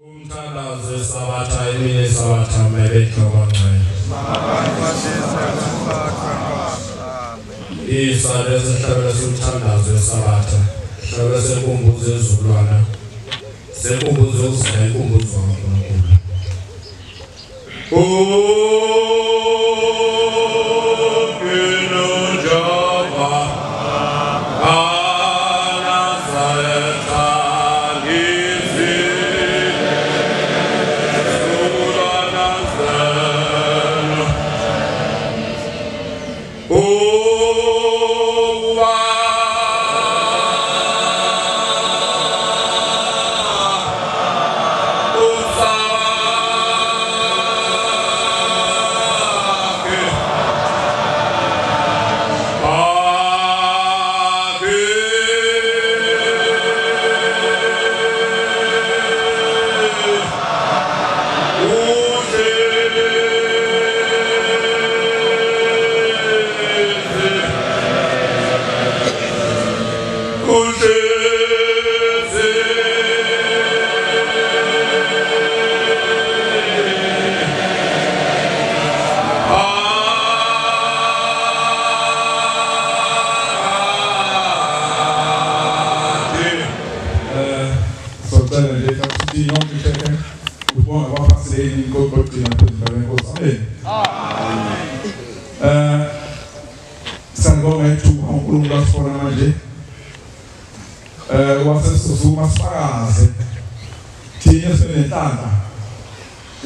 Umthandazo weSabatha emini yeSabatha mebejokongcwele. Isale esihlabele somthandazo weSabatha hlabele senkumbuzo yezizukulwana senkumbuzo yokuzila inkumbuzo kaNkulunkulu.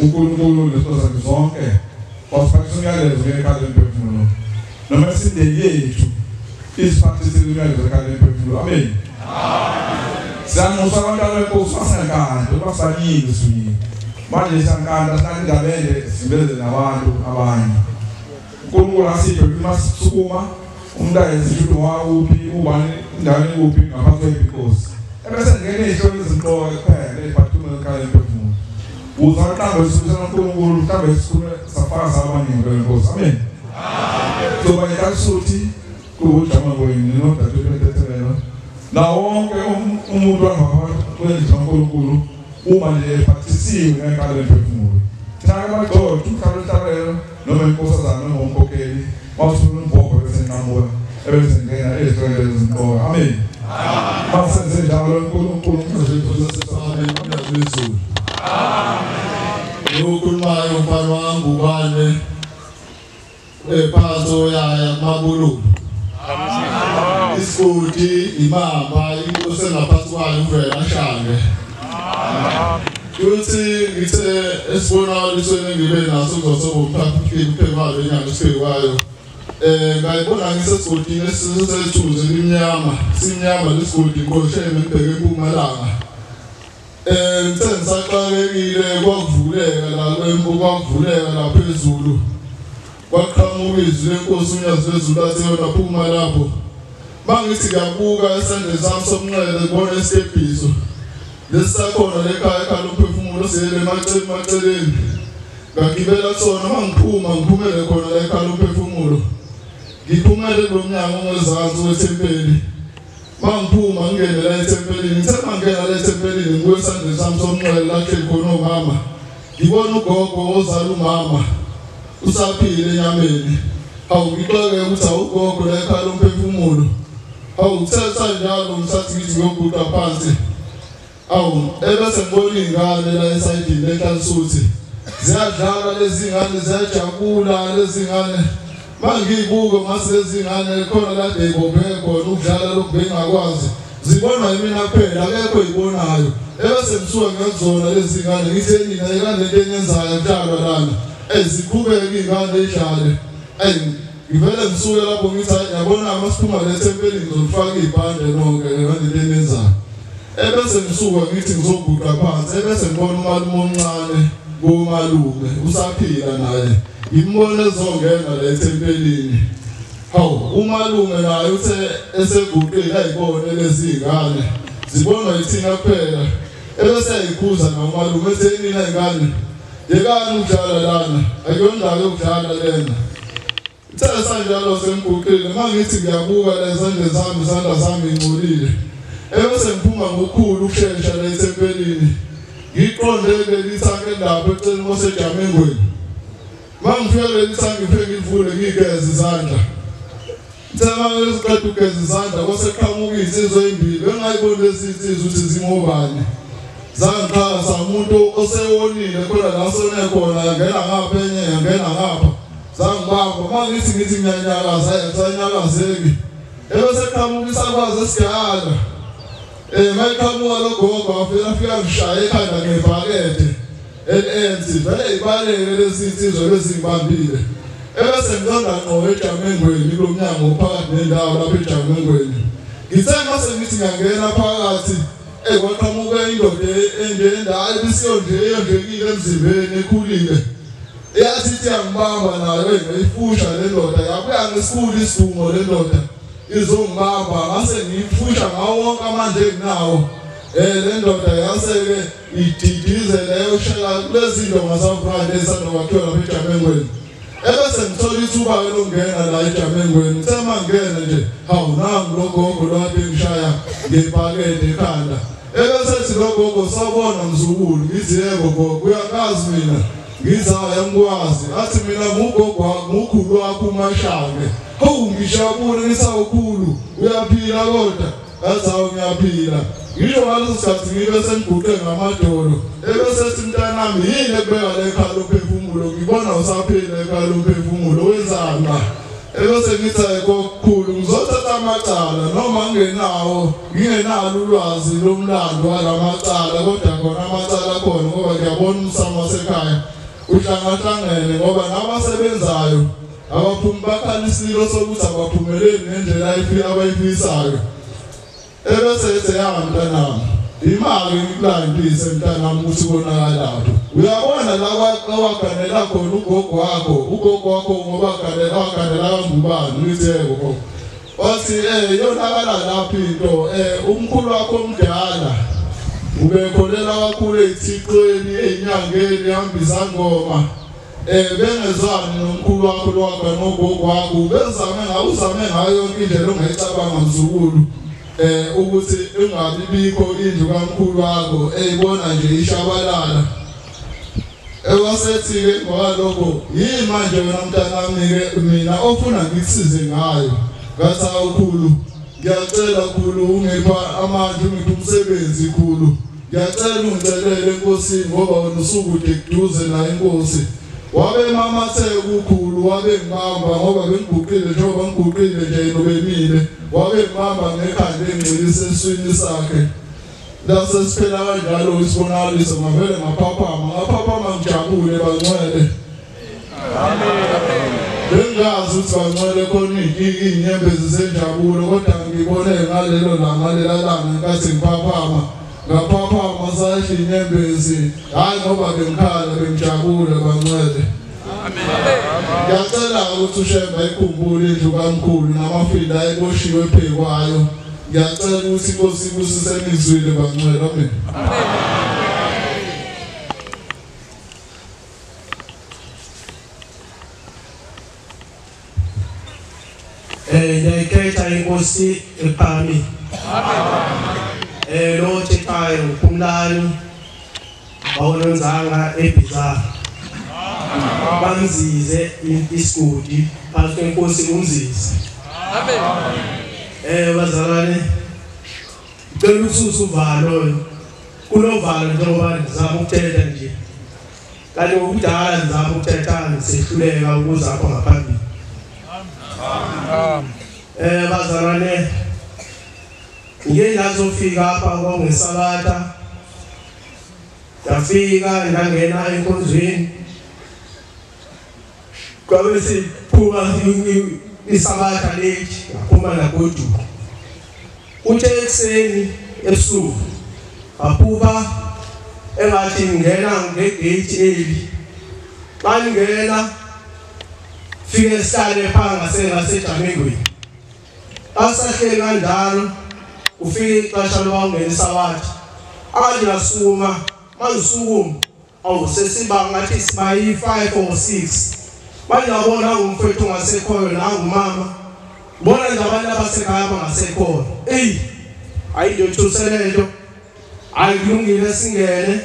uNkulunkulu nezinto zakhe zonke wasiphathisa umyalezo ngekhala lemphefumulo noma isindeni yethu isiphathise umyalezo ngekhala lemphefumulo. Amen. Siyanxusa abantwana benkosi basenkandla basaningi suyini manje siyankandla sinake indaba ende sibeze nabantu abanye. uNkulunkulu asiphe uma sisukuma umuntu ayezisho wakuphi ubani indaweni kuphi ngaphansi kwebhikosi ebese ngene ihlolo izinqoka kuphela eziphathuma ngekhala lemphefumulo. Uza mhlawumbe sisukela uNkulunkulu mhlawumbe sisuke safakaza abaningi benkosi. Amen. Soba yitasuthi kujama kwenu nodadewethu na wonke umuntu angapha kwendlu kaNkulunkulu uma nje ephathisiwe ngekhala lemphefumulo. Thina ke bagxothu umhlaba noma inkosazana noma umkhokheli wawusula umbhobho bese nqamuka ebese ngena ezitweni ezinqoka. Amen. Masenze njalo uNkulunkulu Amen. Ukhulumayo mfana wami ubane ephansi yaya kumabululu. Isigodi imamba into sengaphansi kwayo uvela ashange. Uthi ngithe esibonakalisweni ngibe naso kuzosoba umphakathi kuphekwayo inyanga esiphekwayo. Ngayibona ngisesigodini esisethunzi elimnyama, simnyama lesigodi ngiqosheme ngibheke empumalanga. Ngithe ngisaxakekile kwavuleka la kwempu kwavuleka la phezulu. Kwaqhamuka izwi lenkosi uNyazi lwezulu lathi yona phuma lapho. Mangithi ngiyabuka esandleni sami sokunxele ngibona isitebhiso. Lesisakhona lekhaya ekhaya umphefumulo siyele emaceleni. Ngagibela kusona mangiphuma ngiphumele khona la ekhaya umphefumulo. Ngiphumele kulomnyango ongezansi wethempeli. Mangiphuma ngingene la ethempelini. Ngithe mangena la ethempelini ngibuye esandleni sami sokunxele la hleli khona umama. Ngibona ugogo ozala umama. Usaphile enyameni. Hawu ngixoke ukuthi awugogo la ekhaya lomphefumulo. Hawu kuthetha njalo ngisathi ngithi ngiyoguqa phansi. Awu ebese ngibona ingane la esayidini lenhlansuthi. Ziyadlala lezi ngane ziyajabula lezi ngane. Mangiyibuka mase lezi ngane khona la bebobhe khona ukudlala lokhu bengakwazi. Zibonwa yimina kuphela akekho ibonayo. Ebese ngisuka ngiyazona lezi ngane ngithi nina yikande into enyenzayo kudlalwa lana. Eziqhubeke ingane idlale. Ngivele ngisuke lapho ngithi yabona masiphuma le thempelini ngizofaka ibhande nonke ngale into enyenzayo. Ebese ngisuka ngithi ngizoguqa phansi ebese ngibona umalume omncane kumalume usaphila naye. Ngimbone ezongena la ethempelini. Hawu umalume naye uthe eseguqile ayibone lezi ngane zibonwa yithina kuphela. Ebese ayikhuza nomalume ethi nina ingane yekani ukudlala lana akuyona yokudlala lena. Uthe sanjalo sengiguqile mangithi ngiyabuka lezandla zami izandla zami ngingcolile. Ebese ngiphuma ngokukhulu ukushesha la ethempelini. Ngiqonde leli thanki lapho eceleni kwasejamengweni. Mangifika leli thanki ngifike ngivule ngigeze izandla. Ngithe ngiqeda ukugeza izandla kwase qhamuka insizwa ezimbili bengayiboni lezi insizwa ukuthi zingobani. Zangiqhasa umuntu osewonile khona la sone khona yangena ngapha enye yangena ngapha. Zangibamba mangithi ngithi ngiyanyakaza ayisanyakazeki. Ebese qhamuka isakwazi esigala. Mayiqhamuka lo gogo afika ngishaya ekhanda ngebhakede eli-empty vele ibaleke lezi insizwa bezingibambile. Ebese ngilonda ngqo ejamengweni kulo mnyango phakathi nendawo lapha ejamengweni. Ngithe mase ngithi ngiyangena phakathi kwaqhamuka indoda enje ibisiyonje eyondlekile emzimbeni ekhulile. Yathi ithi yangibamba nayo ngayifusha le ndoda yabuya ngesikhulu isidumo le ndoda izongibamba ngase ngiyifusha ngawo wonke amandla enginawo. Le ndoda yase-ke ididize leyo shela kulezi ndonga zamfrande ezisanda kwakhiwa lapha ejamengweni. Ebese ngithola ithuba-ke lokungena la ejamengweni. Ngithe uma ngingena nje hawu nangu lo gogo lo kade ngishaya ngebhakede ekhanda. Ebese ethi lo gogo sawubona mzukulu. Ngithi yebo gogo uyakazi mina. Ngithi hayi angikwazi. Athi mina ngugogo wakho ngukhulu wakho uMashange. Hawu ngijabule ngithi awukhulu uyaphila kodwa. Ngathi hawu ngiyaphila. Ngisho ngaleso sikhathi ngibe sengiguqe ngamadolo. Ebese ethi mntanami yini ekubeka le ekhaya lomphefumulo ngibona usaphila ekhaya lomphefumulo wenzani la? Ebese ngithi ayikokukhulu ngizothatha amacala noma ngingenawo ngingenalo ulwazi lomlando walamacala kodwa khona amacala akhona ngoba ngiyabona umsamo wasekhaya uhlangahlangene ngoba nabasebenzayo abaphumi bakhala isililo sokuthi abaphumeleli ngendlela abayifisayo. Ebese ethi ya mntanami imali ngikulandise mntanami ukuthi konakalapho. Uyabona la waganela khona ugogo wakho ugogo wakho ngoba waganela kangubani ngithi yebo gogo. Wathi yonakala lapho into umkhulu wakho omdala ubekholela kakhulu ezithixweni ezinyangeni hamba izangoma bengezwani nomkhulu wakho lwakho nogogo wakho bezame ngawuzame ngayo yonke indlela ongayicabanga mzukulu. Ukuthi ingabi bikho indlu kamkhulu wakho eyibona nje ishabalala. Ewasethi-ke ngoba yini manje wena mntanami-ke mina ofuna ngikusize ngayo? Ngathi awukhulu ngiyacela khulu ungipha amandla ungiphe umsebenzi khulu. Ngiyacela ungicelele enkosini ngoba wena usukude kuduze nayo inkosi. Wabe mamatheka ukhulu wabe ngibamba ngoba bengiguqile njengoba ngiguqile nje yena ubemile. Wabe ngibamba ngekhanda engcwelise esiswini sakhe. Lase siphela kanjalo isibonakaliso ngavele ngaphaphama ngijabule bangcwele. Bengazi ukuthi bangcwele khona iy'nyembezi zenjabulo kodwa ngibone ngalelo langa lela langa ngenkathi ngiphaphama. Ngaphaphama sahla inyembezi hhayi ngoba bengikhala bengijabule bangcwele. Ngiyacela ukuthi uShembe ayikhumbule indlu kamkhulu namafinda ayeboshiwe phekwayo. Ngiyacela ukuthi inkosi ibusise nizwile bangcwele. Amen. Ngiyayikhetha inkosi ephakame. Amen. Lo thethayo uPhumlani bawononzanga eBhizana. Bamzize isigodi phakathi kwenkosi uMzize. Amen. Bazalwane ngicela ukususa uvalo kunovalo njengoba ngizama ukuthetha nje. Kanti ngokudala ngizama ukuthetha ngisehluleka ukuza apha ngaphambili. Bazalwane ngike ngazofika apha kwangesabatha ndafika ndangena enkonzweni kwabe siphuma isabatha late ngaphuma nagoduka. Uthe ekuseni ebusuku ngaphuma engathi ngingena ngegate eli. Xa ngingena fike sihlale phansi ngasejamengweni. Asahleli kanjalo ufike ixesha lokungena isabatha. Akade ngasukuma mangisukuma awu sesiba ngathi siba yi-5 or 6. Manje ngabona umfowethu ongasekhoyo nangumama. Bona nje abantu abasekhaya abangasekhoyo. Eyi ayinto ethuse lento. Ayikulungile singene.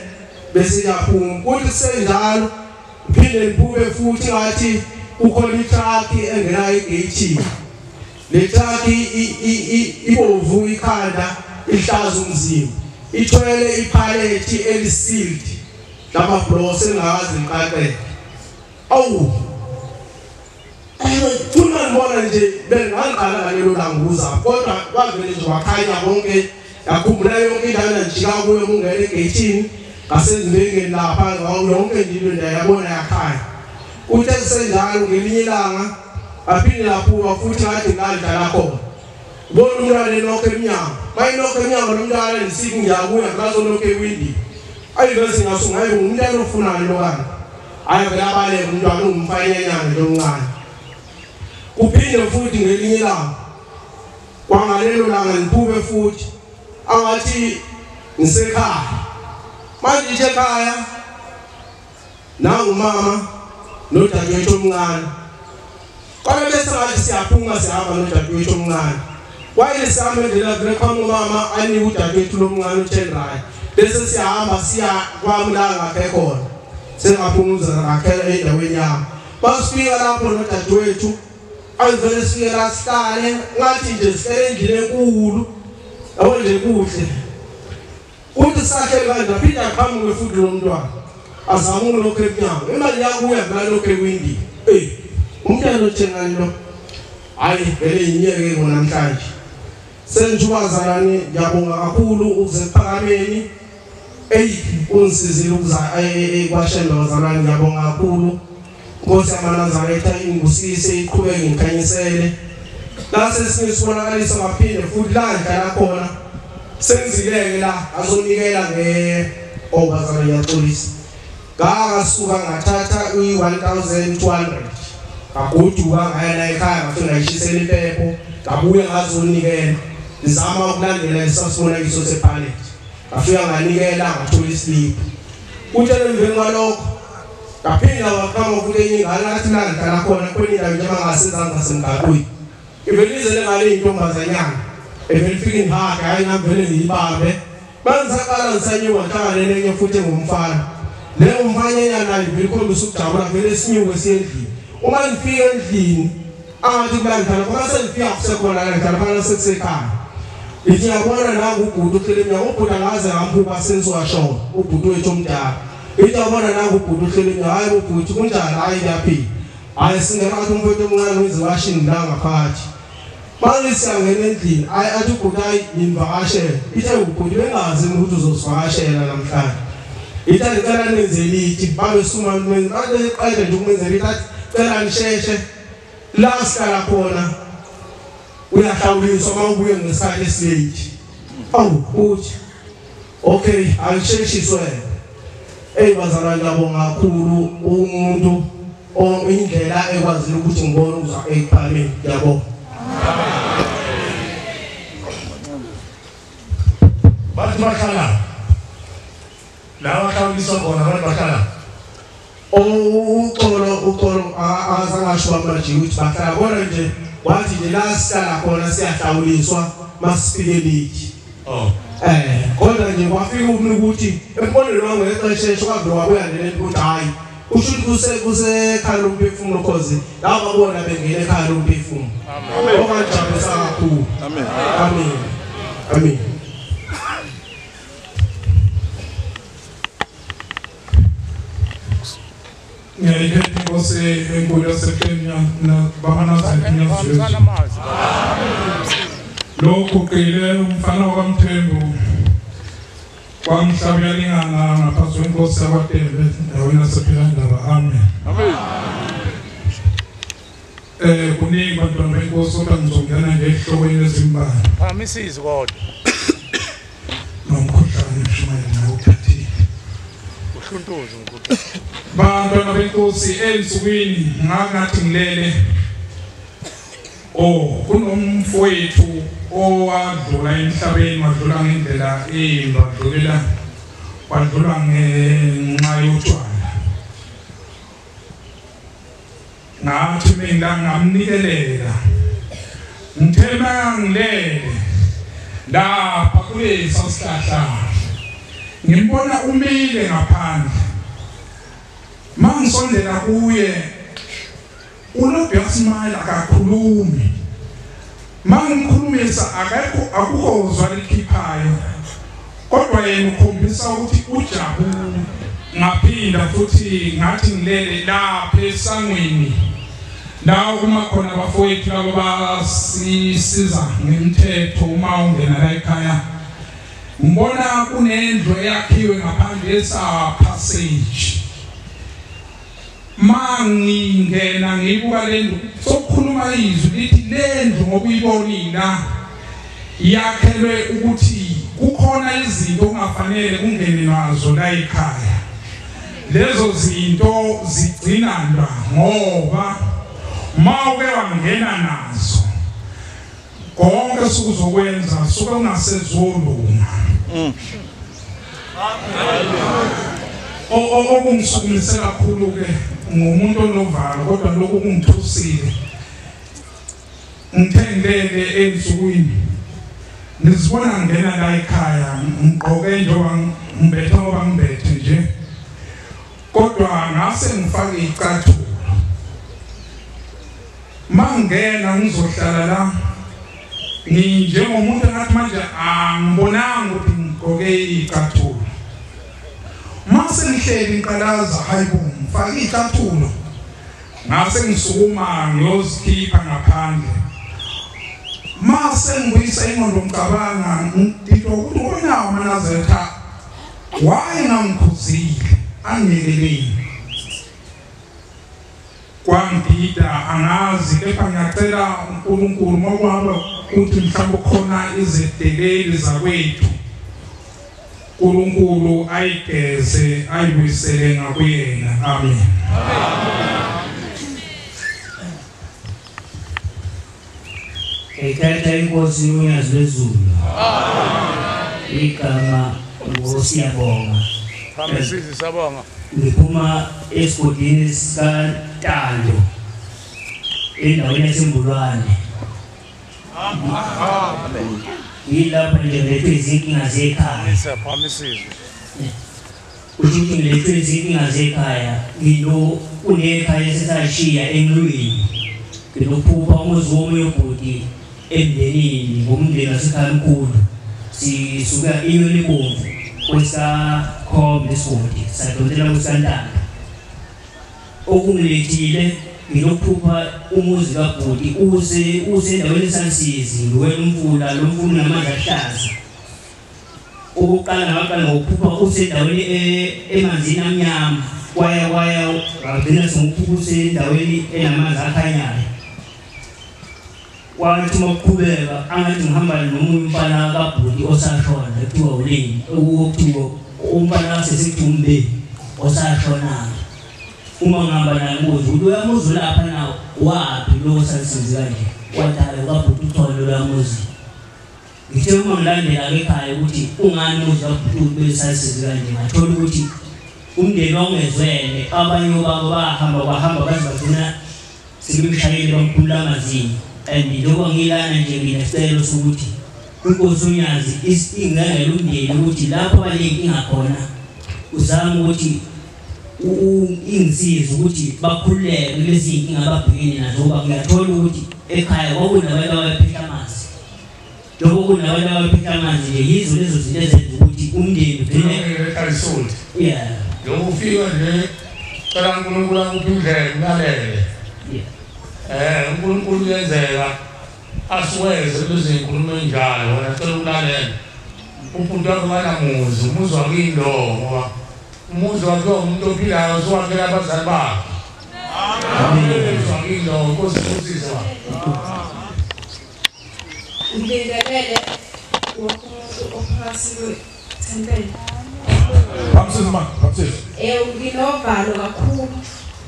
Bese iyaphuma kuthi kusenjalo phinde libuke futhi ngathi kukhona itruck engena egate. Le truck ibovu ikhanda ihlaza umzimba ithwele ipallet elisealed lamabloss engazi ngiqaqeke. Awu thuna ngibona nje bengangiqala ngalelo langa kodwa kwavele nje wakhanya konke yakhumbula yonke indawo njika kuyo kungena egate ngasezibengeni lapha yonke nje into ndiyabona yakhanya. Uthe kusenjalo ngelinye ilanga aphinde laphuka futhi ngathi ngandlala khona ubona umntwana elokho emnyango mayilokho emnyango lo mntwana ndisiku ngiyabuya ngazolokho ewindi ayivese ngasungayi ngumntwana ofunayo lo kanje hayi vele abaleke umntwana ungumfanyanyana nje omncane. Kuphinde futhi ngelinye ilanga kwangalelo langa ngiphume futhi angathi ngisekhaya manje nje ekhaya nangumama nodadewethu omncane kodwa bese ngathi siyaphuma sihamba nodadewethu omncane waye sihamba endlela vele qhamuka umama anike udadewethu lomncane u10 rand bese siyahamba siya kwami la ngakhe khona sengaphumuza ngakhela endaweni yami. Basifika lapho nodadewethu ayivele sifike la sihlale ngathi nje sihlele endlini enkulu yabo nje kuhle. Uthi sakhele kanje aphinde aqhamuke futhi lo mntwana azama ukulokhu emnyango imali yakuya vela lokhu ewindi. Umntwana othengani lo hayi vele inyeke namhlanje. Senjubazalane ngiyabonga kakhulu ukuze kuphakameni ungisizile ukuza kwaShembe bazalwane ngiyabonga kakhulu. Nkosi yamaNazaretha ingibusise iqhubeke ngikhanyisele. La sesinye sibonakaliso ngaphinde futhi la ngihlala khona senzileke la azonikela nge obazalwane ngiyaxolisa. Ngasuka ngathatha i1200 ngagoduka ngaya la ekhaya ngafika ngayishisela impepho ngabuya ngazonikela ngizama ukulandela isasibonakaliso sepallet ngafika nganikela ngathola islip. Uthe emveni kwalokho ngaphinda waqhamuka futhi enye ingane athi la ngihlala khona kwenye indawo njengoba ngasezansi ngasemgaqweni ivele izele ngale intombazanyana evele ifike ngihage hayi nami vele ngiyibambe bangisaqala ngisanyuka ngihlangane nenye futhi engumfana leyo mfanyana nayo vele ikhombisa ukujabula vele sinyuke siye endlini. Uma ngifika endlini angathi kula ngihlala khona sengifika kusekhona la ngihlala phana sekusekhaya ithi ngiyabona nangu ubhuti uhleli emnyango ubhuti angaze ngamphuka sengiwashona ubhuti wethu omdala ithi yabona nangu ubhuti uhleli emnyango hayi ubhuti kunjani hayi ngiyaphila hayi singena athi umfowethu omncane wenze washini la ngaphakathi manje siyangena endlini hayi athi ubhuti hayi ngimvakashela ithe ubhuti bengazi ukuthi uzosivakashela namhlanje ithi ngicela nenzele ithi babesuma babeqeda nje ukumenzela ithi athi cela nisheshe la sihlala khona uyahlawuliswa uma ubuye ngesikhathi esilate. Awu uthi okay angisheshiswe. Bazalwane ngiyabonga kakhulu umuntu indlela ekwazile ukuthi ngibone ukuza ekuphakameni ngiyabonga. Bathi bahlala la bahlawuliswa khona abantu bahlala uxolo azangasho manje ukuthi bahlala kodwa nje wathi nje la sihlala khona siyahlawuliswa masifike late. Kodwa nje kwafika umuntu ukuthi embonweni wami ngexesheshe kwavele wabuya nento ukuthi hayi usho ukuthi kusekhaya lomphefumulo cause laba babona bengena ekhaya lomphefumulo. Okangijabulisa kakhulu. Amen. Amen. Amen. Ngiyayikhetha inkosi enkulu yaseKenya nabamanazaretha Jesu. Lokhu qile umfana wakwaMthembu kwamhlabuyalingana ngaphansi kwenkosi yakwaTembe endaweni yasePhilandaba. Amen. Amen. Kuningi bantwana benkosi kodwa ngizongena nje ehlokweni ezimbalwa. Phamisizi kodwa. Nomkhuhlane ushumayela nawo uphathile. Uhluntuze umkhuhlane. Bantwana benkosi ensukwini ngathi ngilele kunomfowethu owadlula emhlabeni wadlula ngendlela embi wadlula ngenxa yotshwala. Ngathi mina ngamnikelela ngithe mangilele lapha kulesa sihlahla Ngimbona umile ngaphandle. Mangisondela kuye ulobhe smile akakhulumi. Mangimkhulumisa akekho akukozwa likhiphayo. Kodwa yena ukhombisa ukuthi ujabule. Ngaphinda futhi ngathi ngilele lapha esangweni. La uma khona abafowethu labo basisiza ngemthetho uma ungena la ekhaya. Ngibona kunendlu eyakhiwe ngaphandle esa passage. Mangingena ngibuka lendlu sokukhuluma izwi lithi lendlu ngokuyibonina yakhelwe ukuthi kukhona izinto ongafanele kungene nazo la ekhaya. Lezo zinto zigcina la ngoba mawuke wangena nazo konke sukuzokwenza suke ungasezolunga. Okungisukumise kakhulu ke ngumuntu onovalo kodwa lokhu kungithusile. Ngithendele ensukwini ngizibona ngena la ekhaya ngigqoke njengoba ngibethe ngoba ngibethe nje, kodwa ngase ngifake icathulo. Mangena ngizohlala la nginjengomuntu engathi manje angibonanga ukuthi ngigqoke icathulo. Mase ngihleli ngiqalaza hayibo ngifake icathulo, ngase ngisukuma ngiyozikhipha ngaphandle. Mase ngibuyisa ingqondo ngicabanga ngididwa ukuthi unawo amaNazaretha wayengangikhuzile angiyekeleni. Kwangidida angazi, kepha ngiyacela uNkulunkulu makuhamba ukuthi mhlawumbe khona izedeleli zakwethu uNkulunkulu ayigeze ayibuyisele ngakuyena. Amen. Ekhetha inkosi uNyazi lwezulu. Amen. Igama ngosiyabonga. Phambi siyabonga. Ngiphuma esigodini sikaNtando endaweni yaseMbulwane. Amen. Yilapho nje ngilethwe izinkinga zekhaya. Usho ukuthi ngilethwe izinkinga zekhaya, ngino unekhaya esesashiya emlweni. Nginophupha umuzi womunye ubhuti emndenini, ngomndeni wasekhaya omkhulu. Sisuka inyoni ebomvu kwesikhombe lesigodi sadonsela kwesikaNtando. Okungilethile nginokuphupha umuzi kabhuti usendaweni esansizi, ngiwela umfula, lo mfula unamandla ahlaza. Okokuqala ngaqala ngokuphupha usendaweni emanzini amnyama, kwaya wagcina sengiphupha usendaweni enamanzi akhanyayo. Wathi uma kuqhubeka angathi ngihamba nomunye umfana kabhuti osashona ekuthiwa uLeni, okuthiwa umfana kaseSithumbe osashonayo. Uma ngihamba naye ngibuza ukuthi uyamuzi lapha na waphi lo osansizi kanje, wathi hayi kabhuti uthole loyamuzi. Ngithe uma ngilandela-ke ekhaya ukuthi ungani umuzi kabhuti besansizi kanje, ngathola ukuthi umndeni wawungezwele, abanye obaba bahamba bahamba baze bagcina sebemshayile bamkhulula amazinyo. And njengoba ngilana nje nginesicelo sokuthi inkosi uNyazi ingangela umndeni ukuthi lapho banenkinga khona uzame ukuthi ingisize ukuthi bakhululeke kulezi zinkinga ababhekene nazo, ngoba ngiyathola ukuthi ekhaya kwakunabantu abaphehla amanzi. Njengoba kunabantu abaphehla amanzi nje yizo lezo zinto ezenza ukuthi umndeni ugcine. Yeah. Lokhu ufika nje cela uNkulunkulu akuphe indlela ulalele. uNkulunkulu uyenzeka asiweze kulezi nkulumo enjalo, wena cela ulalele. Ubhuti wakho kanamuzi, umuzi wakini lo, ngoba umuzi wakhe umuntu ophilayo usuwakhela abazali bakhe. Umuzi wakini lo, Nkosi ibusise baba. Ngibingelele wonke umuntu ophakathi kwethempeli. Baptize ma, baptize. Nginovalo kakhulu.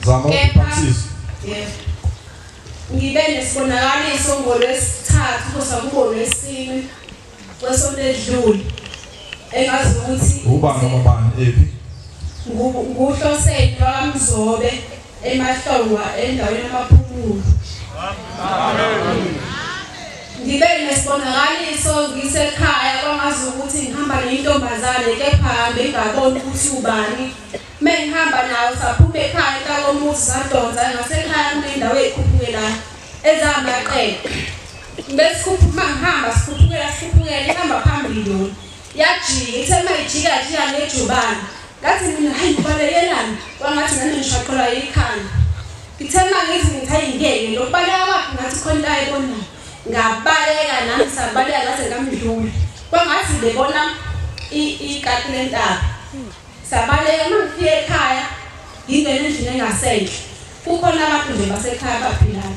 Zama baptize. Yebo. Ngibe nesibonakaliso ngolwesithathu kusa kungolwesine kwesonto edlule. Engazi ukuthi ubani noma bani ephi? Nguhloseni waMzobe eMahlongwa endaweni yamaphumulo. Amen. Ngibe nesibonakaliso ngisekhaya kwangazi ukuthi ngihamba nentombazane kepha bengaboni ukuthi ubani. Mengihamba nayo saphuma ekhaya entakomuzi sadonsa ngasekhaya kunendawo eyikhuphukela ezamaqele. Besikhuphuka ngihamba sikhuphukela sikhuphukela ihamba phambili yona. Yajika ithe mayijika jika ngejubane. Ngathi mina hayi ngibalekelani kwangathi nami ngishaqelwa ikhanda. Ngithe mangithi ngithi hayi ngeke lokubaleka kwakhe ngathi khona into ayibonayo. Ngabaleka nami sabaleka ngaze ngamdlula. Kwangathi bebona ikati lentaba. Sabaleka mangifika ekhaya ngingena endlini engasenhle. Kukhona abantu nje basekhaya abaphilayo.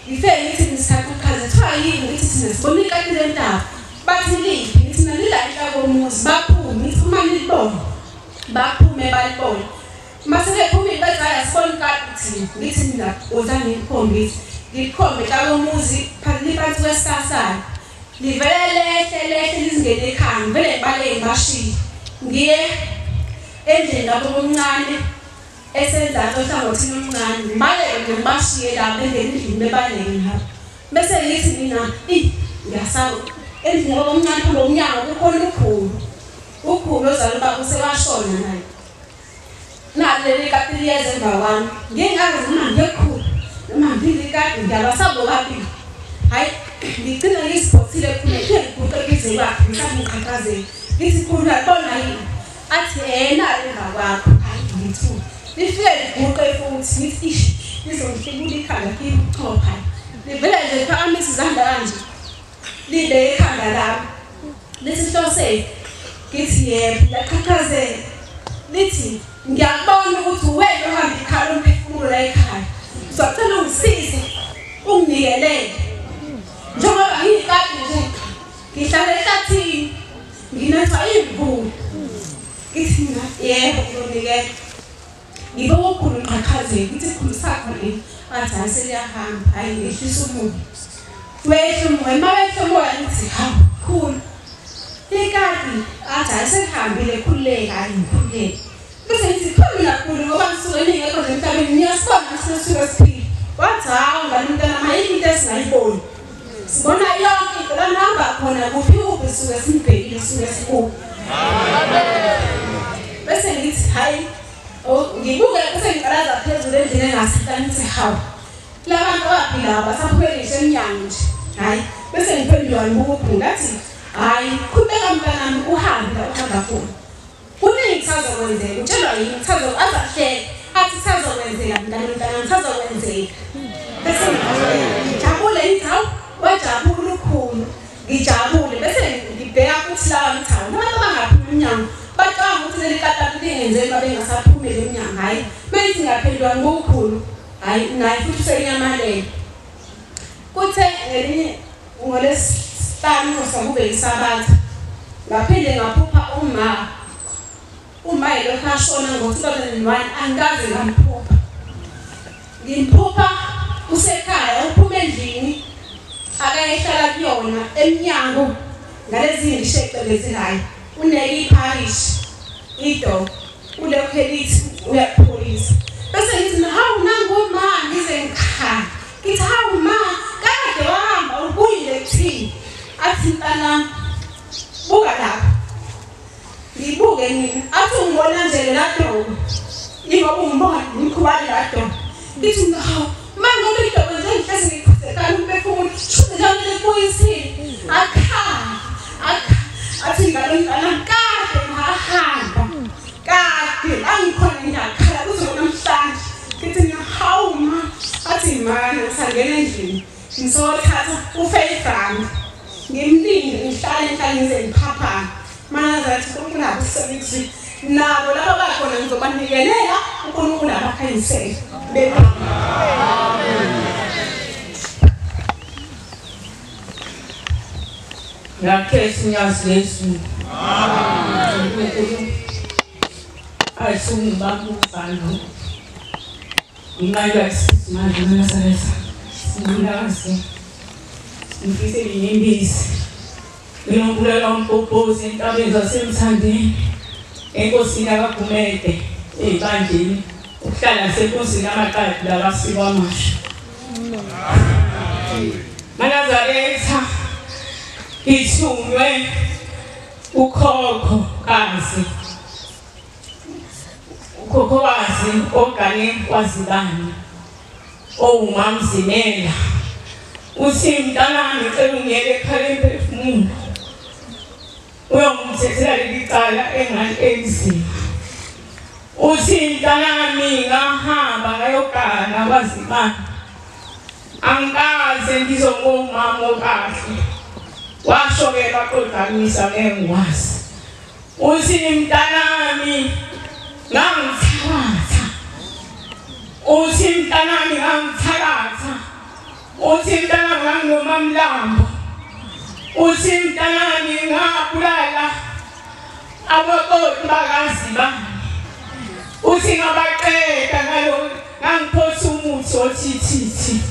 Ngifike ngithi ngisithatha ukhazi kuthiwa yini ngithi thina sibona ikati lentaba. Bathi liphi ngithi mina lila enhlakomuzi baphume ngithi uma nilibona baphume balibona. Mase bephumile bathi hayi asibona ikati thina ngithi mina woza ngikhombise. Ngikhombe enhlakomuzi phansi kwesasana. Livele lehle lehle lizingene ekhaya ngivele ngibaleke ngibashiye. Ngiye endlini lapho omncane esenzansi ohlangothini omncane ngibaleke ngibashiye lapho endlini endlini bebaleke lapho. Bese ngithi mina ngiyasaba endlini lapho omncane phambi komnyango kukhona ukhulu. Ukhulu ozala ubaba usewashona naye. Nalo leli kati liyeza emva kwami. Ngingazi noma ngiyekhulu noma ngilikati ngiyabasaba bobabili. Hayi ngigcina ngisiphothile khulu ngiguqe kize kwakhe mhlawumbe ngiqhaqhazele. Ngithi khulu uyabona yini? Athi nalo emva kwakho. Hayi ngithuka. Lifike liguqe futhi ngithi ish lizongihlubula ikhanda ngibuchopha. Livele nje liphakamisa izandla kanje. Libe ikhanda lami. Lithi hlose ngithi yebo laqhaqhazela. Lithi ngiyakubona ukuthi wena ohamba ikhala umphefumulo la ekhaya. Ngizocela ungisize unginikelele. Njengoba ngiyikati nje ngihlala ehlathini nginethwa imvula. Ngithi mina yebo ngizonikela. Ngibe okukhulu ngiqhaqhazela ngithi khulu sakho le athi hayi seliyahamba hayi ngehlisa umoya. Wehla umoya mawehla umoya ngithi hawu khulu. Ikati athi hayi selihambile khululeka hayi ngikhululeke. Bese ngithi khulu kakhulu ngoba ngisuke ningekho nje emhlabeni ngiyasibona sisuke siphila. Wathi hawu ngani mntana ayikho into esingayiboni. Sibona yonke into la nihamba khona kuphi kuphi sisuke simbhekile sisuke sikubo. Bese ngithi hayi ngibuke bese ngiqalaza phezulu endlini engasihla ngithi hawu labantu abaphilayo basaphumele ngisho emnyango nje. Hayi bese ngiphendula ngibuka ngathi hayi qhubeka mntanami uhambe la uhamba khona. Kuningi kusazokwenzeka utshelwa yini azahleka athi kusazokwenzeka mntanami kusazokwenzeka. Bese ngijabule ngithi hawu wajabula ukhulu ngijabule bese ngibheka ukuthi laba ngithi hawu nabantu abangaphumi emnyango bacabanga ukuthi leli kati lingenzeni babengasaphumeli emnyango. Hayi mengithi ngiyaphendula ngokukhulu hayi naye futhi usenyamalele. Kuthe ngelinye ngolesihlanu kube yisabatha ngaphinde ngaphupha uma yilokhu ashona ngo-2001 angikaze ngamphupha. Ngimphupha usekhaya uphuma endlini akayehlala kuyona emnyango ngalezi ndishexe lezi hayi uneke ipharish ido ulokhu elithi uyapholisa. Bese ngithi hawu nangu ma ngize ngikhala ngithi hawu ma kade wahamba ubuyile kuthini. Athi mntanami buka lapha ngibuke mina athi ungibona nje lela dobo ingoba ungibona ngikhubali la dobo. Ngithi hawu ma ngoba idobo nje ngihlezi ngikhusekana umphefumulo shuthi njalo libuyisile akhala athi ngalo mntanami kade ngahamba kade angikhona ngiyakhala kuze namhlanje. Ngithi hawu ma athi mana ngisangena endlini ngisothatha ufeyifranga ngimlinde ngihlale ngihlale ngize ngiphaphame. Mana zathi uNkulunkulu akusebenzise nabo laba bakhona ngizobanikelela uNkulunkulu abakhanyisele. Amen. Ngiyakhetha unyazi lwezulu. Amen. Ayisungibamba uvalo. Nginqanywa isisu manje nasebenza. Singulazi. Ngifise inyembezi. Nginombulala umpophozi entabeni zasemthandeni. Enkosini yakagumede eyibandleni. Ukuhlala senkosini amaqadi labasikwa amasha. Manazaretha Ithunywe ukhokho kazi. Ukhokho wazi ogane kwazibani. Owumamzimela. Uthi mntanami ngicela ungiyele ekhaya emphefumulo. Uyongithethela leli cala engane enzima. Uthi mntanami ngahamba ngayogana kwazibani. Angikaze ngizongomama okahle. Washo ke baqoqamisa ngengwazi. Uthi mntanami ngangithakatha. Uthi mntanami ngangithakatha. Uthi mntanami nganginomamlambo. Uthi mntanami ngabulala abakoti bakazibani. Uthi ngabaqeda ngalo ngangiphosa umuthi othithithi.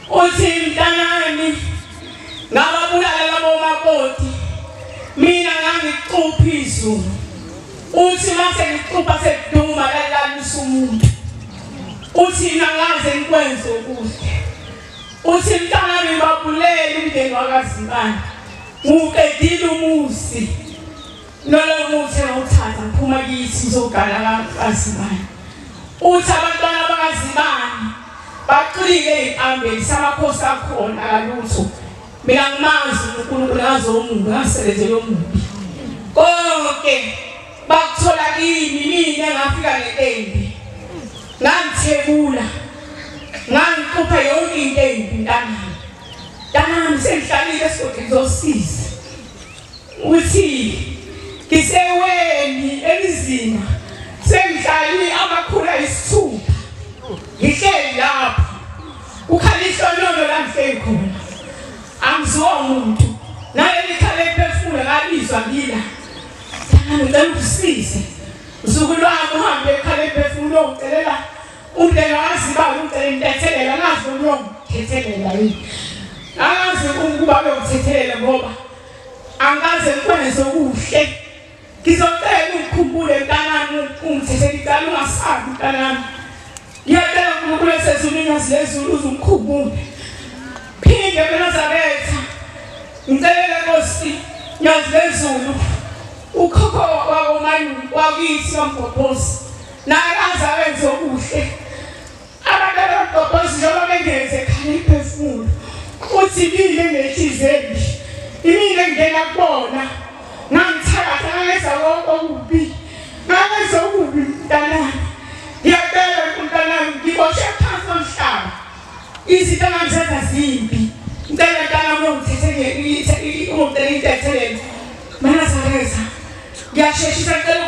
Uthi mntanami ngababulala labo makoti. Mina ngangicupha izulu. Uthi mase ngicupha sekuduma lalalisa umuntu. Uthi mina ngaze ngikwenze okuhle. Uthi mntanami babulele umndeni wakazibani. Ngiwuqedile umuzi. Nalo muthi ngawuthatha ngiphuma kithi ngizogana kazibani. Uthi abantwana bakazibani baqinile ey'nkambeni samakhosi akhona kalutho. Mina ngimazi uNkulunkulu ngazomuntu ngasebenzele omubi. Konke bakuthola kimi mina ngafika ngentembi. Ngangithebula. Ngangicupha yonke into embi mntanami. Mntanami sengihlalile esigodini ngizosiza. Uthi ngiseweni elizima sengihlalile amakhulu ayisithupha. Ngihleli lapho. Kukhala ihlonono la ngihleli khona. Angizwa umuntu. Naleli khala ephefumula ngalizwa ngila. Mntanami ngicela ukusize. Mzukulu wami uhambe ekhala ephefumulo ungicelela umndeni wakazibani ungicela intethelelo angazi uyongithethelela yini. Angazi ukuba uyongithethelela ngoba angikaze ngikwenze okuhle. Ngizocela ungikhumbule mntanami ungithethele icala ungasabi mntanami. Ngiyacela uNkulunkulu esezulwini nyazi lezulu uze ungikhumbule. Phinde beNazaretha ngicelele Nkosi nyazi lezulu ukhokho wakomalume wakithi kaMgobhozi naye aze awenze okuhle. Abantu abaMgobhozi njengoba bengenze ekhaya iphefumulo. Uthi mina engenhliziyo embi, imina engingena kubona. Ngangithakatha ngangenza konke okubi. Ngangenza okubi mntanami. Ngiyacela mntanami ngiboshe phansi komhlaba. Izinto engangizenza zimbi. Ngicela mntanami ungithethele intethelelo. Manazaretha ngiyasheshisa ngicela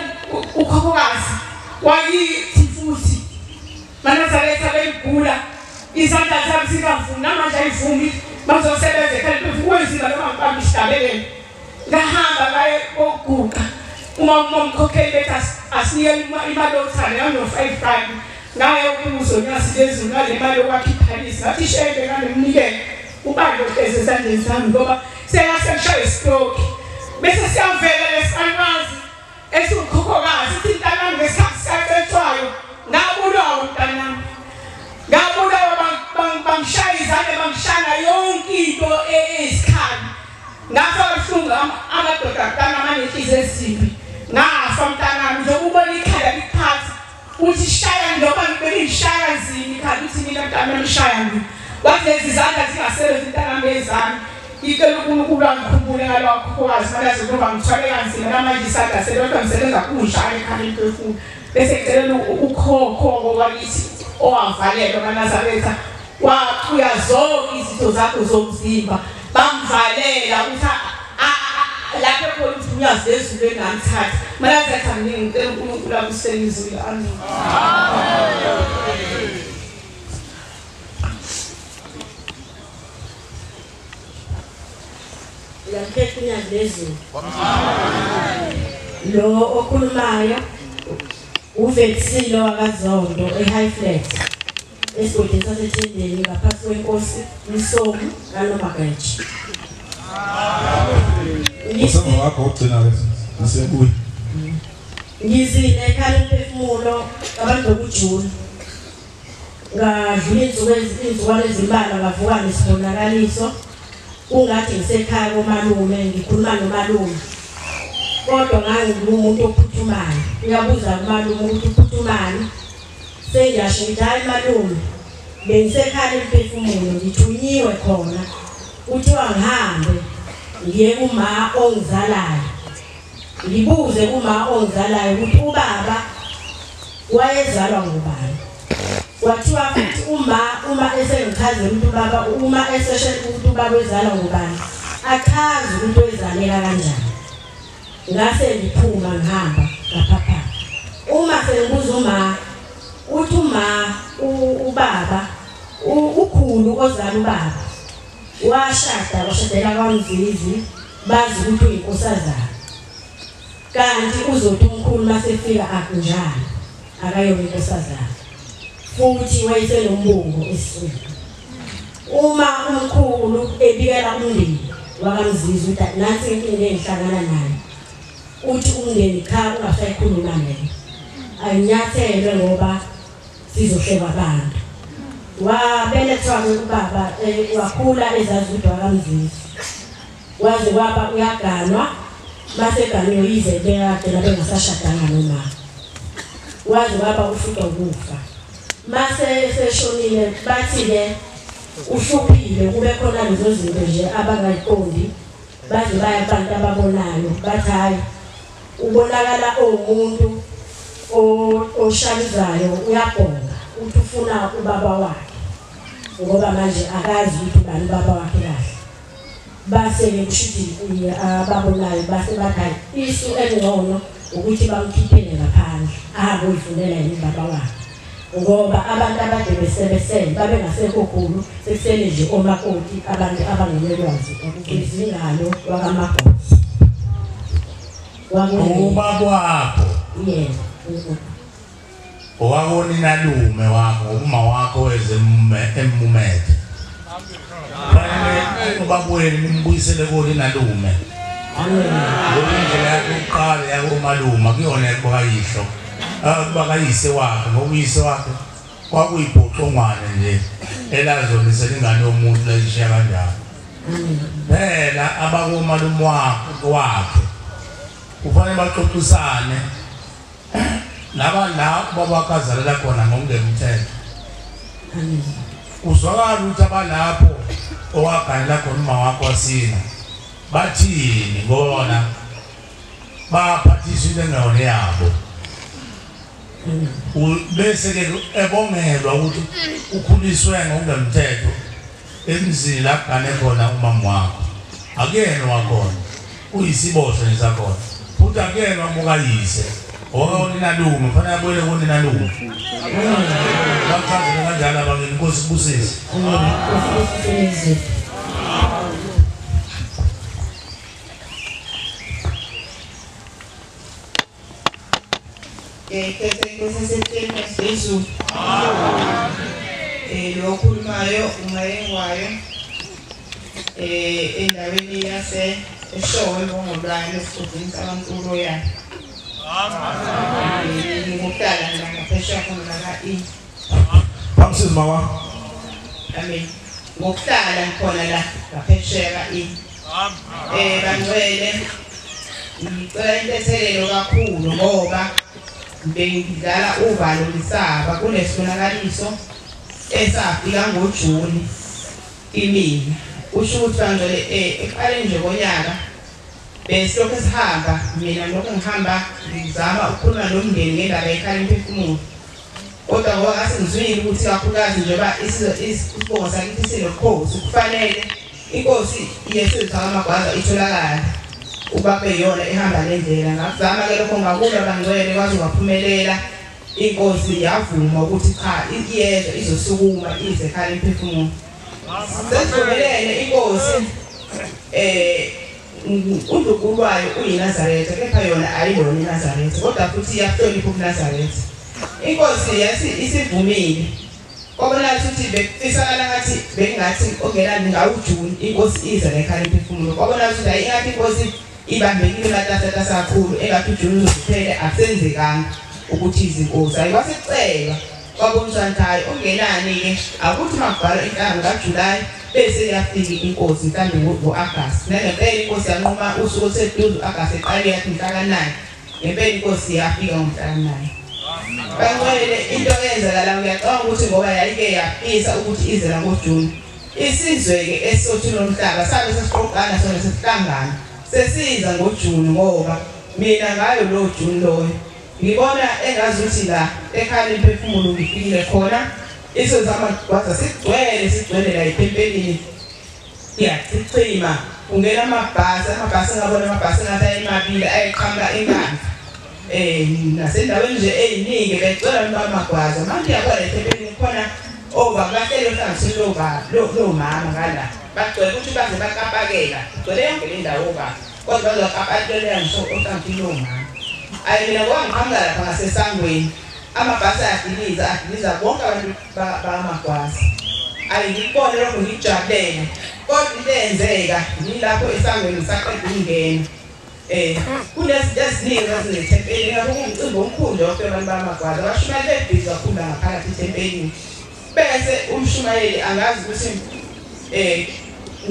ukhokhokazi wakithi futhi. Manazaretha bengigula izandla zami zingavumi namanje ayivumi bazosebenza ekhaya kwenzima noma ngibambe isihlabelelo. Ngahamba ngaye koguqa uma umkhokheli bethi asinikele imali yokuthanda yango-5 rand ngaye ukuzo nyazi lezulu ngale mali yokwakha iphalisi ngathi ishebe nganemnikelo ubani ohlezi esandleni sami ngoba sekasemshaya istroke. Bese siyavela lesanwazi esiwukhokhokazi ithi mntanami ngesikhathi siyacetshwayo ngabulawa mntanami. Ngabulawa bangishaya izandla bangishaya yonke into eyisikhali. Ngafa kabuhlungu amadoda mntanami anenhliziyo ezimbi. Ngafa mntanami njengoba ubona ikhanda liphansi uthi shaya noma ngibelishaya nzima ikhanda uthi mina mntanami ngishaya mina. Wathi lezi zandla zingasebenzi mntanami ezami. Ngicela uNkulunkulu angikhumbule ngalokho manje ngoba ngithwale kanzima namanje isandla selokhu ngisebenza kunjalo ekhaya imphefumulo. Bese ngicela ukhokho wakithi owavalelwa kaNazaretha waxuya zonke izitho zakho zomzimba bamvalela ukuthi lapho khona ukuthi unyazi lezulu engamthatha. Manazaretha mningi ngicela uNkulunkulu akusele izulu. Amen. Uyakhetha unyazi lezulu. Lo okhulumayo uVetsilo wakaZondo eHigh Flat esigodini saseThendeni ngaphansi kwenkosi Msomi kaNomagaji. Usengo wakho wokugcina ke sisebuye. Ngizile ekhaya emphefumulo abantu bokujula. Ngadlula insuku insukwana ezimbalwa ngavuka nesibonakaliso. Ungathi ngisekhaya komalume ngikhuluma nomalume. Kodwa ngangiwumuntu ophuthumayo. Uyabuza kumalume ukuthi uphuthumani. Sengiyasho ngithi hayi malume, bengisekhaya emphefumulo ngithunyiwe khona. Kuthiwa ngihambe ngiye kuma ongizalayo. Ngibuze kuma ongizalayo ukuthi ubaba wayezalwa ngubani. Kwathiwa futhi uma esengichazela ukuthi ubaba uma eseshela ukuthi ubaba wezalwa ngubani, achaze ukuthi wezaleka kanjani. Ngase ngiphuma ngihamba ngaphapha. Uma sengibuza uma uthi uma ubaba ukhulu ozala ubaba washada washadela kwaMzizi bazi ukuthi uyinkosazana. Kanti uzothi umkhulu masefika akunjalo akayona inkosazana. Futhi wayesenombungu esiswini. Uma umkhulu ebikela umndeni wakaMzizi ukuthi nansi inkinga engihlangana nayo, uthi umndeni cha ungasayikhuluma leyo, ayinyathelwe ngoba sizohlekwa abantu. Wabelethwa-ke ubaba wakhula ezazi ukuthi wakaMzizi, waze kwaba uyaganwa. Maseganiwe yize bekade bengasashadanga nomama, waze kwaba ufuqa ukufa. Mase seshonile bathi-ke uhluphile, kube khona lezo zinto nje abangayiqondi, baze baya kubantu ababonayo bathi hhayi ubonakala owumuntu oshalizayo uyabhonga uthi ufuna ubaba wakhe ngoba manje akazi ukuthi ubani ubaba wakhe kahle. Base-ke kusho ababonayo base bathi hhayi isu elingcono ukuthi bamkhiphele ngaphandle ahambe uyifunela yena ubaba wakhe, ngoba abantu abade besebesele babengasekho khulu, sekusele nje omakoti abantu abangenelwazi izingalo wakaMagosi. Ubaba wakho yena owakoninalume wakho uma wakho emumethe fanele ubabweni nimbuyisele koninalume. Ngoba indlela yakhe yokuqala yakomalume kuyona yakubakayihlo kubakayise wakhe, ngoba uyise wakhe kwakuyibhoxongwane nje elazonisela ingane yomuntu layishiya kanjalo. Phela abakomalume wakhe kufanele baxoxisane laba la babakazalela khona ngokungemthetho. Kuzwakala ukuthi abalapho owaganela khona uma wakho wasina bathini, ngona baphathiswa into engeyona yabo. Bese-ke ebongelwa ukuthi ukhuliswe ngokungemthetho emzini la kugane khona umama wakho. Akuyena wakhona, uyisiboshwa nje sakhona, futhi akuyena wamukayise owakoninalume, kufanele abuyele koninalume. Bachazele kanjalo abangeni. Inkosi ibusise. Jesu. Lo okhulumayo umayengwayo endaweni yase Eshowe ngongolwane esigodini sakaNkulu yakhe. Ngokuhlala ngaphesheya khona ka-E. Phamsizi mama. Amen. Ngokuhlala khona la ngaphesheya ka-E. Bangcwele ngicela intethelelo kakhulu ngoba bengidlala uvalo ngisaba kunesibonakaliso esafika ngoJuni kimina. Usho ukuthi bangcwele ekuqaleni nje konyaka besilokhu sihamba mina lokhu ngihamba ngizama ukukhuluma nomndeni ngendaba yekhaya lemphefumulo, kodwa ngoba ngase ngizwile ukuthi kakhulukazi njengoba isibongo sakithi sinobukhosi kufanele inkosi yesizwe sakaMagwaza itholakale ukuba kube yiyona ehamba le ndlela. Ngakuzama ke lokho ngakulwa bangcwele kwaze kwaphumelela, inkosi yavuma ukuthi cha iyezwa izosukuma ize ekhaya lemphefumulo. Sesivumelene inkosi uNdlunkulu wayo uyiNazaretha kepha yona ayilona iNazaretha, kodwa futhi iyahlonipha ubuNazaretha. Inkosi yathi isivumile, kwabonakala ukuthi bekufisakala ngathi bengathi ongenani ngawuJuni inkosi ize nekhaya lemphefumulo. Kwabonakala ukuthi hayi ingathi inkosi ibambekile matasatasa kakhulu engathi uJuni uzophele, akusenzekanga ukuthi izinkosi hayi kwasekucelwa Kwaboniswa ukuthi hayi okungenani-ke akuthi uma kubhalwa inhlangano kaJulayi bese yafika inkosi mhlawumbe ngo-Agasti. Nangempela inkosi yanquma usuku oluseduze u-Agasti eqale yathi mhla ka-9. Ngempela inkosi yafika ngomhla ka-9. Bangcwele into eyenzakala ngiyacabanga ukuthi ngoba yayike yafisa ukuthi ize la ngoJuni. Isizwe-ke esisothini lomhlaba sabe sesiqoqana sona sesihlangana sesiza ngoJuni ngoba mina ngayo lowo Juni loyo ngibona engazuthi la ekhaya lemphefumulo ngifikile khona isizwe samagwaza sigcwele la ethempelini iyachichima kungena amabhasi ngabona amabhasi ngathi ayemabili ayeqhamuka enkandla nasendaweni nje eyiningi begcwele abantu bamagwaza. Manje uyabona ethempelini khona obaba bahleli ohlangothini lomama ngala bagcwele ukuthi baze bakapakela gcwele yonke le ndawo obaba kodwa bazokapakela ngisho ohlangothini lomama. Ayi mina ngoba ngiqhamuka lapha ngasesangweni amabhasi ayadiliza bonke abantu bamagwaza. Ayi ngikubone lokho ngijabulele kodwa into eyenzeka ngilapho esangweni ngisaqeda ukungena kunezinto eziningi ezisethempelini ngakho kungumcimbi omkhulu nje wonke abantu bamagwaza abashumayeli bebhizi kakhulu la ngaphakathi ethempelini. Bese umshumayeli angazi ukuthi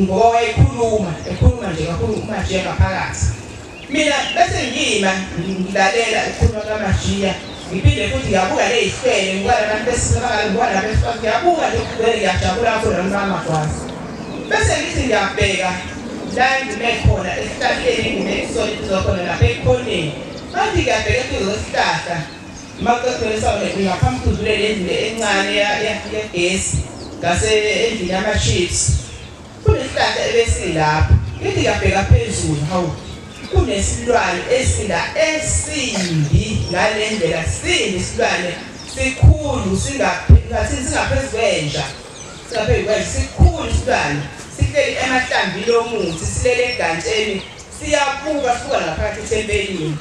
ngoba wayekhuluma ekhuluma nje kakhulu uMajiya ngaphakathi. Mina bese ngima ngilalela ukukhuluma kaMajiya ngiphinde futhi ngiyabuka lezihlwele ngibuka abantu besilisa ngibuka nabesifazane ngiyabuka nje ukugcwele ngiyajabula kakhulu abantu bamagwaza. Bese ngithi ngiyabheka la ngime khona esihlahleni ngime kusona izokhona lapha ekhoneni. Manje ngiyabheka eduze kwesihlahla maqedwe ngaphambi kudlule le ndlu encane yegesi ngase endlini yama-chips kunesihlahla ebesilapho. Ngithi ngiyabheka phezulu hawu kunesilwane esila esimbi ngale ndlela simbi isilwane sikhulu singaphezu kwenja sikhulu isilwane sihleli emahlambini omuthi silele egantsheni siyabuka sibuka ngaphakathi ethempelini.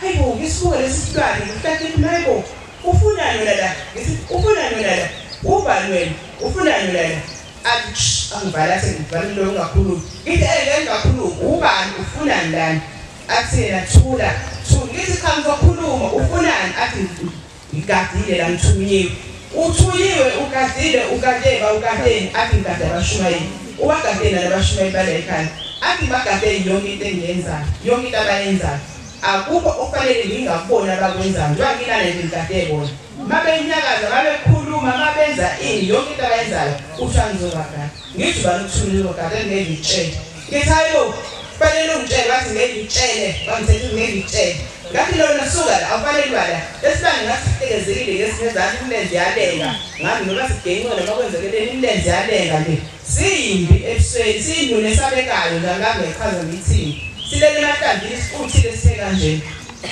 Hayibo ngisibuka lesi silwane ngihlahle hayibo ufunani wena la ngithi ufunani wena la ubani wena ufunani wena la athi angivala athi ngivala lo ungakhulumi ngithi ngingakhulumi ubani ufunani lana athi yena thula ngithi cha ngizokhuluma ufunani athi ngigadile la ngithunyiwe uthunyiwe ugadile ugadeba ugadeni athi ngigade abashumayeli ubagadeni nabashumayeli bala ekhaya athi bagade yonke into engiyenzayo yonke into abayenzayo akukho okufanele ngingakubona abakwenzayo njengoba nginale nje ngigade bona mabenyakaza mabekhuluma mabenza ini yonke into abayenzayo kuthiwa ngizobagada. Ngithi ubani ukuthumile uzogada ngeke ngitshele ngithi hayibo kufanele ungitshele bathi ngeke ngitshele bangithethe ngeke ngitshele ngathi lona suka la awufanele uba la lesilwane ngathi sihlekezekile ngesingezansi imilenze yalenga ngathi noma sigenqiwe noma kwenzekeleni imilenze yalenga nje simbi ebusweni siyinduna esabekayo nje angabe ngichaza ngithini silele emahlambini siquthile sithe kanje.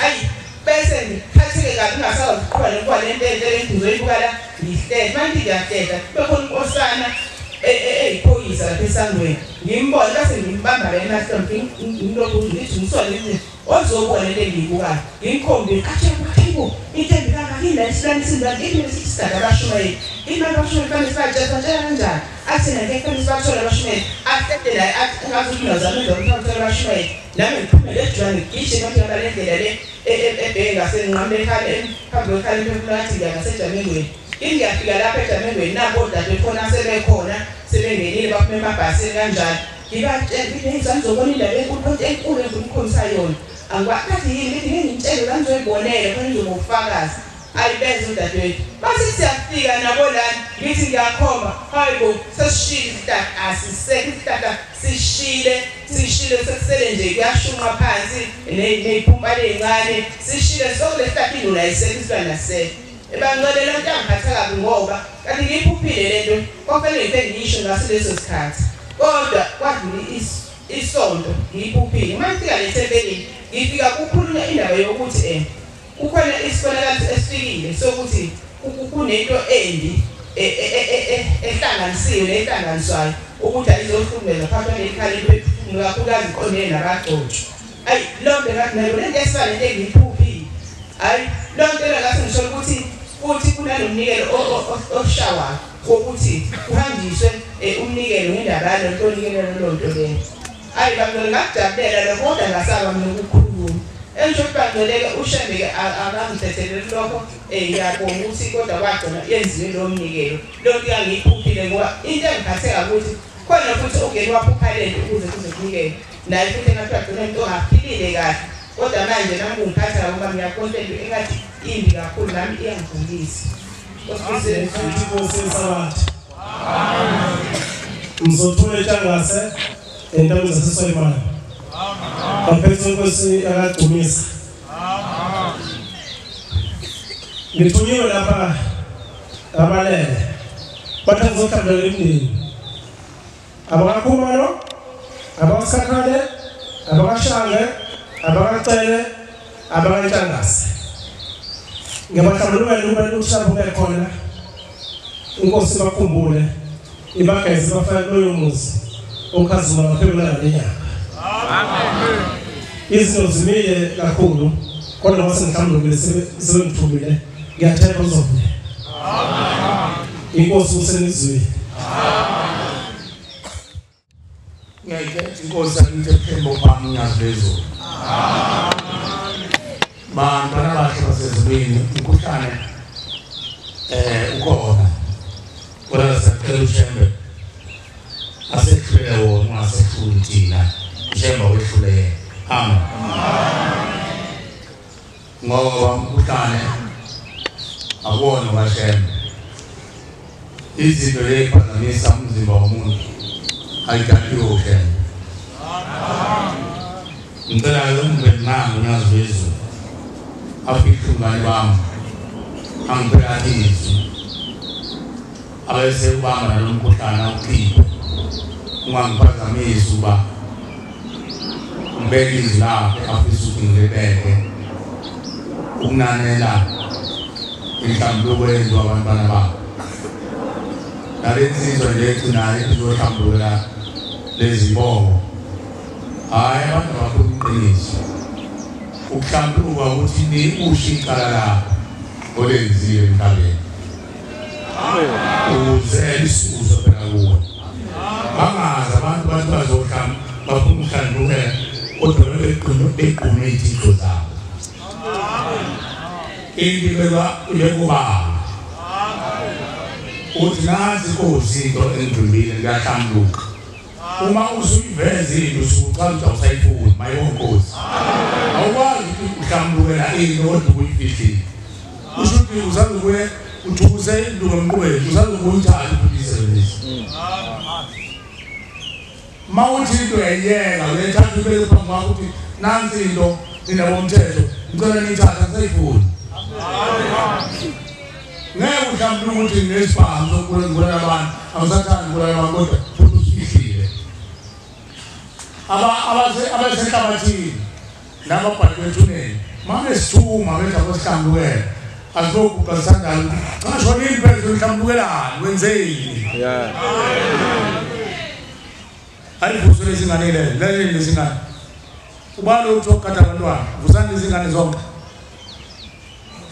Ayi bese ngiphatheke kabi ngingasakwazi ukuqhuba nokuba lento enhle engizoyibuka la ngihlehla manje ngiyahlehla kube khona inkosana eyiphoyisa lapha esangweni ngimbone bese ngimbamba la emahlombe ngilokhu ngithi ngisole ngithi ozobona lento engiyibukayo ngimkhombile athi hayibo into embi kangaka yini la isilwane sinjani yini lesi abashumayeli yini abashumayeli kufanele sibatshela kanjani athi nake kufanele sibathole abashumayeli ahlede la athi ngazi ukuthi unozama ukuthola abashumayeli nami ngiphume le jwane ngigijime ngihamba le ndlela le ebheke ngasenqamule ekhaya phambi kwekhaya lemphefumulo ngathi ngiya ngasejamengweni. Ngiyafika lapha ejamengweni nabo odade khona sebekhona sebengenile baphume emabhasini kanjalo ngibatshela ngithi ngizobona indaba enkulu enkulu engimkhombisa yona angikwazi yini ngithi ngingitshele la ngizoyibonela khona ngizoba ufakazi. Ayibeze udadewethu bathi siyafika nabo lana ngithi ngiyakhomba hayibo sesishile isihlahla asisekho isihlahla sishile sekusele nje kuyashunqa phansi ney'pumpa ley'ncane sishile sonke lesihlahla induna ayisekho isilwane asisekho. Ebangcwele loo nto angiphatha kabi ngoba kanti ngiyiphuphile le nto kwakufanele ngife ngisho ngaso leso sikhathi kodwa kwadlula isonto ngiyiphuphile. Uma ngifika le thempelini ngifika kukhulunywa indaba yokuthi kukhona isibonakaliso esifikile sokuthi kunento embi ehlanganisiwe nehlanganiswayo ukuthi ayizohlukumeza phakathi kwaleli khaya lemphefumulo kakhulukazi iqondene nabagcotshwa. Ayi loo nto ngathi nayo lento esifana nento engiyiphuphile. Ayi loo nto ngathi ngisho ukuthi futhi kunanomnikelo oshawayo wokuthi kuhanjiswe umnikelo ngendaba yalo nto onikelelo loo nto leyo. Ayi bangcwele ngakujabulela lokho kodwa ngasaba mina ukukhuluma. Engisho ukuthi bangcweleke uShembe-ke akangithetheleli lokho ngiyabonga ukuthi kodwa kwagcina yenziwe lowo mnikelo. Leyo nto yangiyiphuphile ngoba into engiphatheka ukuthi khona futhi ongeni waphupha lento ukuze kuze kunikele. Naye futhi engathi wagcina into ongaphilile kahle. Kodwa manje nami kungiphatha ngoba ngiyaqonda into engathi imbi kakhulu nami iyangigulisa. Inkosi yesabatha. Mzothule Tshangase entabeni zaseSwayimane. Baphethe inkosi yakadumisa. Ngithunyiwe lapha abalele. Bathi ngizohlambulula imindeni. Abakakhumalo, abakaSikhakhane, abakaShange, abakaCele, abakaNtshangase. Ngiyabahlambulukela ukuba ukuthi lapho bekhona inkosi bakhumbule ibageze bafake kuloyo muzi okhazimula ngaphezulu nalenyanga. Amen. Izinto zimile kakhulu kodwa ngoba sengihlambulukile sebengithumile ngiyathemba uzovula. Amen. Inkosi usenizwile. Ngiyayikhetha inkosi yakithi ephembo phambi unyazi lwezulu. Bantwana bahle basezulwini umkhuhlane ukhona. Kodwa siyacela uShembe asehlule wona ungasehluli thina. uShembe wehlule yena. Amen. Ngoba umkhuhlane akuwona kaShembe. Izinto leziphazamisa umzimba womuntu ayidaliwe uShembe. Ngicela umndeni nami unyazi lwezulu afihle umngane bami angibeka izwi abese ubamba nalo mkhuhlane awukhiphe ungangiphazamisi uba ngibeke izwi lakhe afisa ukuthi ngilibeke ukunanela inhlambuluko yenziwa abantwana babo. Nale nsizwa nje egcinayo izohlambulula lezi bongo. Hhayi abantu abakhuluma iqiniso. Ukuhlambuluka ukuthi ni usho icala lakho olenziwe emhlabeni. Ukuze lisuze phela kuwe. Bangazi abantu bathi bazohlamba bafuna ukuhlambulukela kodwa begqume izithixo zabo. Into ibekwa ibekubaba. Uthi nazi inkosi into engivimbile ngiyahlambuluka. Uma usuyiveza into usucala ukuthi awusayifuni mayibonkosi. Awukwazi ukuthi uhlambulukela into kodwa uyifihlile. Usho ukuthi usazokuye uthukuse induku emqubeni usazokuyithatha uyisebenzise. Mawuthi into uyayiyeka uyayithatha ubeke phambi kwakho ukuthi nansi into ninabomthetho ngicela niyithathe angisayifuni. Ngeke uhlambuluke ukuthi nginesibhamu sokubulala abantu awusathandi ukubulala abantu kodwa futhi usifihlile. Abasehlabathini nababhali bethuneni mangesithuma bethi abosihlambulukela asiboguqa sithandayo ukuthi cha shonile phezulu uhlambulukelani wenzeni. Ayivuswe lezi ngane lezi lezi ngane ubalo uthi okukata abantwana vusani lezi ngane zonke.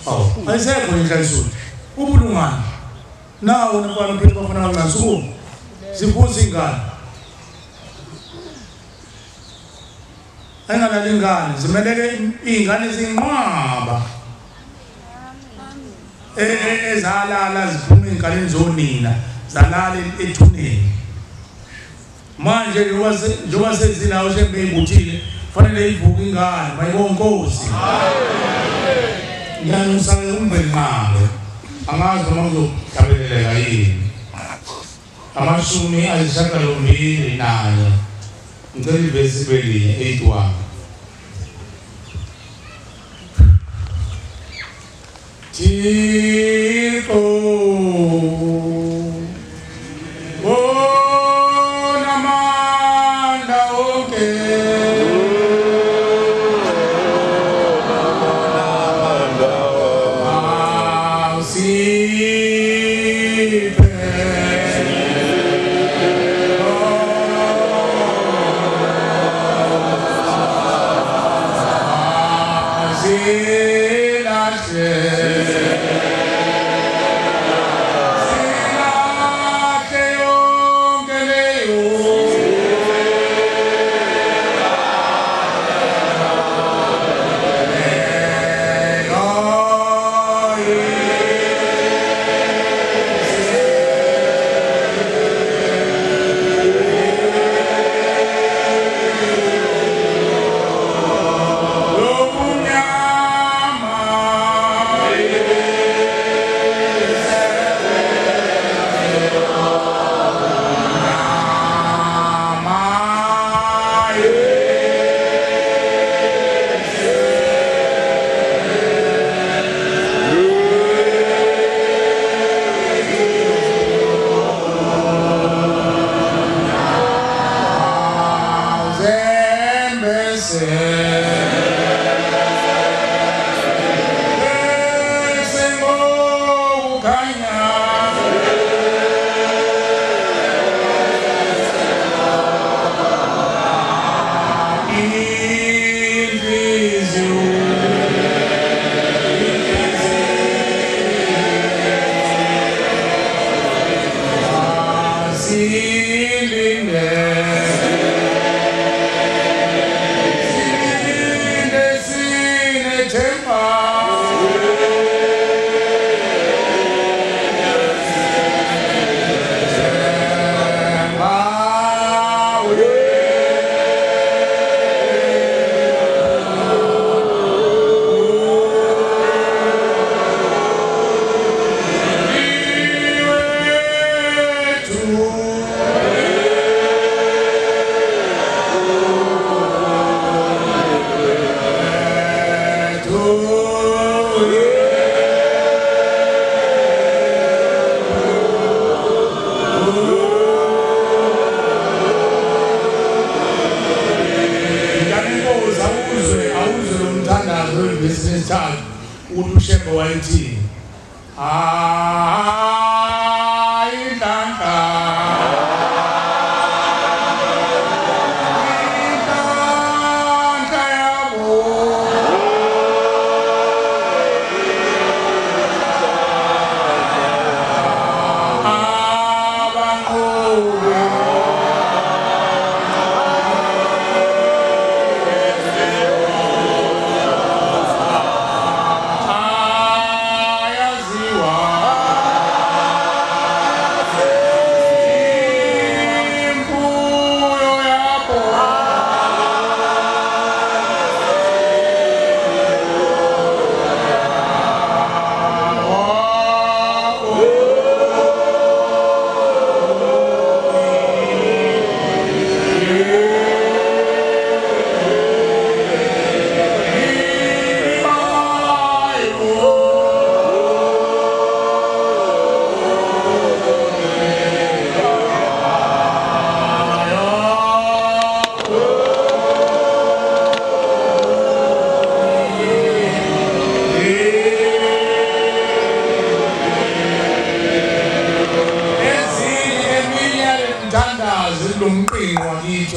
Awu ayisekho inhlayisuthu ubulungane nawo nabantwana uphethe bafana kancane suku zivuza ingane ayingalali ingane zimelele iy'ngane zinqwaba ezalala ziphuma ey'nganeni zonina zalala ethuneni. Manje njengoba sezilawo Shembe ey'buthile fanele ivuke ingane mayibonkosi. Ngiyanxusa-ke uMvelinqangi angazi noma kuzohlabeleleka yini. 84 ngicela ivesi belinye 81. Thixo onamandla onke awusiphe silahle yonke leyo ukuthi uShembe wayethini. Hayi inhlanhla, inhlanhla yabo, abanqobi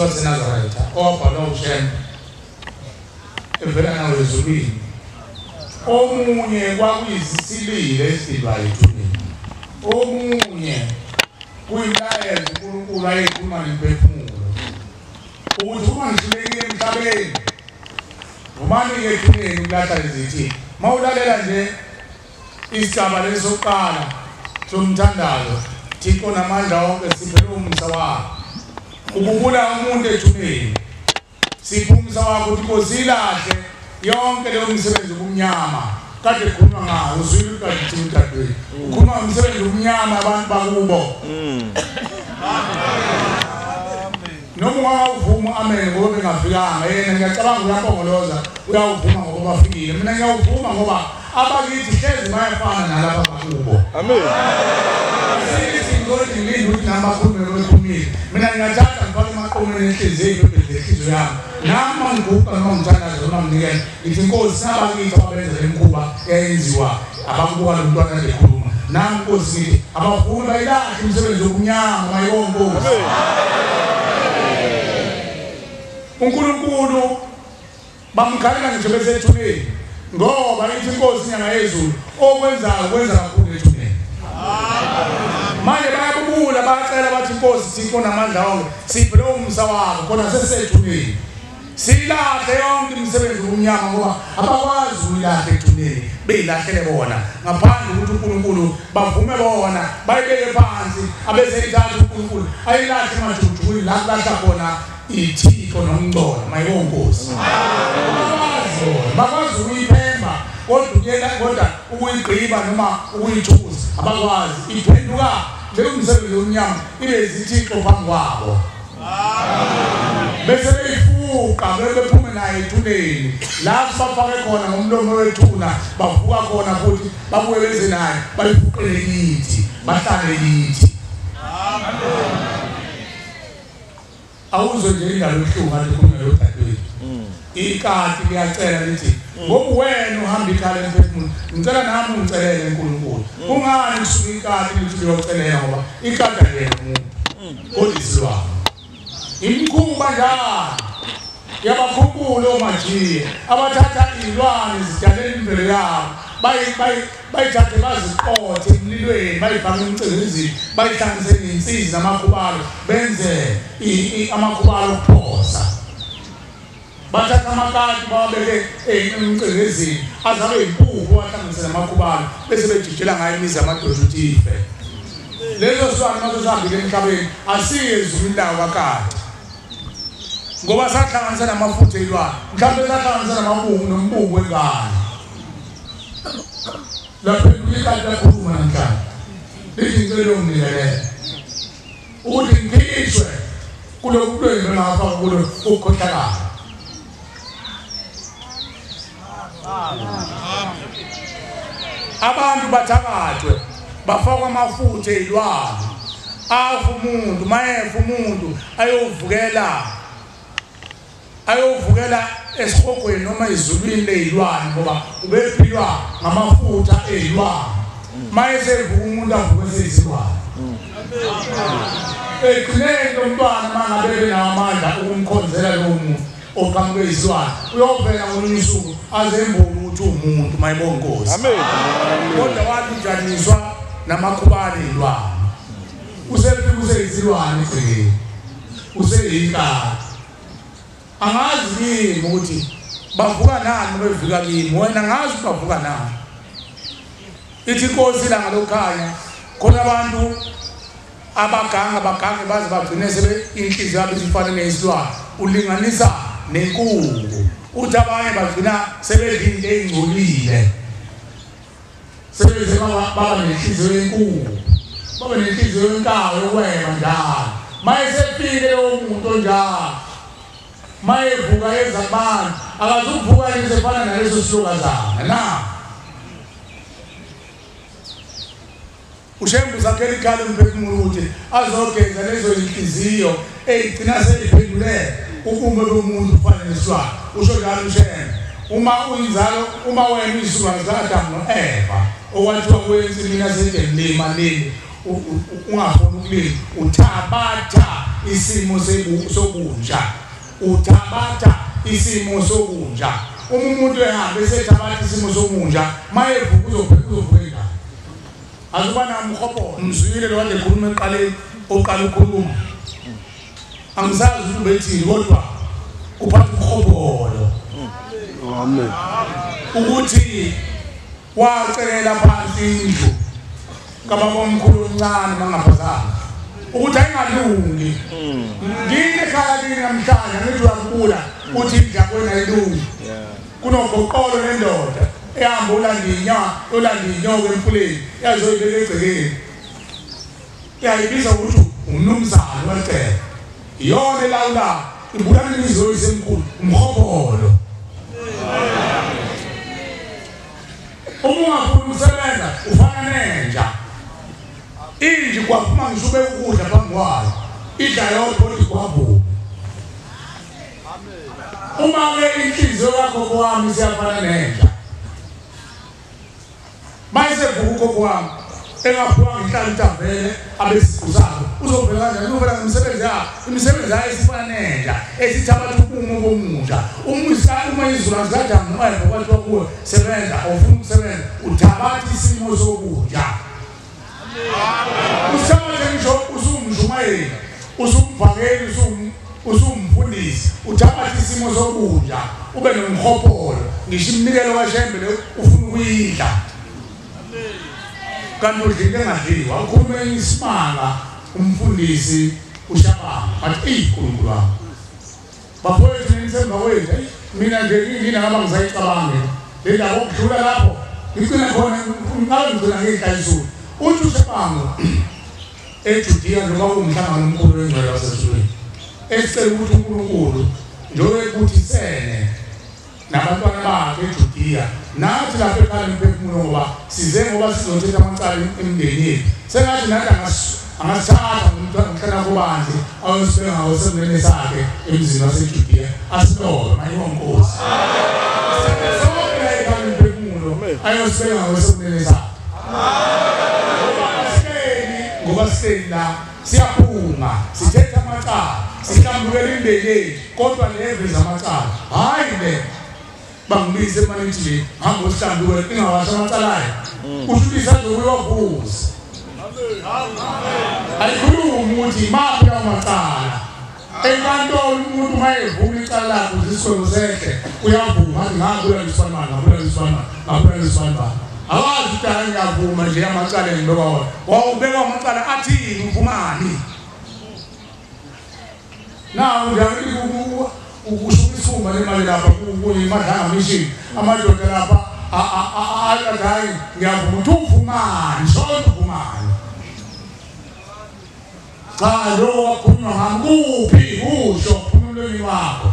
waseNazaretha owabhalwa uShembe evela nawezulwini. Omunye kwakuyisilile esidwa ethuneni, omunye kuyimlayezo uNkulunkulu ayekhuluma nemphefumulo ukuthi uma ngihlulekile emhlabeni vumani-ke ethuneni ukulahla lezithini. Uma ulalela nje isigaba lesi sokuqala somthandazo, Thixo namandla wonke siphele umusa wakho, ububula umuntu ethuneni, siphe umusa wakho ukuthi Nkosi ilahle yonke leyo misebenzi obumnyama kade kukhulunywa ngayo. Uzwile udadewethu, udadewethu ukhuluma ngomsebenzi obumnyama abantu bakubo. Noma ungawuvuma amen ngoba bengafikanga yena, ngiyacabanga uyapongoloza uyawuvuma ngoba bafikile. Mina ngiyawuvuma ngoba abakithi hlezi bayafana nalaba bakubo. Amen. Sithi ngilinde ukuthi nami bakhulume bekhulumile. Mina ngiyathatha ngifake emaqomeni enhliziyo yenhliziyo yami. Nami ngiguqa noma ngithandaza noma nginikele ngithi Nkosi nabakithi ababenza le mkhuba eyenziwa abakubuka lo mntwana nje ekhuluma. Nami Nkosi ngithi abavume bayilahle imisebenzi yobumnyama mayonkosi. uNkulunkulu bamkhalela ngisho besethuneni ngoba ithi Inkosi inyanga yezulu okwenzayo kwenza kakhulu ethuneni. Manje bayabubula bayacela bathi Inkosi Thixo namandla wonke siphe lowo musa wakho khona sesethuneni, silahle yonke imisebenzi yobumnyama ngoba abakwazi ukuyilahle ethuneni, beyilahlele bona ngaphandle ukuthi uNkulunkulu bavume bona bayibeke phansi abeseyithatha uNkulunkulu ayilahle emajukujukwini la kulahla khona ithixo nomngcola mayibonkosi. Bakwazi ukuyiphemba kodwa ukuyigqiba noma ukuyithuza abakwazi. Iphenduka leyo misebenzi yomnyama ibe izithixo phambi kwabo, bese beyifuqa bephume nayo ethuneni lapho bafake khona ngomlomo wethuna, bavuka khona futhi babuye beze nayo bayifuqele kithi bahlale kithi. Awuzwe nje indaba ebuhlungu kade ukhuluma nodadewethu. Ikati liyacela lithi ngoba wena uhamba ikhala emphefumulo, ngicela nami ungicelele uNkulunkulu. Kungani kusuka ikati lithi liyocelela? Ngoba ikati aliyena umuntu kodwa isilwane. Imikhuba njalo yabakhumbula omajiya abathatha iy'lwane zidalela imvelo yabo bayithathe baziqothe emlilweni bayifake emcindezini bayihlanganise ney'nsizi namakhubalo benze amakhubalo okuphosa. Bathatha amakati bawabeke emcindezini azabe yimpuphu bahlanganise namakhubalo bese bejijela ngayo imizi yamadoda ukuthi ife. Lezo silwane mase sihambile emhlabeni asiye ezulwini lawo kakade ngoba sahlanganisa namafutha ey'lwane, mhlawumbe sahlanganisa namabungu nombungu wengane. Laphenduka ikati lakhuluma namhlanje lithi ngicela unginikelele ukuthi ngikhishwe kulobu bulwembu engafaka kulo ukukhohlakala. Abantu bathakathwe bafakwa amafutha ey'lwane, afa umuntu mayefa umuntu ayovukela esihogweni noma ezulwini leyilwane ngoba ubephilwa ngamafutha eyilwane. Mayesevuka umuntu avuke seyizilwane. Ekugcineni lo mntwana mangabe benamandla ukumkhonzela lowo muntu oqhamuke izilwane uyovela ngolunye usuku azembule ukuthi uwumuntu mayibonga Nkosi. Amen. Kodwa walujaniswa namakhubane eyilwane. Usefika useyizilwane egcekeni. Useyinkabi. Angazi kimi ukuthi bavuka nani bevika kimi wena ngazi bavuka nani. Ithi inkosi ilanga lokukhanya khona abantu abaganga bagange baze bagcine sebe inhliziyo yabo isifana nesilwane ulinganisa nenkungu. Uthi abanye bagcina sebedla into eyingcolile sebeze baba nenhliziyo yenkukhu baba nenhliziyo yenkawu yokweba njalo. Mayesefike lowo muntu onjalo mayevuka yeza kubantu akazuvuka yini naleso silokazana na. uShembe uzakhela ikhala umphefumulo ukuthi azogeza lezo inhliziyo eyigcina seliphendule ubume bomuntu ufane nesilwane. Usho njalo uShembe uma uyinzalo uma wena uyisizukulwane sika-Adamu no-Eva okwathiwa kuwe ensimini yaseEdeni lima limi ungafuni ukulima uthabatha isimo sobunja. Uthabatha isimo sobunja. Uma umuntu ehamba esethabatha isimo sobunja mayevuka uzovuka ingane. Azuba namhopho mzwile lo kade ekhuluma eqaleni oqala ukukhuluma. Angisazi ukuthi ubethini kodwa uphatha umhobholo. Amen. Ukuthi wacelela phansi indlu kababa omkhulu omncane mangaphazana ukuthi ayingalungi. Ngine ekhaya kini namhlanje ngithi uyakubula uthi indlu kwena ayilungi. Kunogoqolo nendoda ehamba ulanda inyoka emfuleni yazoyibeka egcekeni. Yayibiza ukuthi umnumzane wecele. Iyona elawula ibulala imizi oyisemkhulu umhobholo. Uma ungafuni ukusebenza ufana nenja. Inji kwaphuma ngisho ubeka ukudla phambi kwayo idla yodwa kodwa igwavuma. Uma-ke inhliziyo yakho kwami siyafana nenja. Mayesevuka ugogo wami engaphiwanga inhlanhla vele abesiqu sakhe uzovela kanjani? Uzovela ngemisebenzi yakhe. Imisebenzi yayo esifana nenja esithabatha ubumo bomunja. Uma izulu zikadamu no-Eva kwathiwa kuwe sebenza awufuni ukusebenza uthabatha isimo sokudla. Usithabathe ngisho usumshumayeli usumvangeli usumfundisi uthabatha isimo sokudla ube nomhobholo ngisho iminikelo kaShembe le ufuna ukuyidla. Kanti udla into engadliwa. Ukhulume isimanga umfundisi uShabanga bathi eyi Nkulunkulu wami bafowethu nithemba kwethu mina nje nginangaba ngisayicabange le ndaba okudlula lapho ngigcina khona ngabe ngigcina ngidla izulu. Uthi uShabanga eJudiya njengoba kuwumhlangano omkhulu wengcwele wasezulwini esicela ukuthi uNkulunkulu njengoba ekuthisene nabantwana bakhe eJudiya nathi lapha ekhaya umphefumulo ngoba size ngoba sizothetha amacala emndenini yethu sengathi nathi angasithatha umntwana kubanzi ayosibeka ngawesemnene sakhe emzini waseJudiya asilobe mayibonga Nkosi. Sonke la ekhaya umphefumulo ayosibeka ngawesemnene sakhe. Ngoba sihleli la siyaphuma sithetha amacala sihlambukela imindeni yethu kodwa leveza amacala hhayi le bangibize emanejini hamba usihlambukele ingawasho amacala ayo kusho ukuthi isazokuyovuza. Ayikhulumi ukuthi maphi lawo macala enkantolo umuntu uma evuma icala lakhe ukuze isigwebo sehle uyavuma athi ngabulala isifanana ngabulala isifanana ngabulala isifanana. Awazi ukuthi hayi ngiyavuma nje amacala engibekwa wona. Wawubekwa amacala athini uvumani? Nawu nje ukushuka isifumba lemali lapha kuyimadlanga mission amadoda lapha athi hayi ngiyavuma ukuthi uvumani shona uvumani. Cha lo wakhulunywa ngami kuphi usho kuphuma emlonyeni wakho.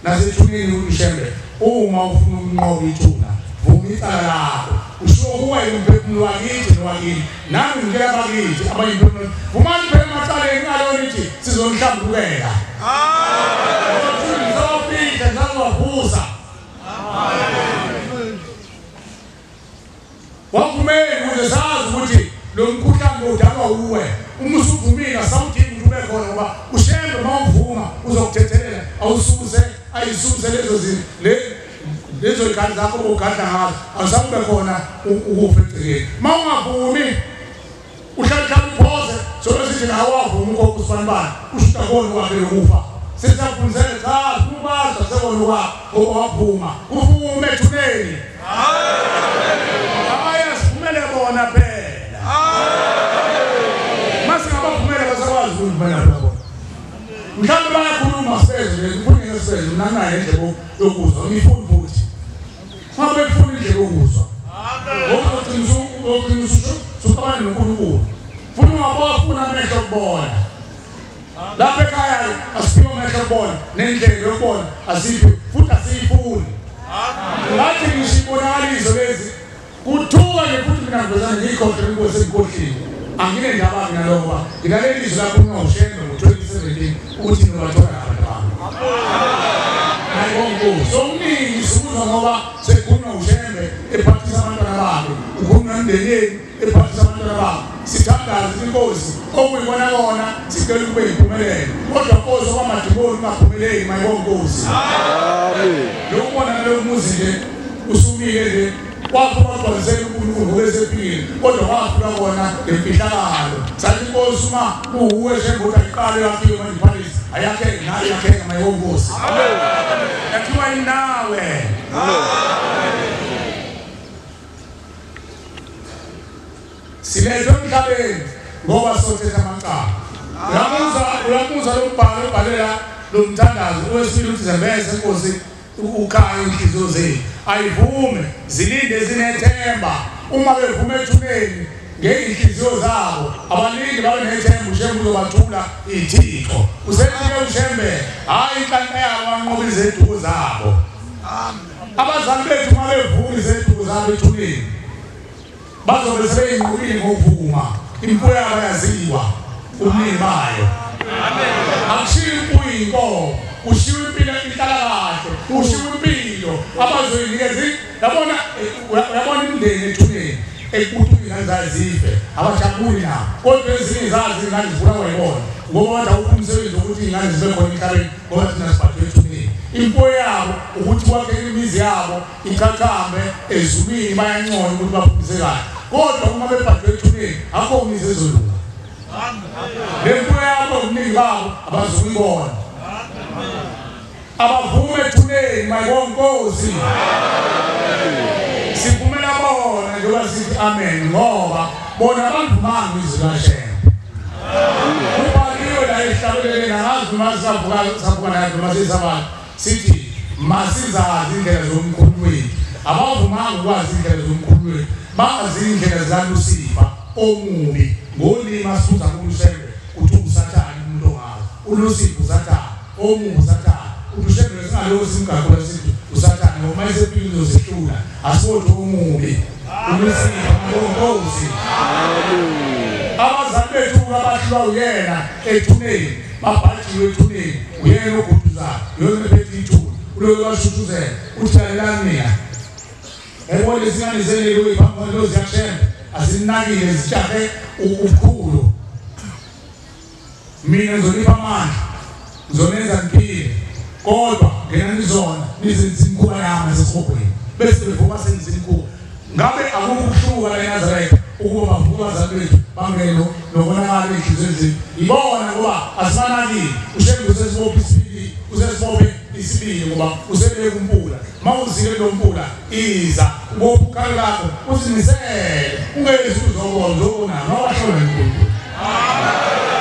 Nasethuneni uShembe uma ufuna ukunqoba ithuna vuma icala lakho usho kuwena umphefumulo wakithi nowakini nami ngitshela abakithi abanye imphefumulo vumani phela emacaleni alona ithi sizonihlambulukela. Amen. Bavumele ukuze sazi ukuthi lo mkhuhlane udalwa uwe. Uma usuvumile asawudingi ukuthi ube khona ngoba uShembe mawuvuma uzokuthethelela awususe ayisuse lezo zinto lezo ikhathi zakho ogadla ngazo awusakube khona ukufa egcekeni. Mawungavumi uhlala uphoze solo sithi awavumi ukhokho usibanibani usho ukuthi akona kwakhe lokufa. Sesiyafundisela cha kubaza sekona kwakho ngoba waphuma uvume ethuneni. Amen. Asivumele bona phela. Amen. Masingabavumela basakwazi ukuvumela phela bona. Mhlawumbe bayakhuluma sibezwe ngifuna ngesibezwe mina nginayo indlebe yokuzwa ngifuna futhi. Ngabe ngifuna indlebe yokuzwa. Amen. Ngokuqinisa usuqabana noNkulunkulu. Funa ungabafuna amehlo okubona. Lapha ekhaya asiphiwe amehlo okubona nendlebe yokubona asiphi futhi asiyifuni. Ngathi ngisho ibonakaliso lezi kuthuka nje futhi mina ngiveza ngiyikhohle inkosi engikhohlile. Anginendaba mina lokho ngoba ngilaleli izwi lakho ungaWuShembe ngo-2017 ukuthi ngibathola abantu bami. Ayibongo sokuningi sikuzwa ngoba sekukhulunywa uShembe ephathisa abantwana bakhe, ukhulunywa nomndeni ephathisa abantwana bakhe. Sithandaza inkosi okuyibona kona sicela ukube yimpumelelo. Kodwa Nkosi okwamadimoni ungaphumeleli mayibongo Nkosi. Amen. Lokubona lo muzi nje usumile nje wafika wagcwalisela uNkulunkulu ngoba esephilile kodwa wafika kona ngemfihlakalo. Sathi inkosi uma kuwuwe Shembe ukuthi ayiqale yakhiwe manje iphalisi ayakheke nayo yakheke mayibongo Nkosi. Amen. Yakhiwa inawe. Amen. Silethwe emhlabeni ngoba sothetha amacala. Uyamuzwa lo mbhalo obhalela lo mthandazo owesibili uthi zembese inkosi ukhaya inhliziyo zethu ayivume zilinde zinethemba. Uma bevume ethuneni ngeyinhliziyo zabo abalindi babe nethemba uShembe uzobathula ithixo. Usethike uShembe hayi inhlanhla yabo banqoba izeduko zabo. Abazali bethu uma bevuma izeduko zabo ethuneni bazobe sebeyinqobile ngokuvuma imfuyo yabo yaziwa umnini bayo. Akushiwo imfuyo inkomo, kushiwo impilo inhlalakahle, kushiwo impilo abazoyinikeza. Yabona uyabona imindeni ethuneni ekuthi ingane zayo zife abajabuli nabo, kodwa ezinye zazi ingane zibulawa yibona ngoba bathi awukho umsebenzi wokuthi ingane zibe khona emhlabeni ngoba thina sibhadwe ethuneni. Imfuyo yabo ukuthi kwakheke imizi yabo ichachambe ezulwini bayancona ukuthi bafundise kahle, kodwa uma bebhadwe ethuneni akho imizi ezolunga. Lemfuyo yabo ubuningi babo abazukuyibona. Abavume ethuneni mayibongo Nkosi. Sivumela bona njengoba sithi amen ngoba bona abavumanga izwi kaShembe. Kubhaliwe la ehlabeleleni angazi noma savuka nayo noma sisabala sithi masizazi indlela zomkhulu wethu. Abavumanga ukwazi indlela zomkhulu wethu, bazi indlela zikaLusifa omubi. Ngolimi asibuza kuShembe uthi uSathane umuntu ongazi uLusifa uSathane omubi uSathane uthi uShembe singaloku simgaqula sithi uSathane ngoba uma esefika uzozehlula asikodwa omubi uLusifa ngoNkosi. Abazali bethu abahlulwa uyena ethuneni babhajiwe ethuneni uyena oguduzayo uyena ophethe ithuna uloyo bashuthuzela uthi lalelani nina. Yayibona izingane zeneliwe phambi kwalozi yaShembe azinakile zitshahe ubukhulu. Mina ngizonipha amandla ngizonenza niphile kodwa ngena nizona nizenze imikhuba yami nasesihogweni bese bevuka senze imikhuba. Ngabe akukho ukuhluka la eNazaretha ukuba bavuka abazali bethu bangene nokonakala ey'nhliziyweni zethu ibona ngoba asibanakile. uShembe usesibophe isibili, usesibophe isibili ngoba usebeke umpula. Mawuzile lo mpula iza ubophe ukhalo lakho uzimisele ungezi uzobona uzobona nowashona uNkulunkulu.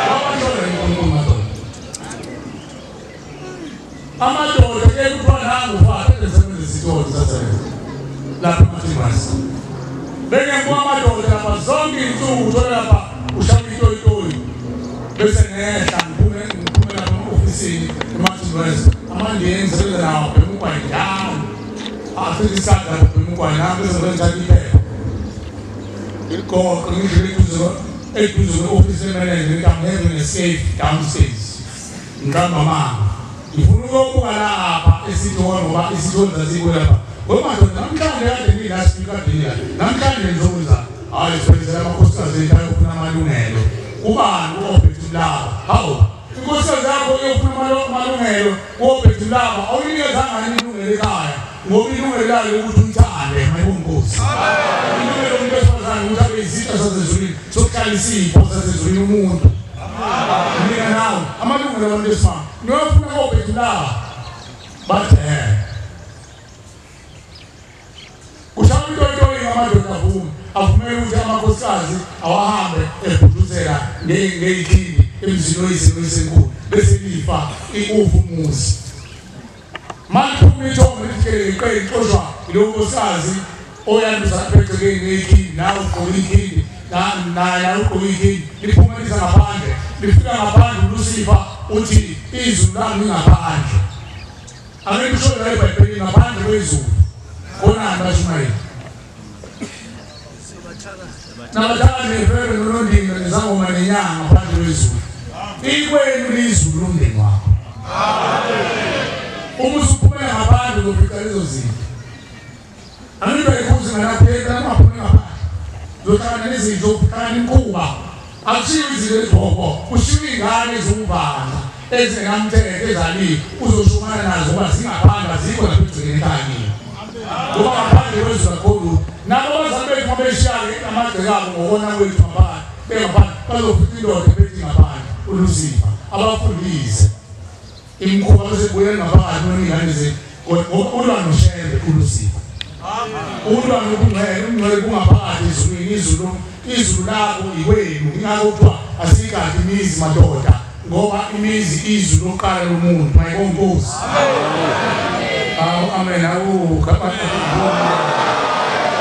Wabashona uNkulunkulu madoda. Amadoda ke kuthiwa nangu ufaka esebenza isitolo sasebenza lapha emathimasi. Bengekuwa amadoda lapha zonke iy'nsuku uthola lapha ushaya itoyitoyi bese ngehla ngiphume lapha ema-ofisini emathimasi amandiye engisebenza nawo abhema ugwayi njalo. Afika isikhathi lapho bhema ugwayi nami bese ngithatha iphepha ngiligoqe ngidlule eduze kwe-ofisi manager ngithi I'm having a safe downstairs. Ngiqamba amanga ngifuna ukuyobuka lapha esitolo ngoba isitolo zazikuwe lapha. Ngoba madoda namhlanje kade ngila speaker kade ngila namhlanje ngizokwenza Hayi sibenzela amakhosikazi ethu ayofuna amalungelo. Ubani u-Obed Mlaba? Hawu, inkosikazi yakho iyofuna amalungelo ku-Obed Mlaba, awuyinikezanga yini ilungelo ekhaya? Ngoba ilungelo layo ukuthi uyithande mayibonkosi. Ilungelo lomuntu wesifazane ukuthi abe izitsha sasezulwini, sokuhlala isipho sasezulwini umuntu. Mina nawe amalungelo abantu besimame niyofuna ku-Obed Mlaba. Bathi kushaya into amadoda avume avumele ukuthi amakhosikazi awahambe ebhuduzela ngeyikhini emzini oyisenkulu bese lifa ikufa umuzi. Maliphuma ithongo lifikele iqembu ixoshwa yilowo nkosikazi oyanduza egcekeni ngeyikhini, nawe ugqoke ikhini, naye ugqoke ikhini, liphuma liza ngaphandle, lifika ngaphandle uLusifa uthi izulu lami lingaphandle. Angeke usho la eBhayibhelini ngaphandle kwezulu. Khona bashumayela. Nabathanda nefebe nonondinga nezangoma nenyanga ngaphandle kwezulu. Ikwenu lizulu lomndeni wakho. Uma usuphumela ngaphandle uzofica lezo zinto. Angeke bayikhuze nganaphela ungaphumi ngaphandle. Uzohlangana nezinto uzohlangana imikhuba. Akusiyo izinto ezibhobho, kushiwo iy'ngane eziwuvanga ezingenamthetho ezalile uzoshumana nazo ngoba zingaphandle azikho lapha egcekeni ekhaya kini. Ngoba ngaphandle kwezulu kakhulu nabo abazali bethu uma beshiya-ke amagceke abo ngokona kwethu ngaphandle bengaphandle bazofica indoda bethi ngaphandle uLusifa abafundise imikhuba bese kubuyela ngaphakathi noma iy'ngane zethu ulwa noShembe uLusifa. Ulwa nobungcwele, ubungcwele bungaphakathi ezulwini, izulu lakho ikwenu. Ingakho kuthiwa asikade imizi madoda ngoba imizi izulu lokuqala lomuntu. Mayibonkosi. Awu amen awu kapata.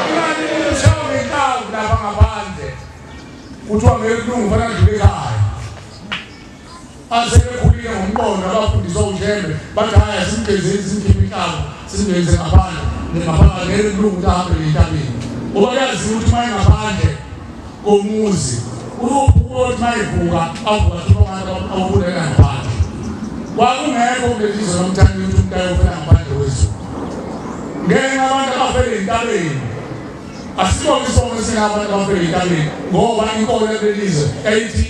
Ingani ushaya ngenkawu lapha ngaphandle. Kuthiwa ngeke kulungu fanele adlule ekhaya. Asebekhulile ngomqondo abafundiswa uShembe bathi hhayi asimgezeni simkhiphe inkawu simgenze ngaphandle. Ngaphandle ngeke kulungu ukuthi ahambe entabeni. Ngoba kuyaziwa ukuthi uma engaphandle komuzi uyothi mayivuka avuka thupha abantu ababulela ngaphandle. Kwakungekho kulelizwe lomthandi ukuthi umuntu ayofela ngaphandle kwezulu. Ngenxa abantu abafele entabeni. Asibonge isongo esingabantu abafele entabeni ngoba inkolo yakulelizwe yayithi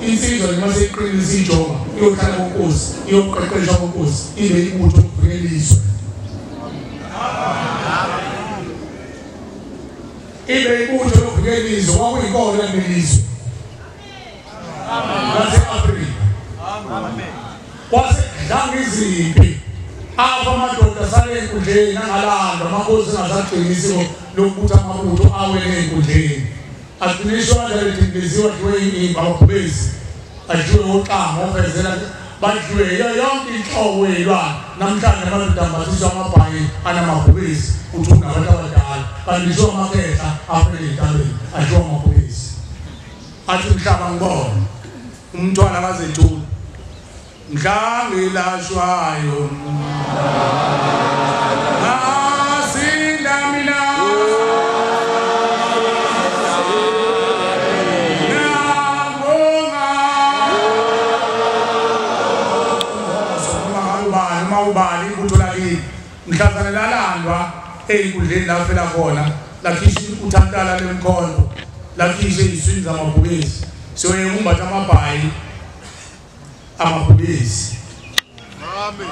insizwa noma seyiqinisa ijonga iyohlala konkosi, iyoqeqeshwa konkosi, ibe ibutho lokuvikela izwe. Ibe ibutho lokuvikela izwe kwakuyinkolo yakulelizwe lase-Afrika. Kwase kudlanga izimpi apho amadoda asale ey'nkundleni angalandwa, amakhosi engasagcini isiko lokubutha amabutho awele ey'nkundleni. Agciniswa kanjalo edingiziwe adliwe amabhubesi, adliwe oxanga ovezela badliwe yonke inhlobo yey'lwane. Namhlanje amadoda ambathiswa amabhayi anamabhubesi uthi unabantu abadala, kanti ngisho amakhehla afele ey'ntabeni adliwa amabhubesi. Athi mhlaba ngibone umntwana akazethula mhla ngilashwayo ngasinda mina ngabonga uma ubani ibutho lakini mhlazane lalandwa ey'nkundleni lafela khona lakhishwa uthantala lemkhonto lakhishwe iziswini zamabhubesi siyoyeka ukumbatha amabhayi amabhubesi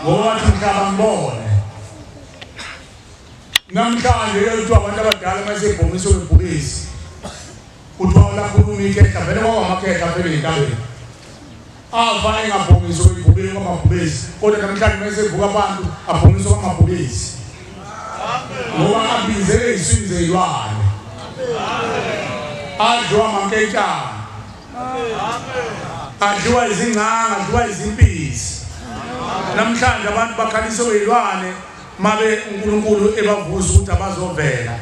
ngoba wathi mhlaba ngibone. Namhlanje kuthiwa abantu abadala uma sebhomiswe kwebhubesi kuthiwa lakhuluma ikhehla vele kwakwamakehla vele ey'ntabeni afa engabhomiswa kwebhubesi kwamabhubesi, kodwa namhlanje uma sevuka abantu abhomiswa kwamabhubesi ngoba abizele iziswini zey'lwane adliwa amankentshana adliwa izingcanga adliwa izimpisi. Namhlanje abantu bakhaliswe izilwane mabe uNkulunkulu ebavusa ukuthi abazovela.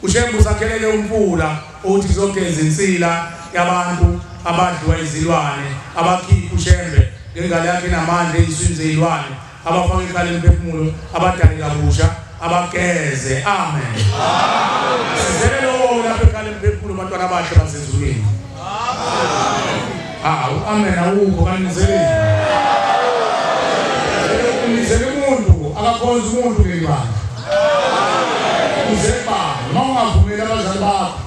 uShembe usakhelele umfula uthi kuzogeza insila yabantu abadliwa izilwane, abakhipha uShembe ngengalo yakhe namandla eyiswini zeyilwane, abafaka ikhala emphefumulo, abadale kabusha, abageze. Amen. Sizele lowo lapha ekhala emphefumulo bantwana abahle basezulwini. Awu amen awukho kanizeleni. Nizele umuntu akakhonza umuntu kuleli bandla. ungavumeli abazali bakho.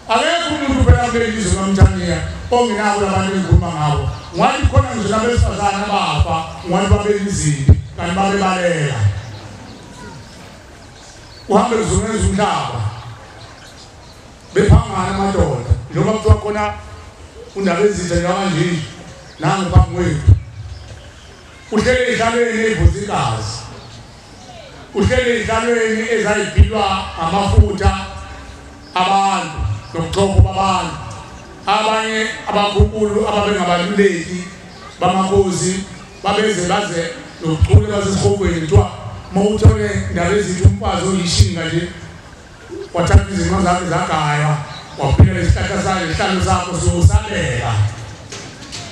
Akekho umuntu phela kulelizwe kaMthaniya ongenabo labantu engikhuluma ngabo. Ngathi khona ngisho labesifazane abafa, ngathi babeyizimpi kanti babebaleka. Uhambe uzungeza umhlaba bephangana amadoda, njengoba kuthiwa khona undaba ezitha njengamanje nangu phambi kwethu. Uhlele ey'hlalweni ey'vuza igazi, uhlele ey'hlalweni ezayiphilwa amafutha abantu nobuchopho babantu. Abanye abakhulu ababengabaluleki bamakhosi babeze baze nobuchule basesihogweni, kuthiwa mawuthole indaba ezithi umfazi oyishinga nje wathatha izinto zakhe zagaywa waphila lesihlahla sakhe isihlalo sakho siyosabeka.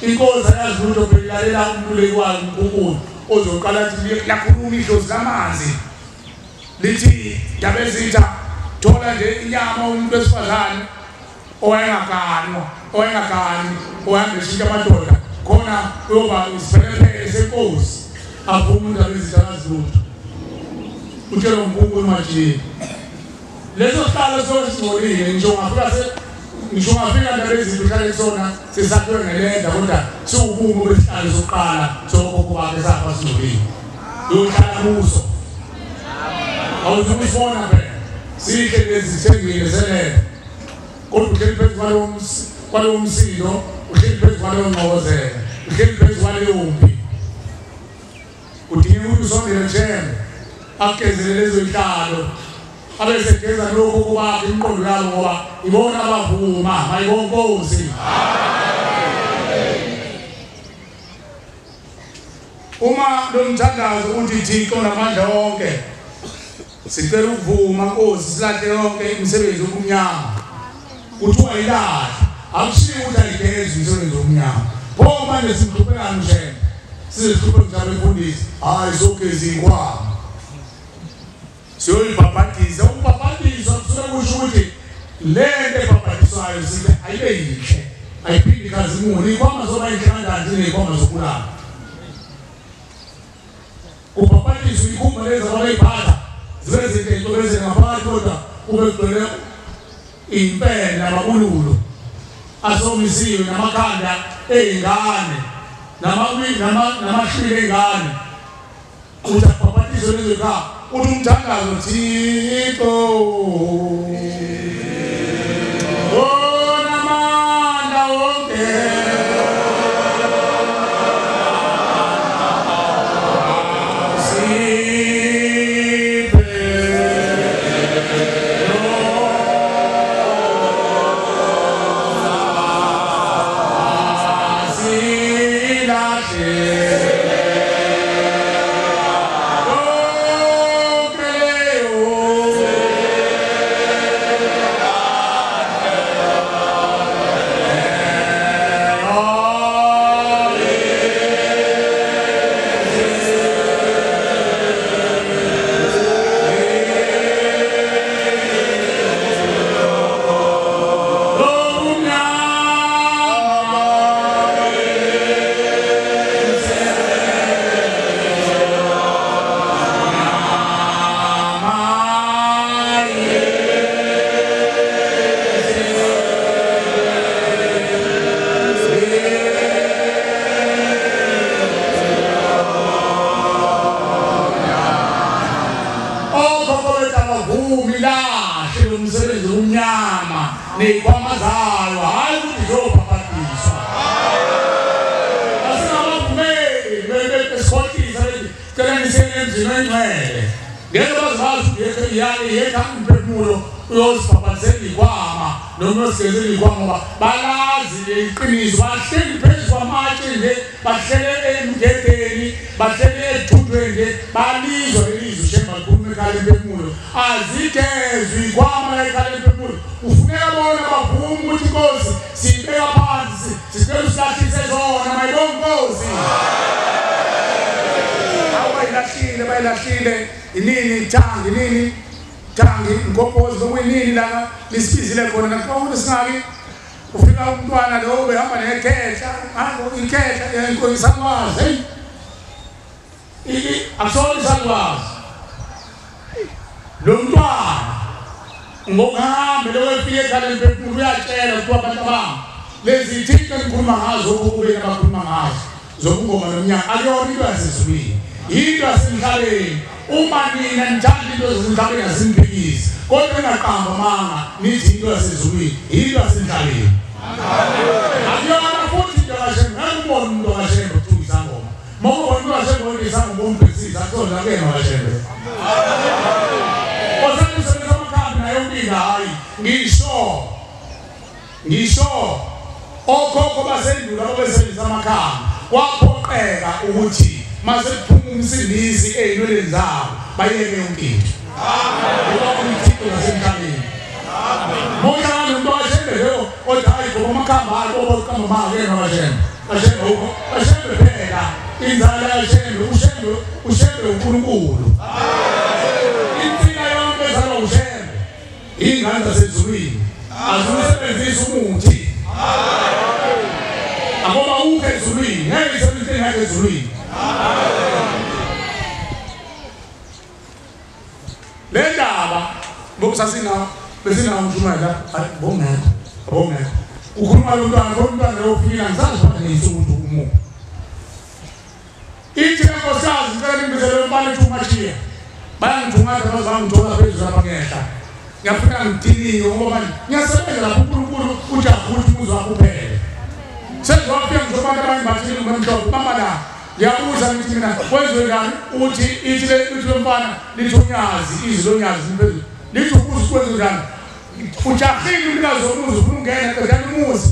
Inkosi ayazi lutho phela, ilalela umluleki wayo uNkulunkulu ozoqala athi lakhuluma idlozi lamanzi lithi ndaba ezitha thola nje inyama umuntu wesifazane owayengaganwa owayengagani owahamba eshintsha amadoda khona uyoba isiphelepele senkosi. Avume indaba ezitha akazi lutho, utshela uNkulunkulu manje leso sihlalo sosingcolile. Ngisho ungafika ndaba ezinto uhlale kusona sesakhiwe ngelenda, kodwa siwubumo besihlalo sokuqala sokhokho bakhe safa singcolile. Uyohlala kuso, awuzukusibona phela sihle lezi sithengile selenda, kodwa uhleli phezu kwalowo msindo, uhleli phezu kwaleyo ngxokozela, uhleli phezu kwaleyo mpi. Kudingeka ukuthi usondele njembe akugezele lezo y'hlalo, abesegeza lokho kubakhe imiqondo yabo, ngoba ibona abavuma mayibonkosi. Uma lo mthandazo uthi Thixo namandla wonke, sicela ukuvuma Nkosi silahle yonke imisebenzi yobumnyama. Kuthiwa ilahle, akushiwo ukuthi ayigezi imisebenzi yobumnyama. Pho manje simhluphekani nje sizihluphe njalo mfundisi, hayi sogeza iy'nkwama siyoyibhabhadisa. Ukubhabhadiswa kusuke kusho ukuthi le nto ebhabhadiswayo sithi ayibe yinhle, ayiphinde ikhazimule. Iy'nkwama zoba yinhle kanjani ziney'nkwama zokulala? Kubhabhadiswa iy'khumba lezi ababayiphatha zibe zinto ey'cwebezele ngaphakathi, kodwa kube kugcwele iy'mpene namabululo asomisiwe namakhanda ey'ngane namashwili ey'ngane. Uthi akubhabhadiswe lezo y'khawu, uthi umthandazo Thixo onamandla wonke ney'nkwama zayo. Hhayi ukuthi ziyobhabhadiswa, asingabavumeli besikhohlisa bethi cela nisiyeni emzini oyingcwele. Ngeke bazibazi ukuthi yekha umphefumulo uyozibhabhadisela iy'nkwama noma uyosigezela iy'nkwama, ngoba balazi iqiniso. Bahleli phezu kwamatshe nje, bahlele emgedeni, bahlele ethundweni nje, balizwa lelizwi Shembe likhuluma ekhala emphefumulo. Azigezwe iy'nkwama la ekhala emphefumulo. Kufuneka bona bavume ukuthi Nkosi siyibeka phansi, sicela usilahlise zona mayibonkosi. Awu bayilahlile, bayilahlile inini thangi, inini thangi ngobhozi lokuyinini la lisibizile khona nakuba singaki. Ufika umntwana lo behamba nekhehla, ikhehla inkosi isakwazi, hey akusona isakwazi lo mntwana. Ngokuhambe lo efike ekhaya lemphefumulo uyatshela ukuthi abantu abami lezi thixo engikhuluma ngazo ukubuyela abakhuluma ngazo zokungoma nomnyaka akuyona into yasezulwini, into yasemhlabeni. Uma nina nithanda into zasemhlabeni asimphikisi, kodwa ningaqamba amanga nithi into yasezulwini, into yasemhlabeni. Akuyona futhi into kaShembe. Ngeke ubone umuntu kaShembe kuthiwa isangoma. Uma ubona umuntu kaShembe wena isangoma umbhekisisa akuzona kuyena kaShembe. Osebenzisa amakhambi naye ubika hayi ngisho okhokho basendulo ababesebenzisa amakhambi kwaphoqeka ukuthi mase kuphuma umsindisi ey'nweleni zabo bayeke yonke into. Ngoba kuyithixo zasemhlabeni. Mawuhlangana nomuntu kaShembe leyo othi hayi ngoba amakhambi hayi bobo uqamba amanga kuyena kaShembe. KaShembe ukho kaShembe phela inzala kaShembe uShembe uNkulunkulu. Insika yonke ezalwa uShembe iy'ngane zasezulwini azisebenzisi umuthi. Ngoba ukho ezulwini ngeke isebenzise ngeke ezulwini. Le ndaba ngokusasina besina umshumayela bongekho ukhuluma lo mntwana lo ufika ngisazi ukuthi ngiyisuntu umuntu ithi nkosikazi ngicela ngimbizele umfana ethi uMashiya bayangithungatha bazangithola phezulu lapha ngehla ngiyafika ngidiniwe ngoba manje ngiyasebenza lapho uNkulunkulu ujabula ukuthi umuzi wakho uphele. Sezofika ngisho abantu abanye bathini ngomhlophe mama la ngiyabuza ngithi mina kwenziwe njani uthi ithi le ithi lomfana lithi unyazi izwi lonyazi phezulu lithi ubuza kwenziwe njani ujahile umnikazi womuzi ufuna ungena qedani umuzi.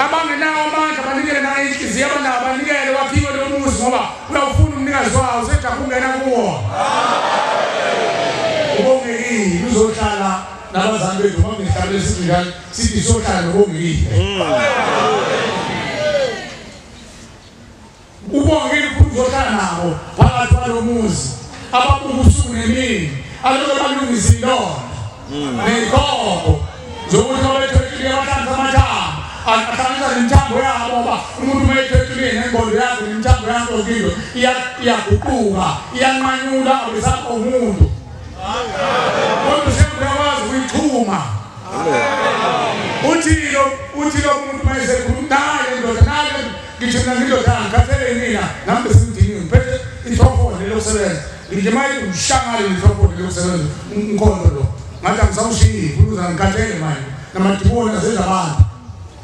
Abangenawo amandla banikele nayo inhliziyo abanawo banikele wakhiwe lo muzi ngoba uyawufuna umnikazi wawo sejaha ungena kuwo. Ubongekile uzohlala nabazali bethu ngoba ngihlabele sithi njalo sithi sohlala nobongekile. Ubongekile futhi uzohlala nabo phakathi kwalo muzi ababuka usuku nemini alokho balungisa ilonda ney'nkomo zokuthi babethwetshile abahlanza amathambo ahlanganisa nemithambo yabo ngoba umuntu uma ethwetshile nengqondo yakhe nemithambo yakhe yonke into iyaguquka iyanqanyula abesapha umuntu. Kodwa uShembe uyakwazi ukuyixhuma. Uthi lo muntu uma esekhuluma naye ndoda naye ngithi mina ngindoda ngikhathele nina nami besimdiniwe ngiphethe ithofoni lokusebenza ngithi manje umshangale ithofoni lokusebenza umkhondo lo ngathi angisawushiyi ukuze ngikhathele manje namadimoni azenza abantu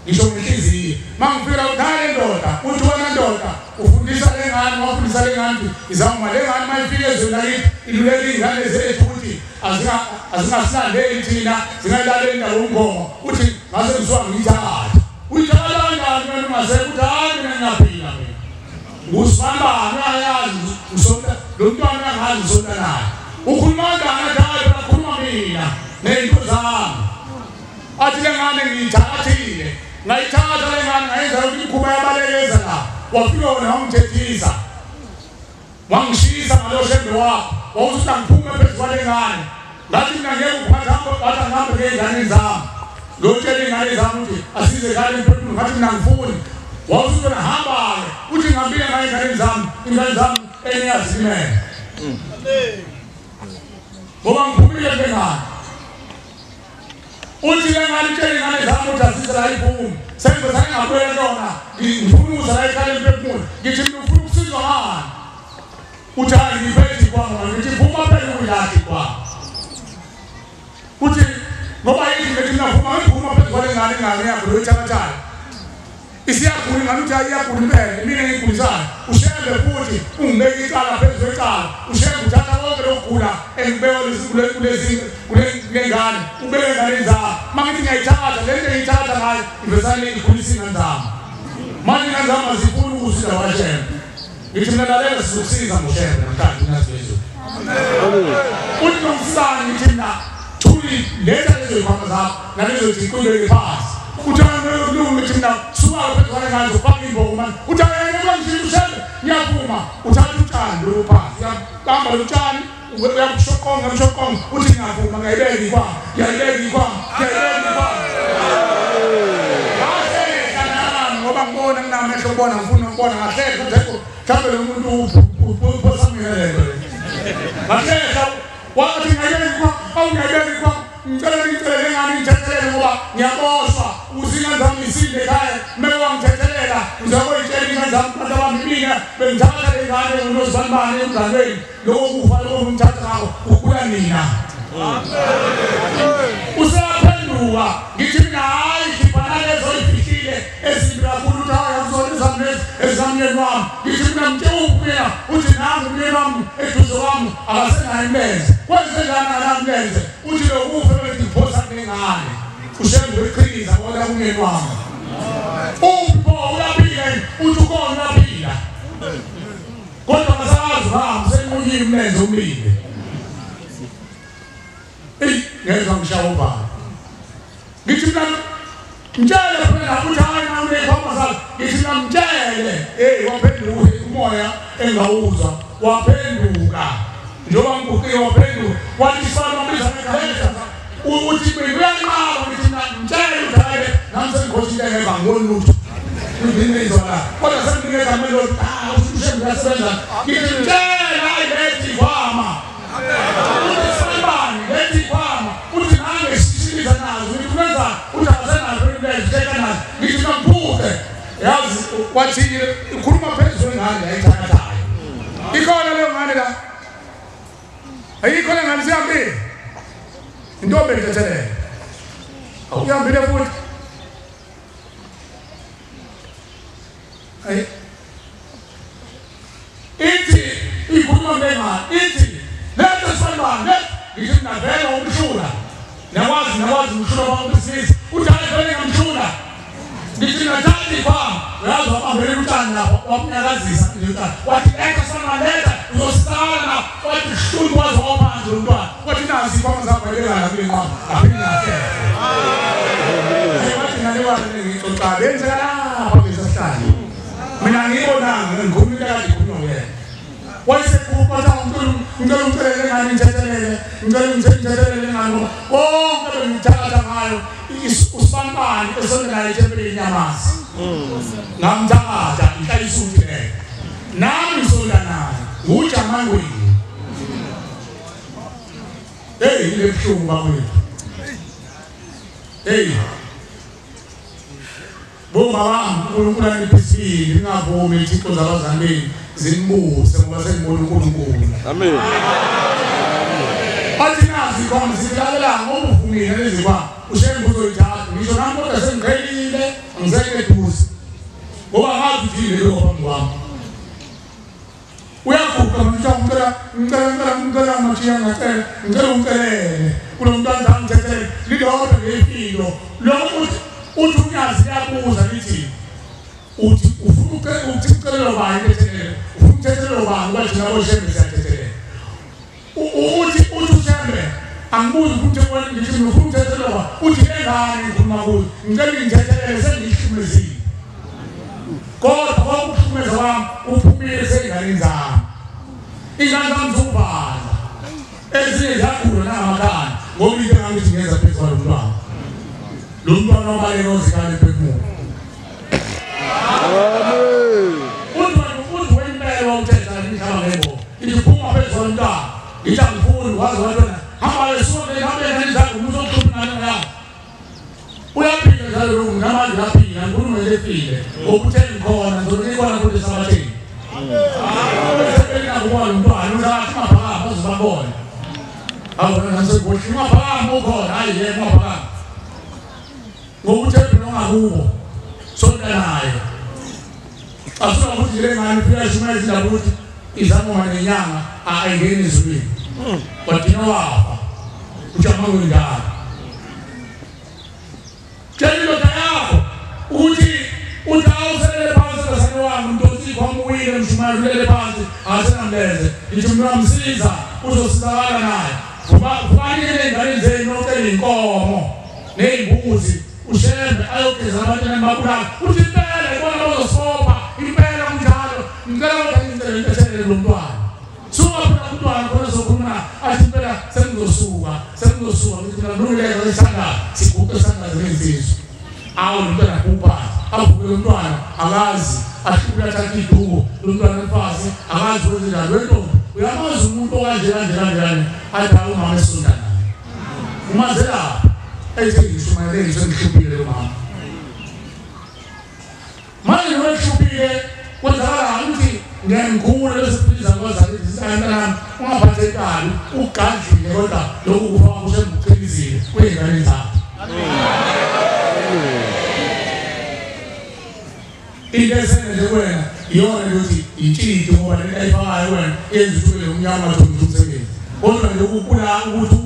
ngisho ngenhliziyo. Mangifika naye ndoda uthi wena ndoda ufundisa le ngane wafundisa le ngane izangoma le ngane mayifika ezweni lakithi iluleka iy'ngane zethu ukuthi azingasilandeli thina zingayilaleli indaba yomngoma uthi ngase ngisuka ngiyithakatha uyithakatha kanjani wena ungasekho uthi hayi mina ngiyaphila mina ngusibambani uyayazi ngisonta lo mntwana uyangazi ngisonta naye ukhuluma kanjani athi hayi phela khuluma mina ney'nto zami athi le ngane ngiyithakathile ngayithatha le ngane ngayenza ukuthi imikhuba yabalekeza la wafika wena wangithethisa wangishisa ngalo Shembe wakho wawusuthi angiphume phezu kwale ngane ngathi mina ngeke uphatha wathi angihambe ngey'ngane zami ngiyotshela iy'ngane zami ukuthi asize ngale mphefumulo ngathi mina ngifuni wawusuthi wena hamba-ke uthi ngihambile ngayo ey'nganeni zami iy'ngane zami eniyazimele ngoba ngiphumile kule ngane. Uthi le ngane itshela iy'ngane zami ukuthi asize la iphume sengivese ngingabuyela kuyona ngifuna ukuza la ekhaya lemphefumulo ngithi mina ufuna ukusizwa ngani uthi hayi ngiphethe ikwama ngithi phuma phela ukuyilahla ikwama uthi ngoba yini ngithi mina phuma ngiphuma phezu kwale ngane ingane yakho lo ithakathayo isiyagula ingane uthi hayi iyagula impela mina ngiyigulisayo uShembe futhi ungibeka icala phezu kwecala uShembe uthatha konke lokugula engibeka kule ngane ubeke ingane zami mangithi ngiyayithatha le nto engiyithatha ngayo ivesane igulisa ingane zami manje ingane zami azifuni ukusiza kwaShembe ngithi mina lalela sizokusiza ngoShembe namhlanje unyazi. Uthi nomsana ngithi mina thuli letha lezo zikhwama zakho nalezo ziqondele phansi uthi kulungu ngithi mina suka phezu kwale ngane uzofaka imboko manje uthi ayeke kwanjini uShembe ngiyavuma uthatha utshani lo phansi uyabamba lo tshani uyabushoqonga uyabushoqonga uthi ngiyavuma ngiyayibeka ikwama ngiyayibeka ikwama ngiyayibeka ikwama ngahleka nami ngoba ngibona nginamehlo kubona ngifuna ukubona ngahleka ukuthi mhlawumbe lo muntu uphosa mina le nto le ngahleka wathi ngayibeka ikwama Awungiyabeka ikhwama ngicela ngicelele ngani ngithethelele ngoba ngiyaboshwa ukuze ingane zami ngisinde ekhaya kumele wangithethelela ngizokoyitshela ingane zami abantu abami mina bengithatha le ngane nginozibani emdlalweni lokho kufa lokho ngithatha ngakho kugula nina. Useyaphenduka ngithi mina hayi khipha nalezo oyifihlile ezimbi kakhulu uthi hayi akuzona ezami lezi ezamyeni wami. Ngithi mina mtshela mina uthi nangu umyeni wami eduze kwami akasenayo imilenze. Kwenzenjani akanamlenze? Uthi lokufa bethi ngiphosa nengane. Ushembe weqhiniza kodwa umyeni wami. Upho uyaphila uthi ukhona uyaphila. Kodwa ngasakazi uhamba senqunyiwe imilenze umile. Eyi ngezwa ngishaya uvalo. Ngithi mina mtshele phela ukuthi hayi na unekhwama zakho. Ngithi mina mtshele. Hey waphenduka umoya engawuzwa waphenduka. Njengoba ngiguqiwe waphenduka wathi sifana wambiza ngegama uthi mina uyanqaba. Ngithi mina mtshele ukuthi hayi nami sengikhohlile ngeva ngiboni lutho. Ngizwa la kodwa sengingegama elodwa ah ushembe uyasebenza. Ngithi mtshele hayi lethi ikhwama. Uthi sanibani lethi ikhwama uthi nange sishiliza nazo. Ngithi kwenza uthi akasenazo into nazo. Ngithi mina mphuke yazi wathi ikhuluma phezulu ngane ayithakathayo. Ikhona leyo ngane la ayikho le ngane siyambile intombi engithethelele awuyambile futhi ayi ithi ikhuluma ngengane ithi letha sanibani ngithi mina vele umshula niyakwazi umshula wamsiza uthi hayi vele ngamshula. Ngithi mina thatha ikhwama uyazi wabambela utshani lapho wamnyakazisa nje utshani wathi letha sanibani letha uzosala wathi hlungu waze waphansi lo mntwana wathi nazi ikhwama zakho ayibeka la kule nqwaba aphinde ngafela. Wathi ngale wami ngixoxa benzeka lapha kulesa sihlalo mina ngiyibonanga ngikhuluma into akade ikhulunywa nguyena. Wayesekhupha wathi ngicela ungicelele ngani ngithethelele ngicela ngithethelele ngani ngoba konke bengithakatha ngayo usibanibani esondelayo ethempelini inyamazi ngamthakatha inhlayisuthi leyo nami ngisonda naye ngujamangweni. Hey ile buhlungu bakwethu. Hey boma wami uNkulunkulu aniphisile ningavumi izithixo zabazali benu zinibuse ngoba senibona uNkulunkulu. Amen. Bathi nazi ikhona zilalela ngoba uvumile lezi kwa ushembe uzoyithatha ngisho nami kodwa sengiqhelile angiseke eduze ngoba ngazi ukuthi yini leyo phambi kwami. Uyaguqa manje ngicela machiya ngacela ngicela ungicelele kulo mntwana angithethelele lilodwa ngefilo lokho uthi unyazi liyabuza lithi uthi ufuna ukuthi ucelele bani ethethelele ufuna ukuthethelelwa bani ngoba thina boshembe siyathethelele. Uthi ushembe angibuzi ukuthi wena ngithi ngifuna ukuthethelelwa uthi lengane ngikhuluma kuyo ngicela ngithethelele sengiyihlukumezile kodwa kwakuhlukumeza kwami uphumile seyinganeni zami ingane zami zokubhala ezinye ziyagula nangamakhanda ngoba into engangithi ngenza phezu kwalo mntwana lo mntwana obaleka ozikhala emphefumulo. Uthi wempela uthetha imhlaba ngengoma ithi phuma phezu kwalo mntwana ngithi angifuni waze wantwana hamba lesuke hambe ngane zakho umuntu oxhumana naye yakho. Uyaphila njalo lokhu namanje uyaphila ngikhuluma ngento efile ngokuthe ngikhona ngizonibona futhi esabatheni. Sekukhona umntwana uzathi maphakama uzobabona. Awubona nasegoshi maphakama ukhona hayi yebo maphakama. Ngokuthe phela ungakubo sonta naye. Asuna ukuthi le ngane ifika ishumayela izindaba ukuthi izangoma nenyanga ayingeni ezulwini. Wadina wafa. Ujama njalo. Tshela indoda yakho ukuthi uthi awuselele phansi kasane wami mntosi kwamuwile mshumayeli ulele phansi asenamlenze ngithi mina msiza uzosizakala naye. Vukanike ney'ngane zenu nocela iy'nkomo ney'mbuzi ushembe ayogeza abantwana babulala uthi impela ibona bazosopha impela kunjalo ngicela kodwa ngicela into lo mntwana. Suka phela umntwana khona sokhuluma athi impela sengizosuka ngithi mina nuleka lesandla siguqe isandla zensizwa. Awu lo mntwana kupha avuke lo mntwana akazi ahlubule athathe iduku lo mntwana mfazi akazi kwenzenjani wentombi uyamazi umuntu okanje kanje kanje kanje athi hayi umama esonda naye. Umazela ethi ngishumayele ngisengihluphile lo mama. Manje wehluphile kwenzakala ukuthi ngiyangigula lesiphiliza kwazali isandla ungaphathekali ugadlile kodwa lokhu kufa kusembuqinizile kwezingane zakho. Into esenze wena iyona ukuthi itshitshi ngoba lento ayifakayo wena yenza ukuthi ube umnyama wathi umsebenzi. Kodwa nje ukula ukuthi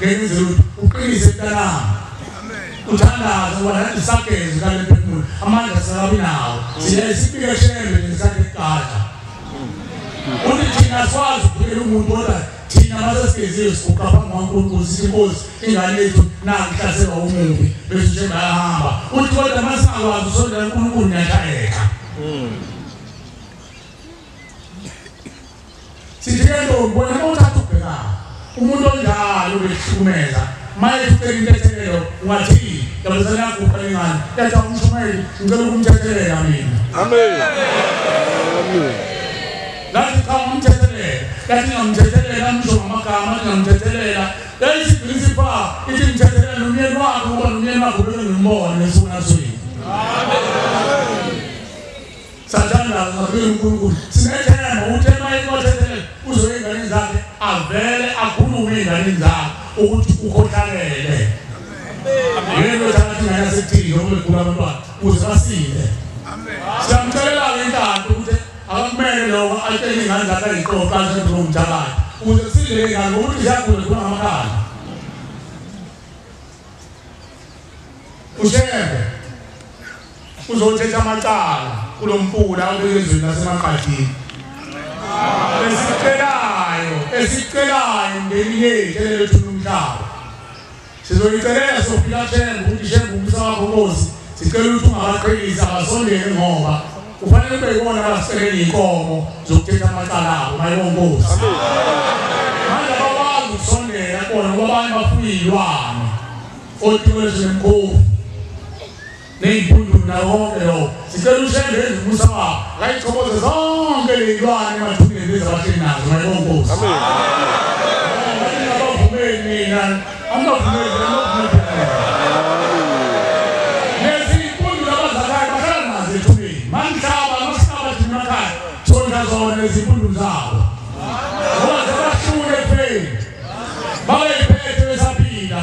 ngenze ukuthi uqinise mntanami. Uthandaze ngoba nathi sageze kale mphefumulo amandla sakabi nawo. Siyaye sifike shembe ngesikhathi esiqala. Uthi thina sikwazi ukuphila umuntu kodwa thina masesigezile siguqa phambi kwaNkulunkulu sithi Nkosi ingane yethu nangihlaselwa umubi bese nje bayahamba. Uthi kodwa masingakwazi usondela kuNkulunkulu niyashayeka. Sithi ke ntombi wena uthatha ubhekana umuntu onjalo ubehlukumeza maye ucela intethelelo ungathi yabazana yakupha ingane yathi umshumayeli ngicela ukumthethelela mina. Amen. Amen. Lathi cha umthethelela yathi ngamthethelela ngisho ngamagama ngamthethelela yayithi principal ithi ngimthethelela nomyeni wakhe ngoba nomyeni wakhe ubengimbona nesonasweni. Amen. Sathanda ngakuye uNkulunkulu sinethemba ukuthi emaye kwathethelela uzoya ingane zakhe avele akhulume ingane zakhe ukuthi ukhohlakele. Amen. Yebo thatha ingane yasethile ukugula abantwana ukuze basinde. Amen. Siyamcelela ke intanto ukuthi akumele lokho atshele ingane zakhe ayiqoqa njengoMthakathi ukuze kusinde ingane ngokuthi ziyagula khona ngamakhala. Ushembe uzothetha amacala kulomfula obezweni lasemaqadini. Esicelayo imndeni yethu elethu umhlaba. Sizoyicelela sofika Shembe ukuthi Shembe umsa wakho Nkosi sicela ukuthi ungabaqhelisi abasondele ngoba kufanele kube yibona abasicelela inkomo zokuthetha amacala abo mayibonkosi. Manje abakwazi ukusondela kona ngoba abanye bafuye iy'lwane otiwezwe nemkhovu ney'mpundulu nawo konke lokho. Sicela uShembe enze umusa wakho akayichoboze zonke ley'lwane emathuneni lezi abahleli nazo mayibonkosi. Abavumeli mina angavumeli lezi iy'mpundulu abazakhayo bahlala nazo ethuneni mangihlaba masihlaba thina emakhaya sondla zona lezi iy'mpundulu zabo ngoba zabahlule ekufeni babeyiphethe besaphila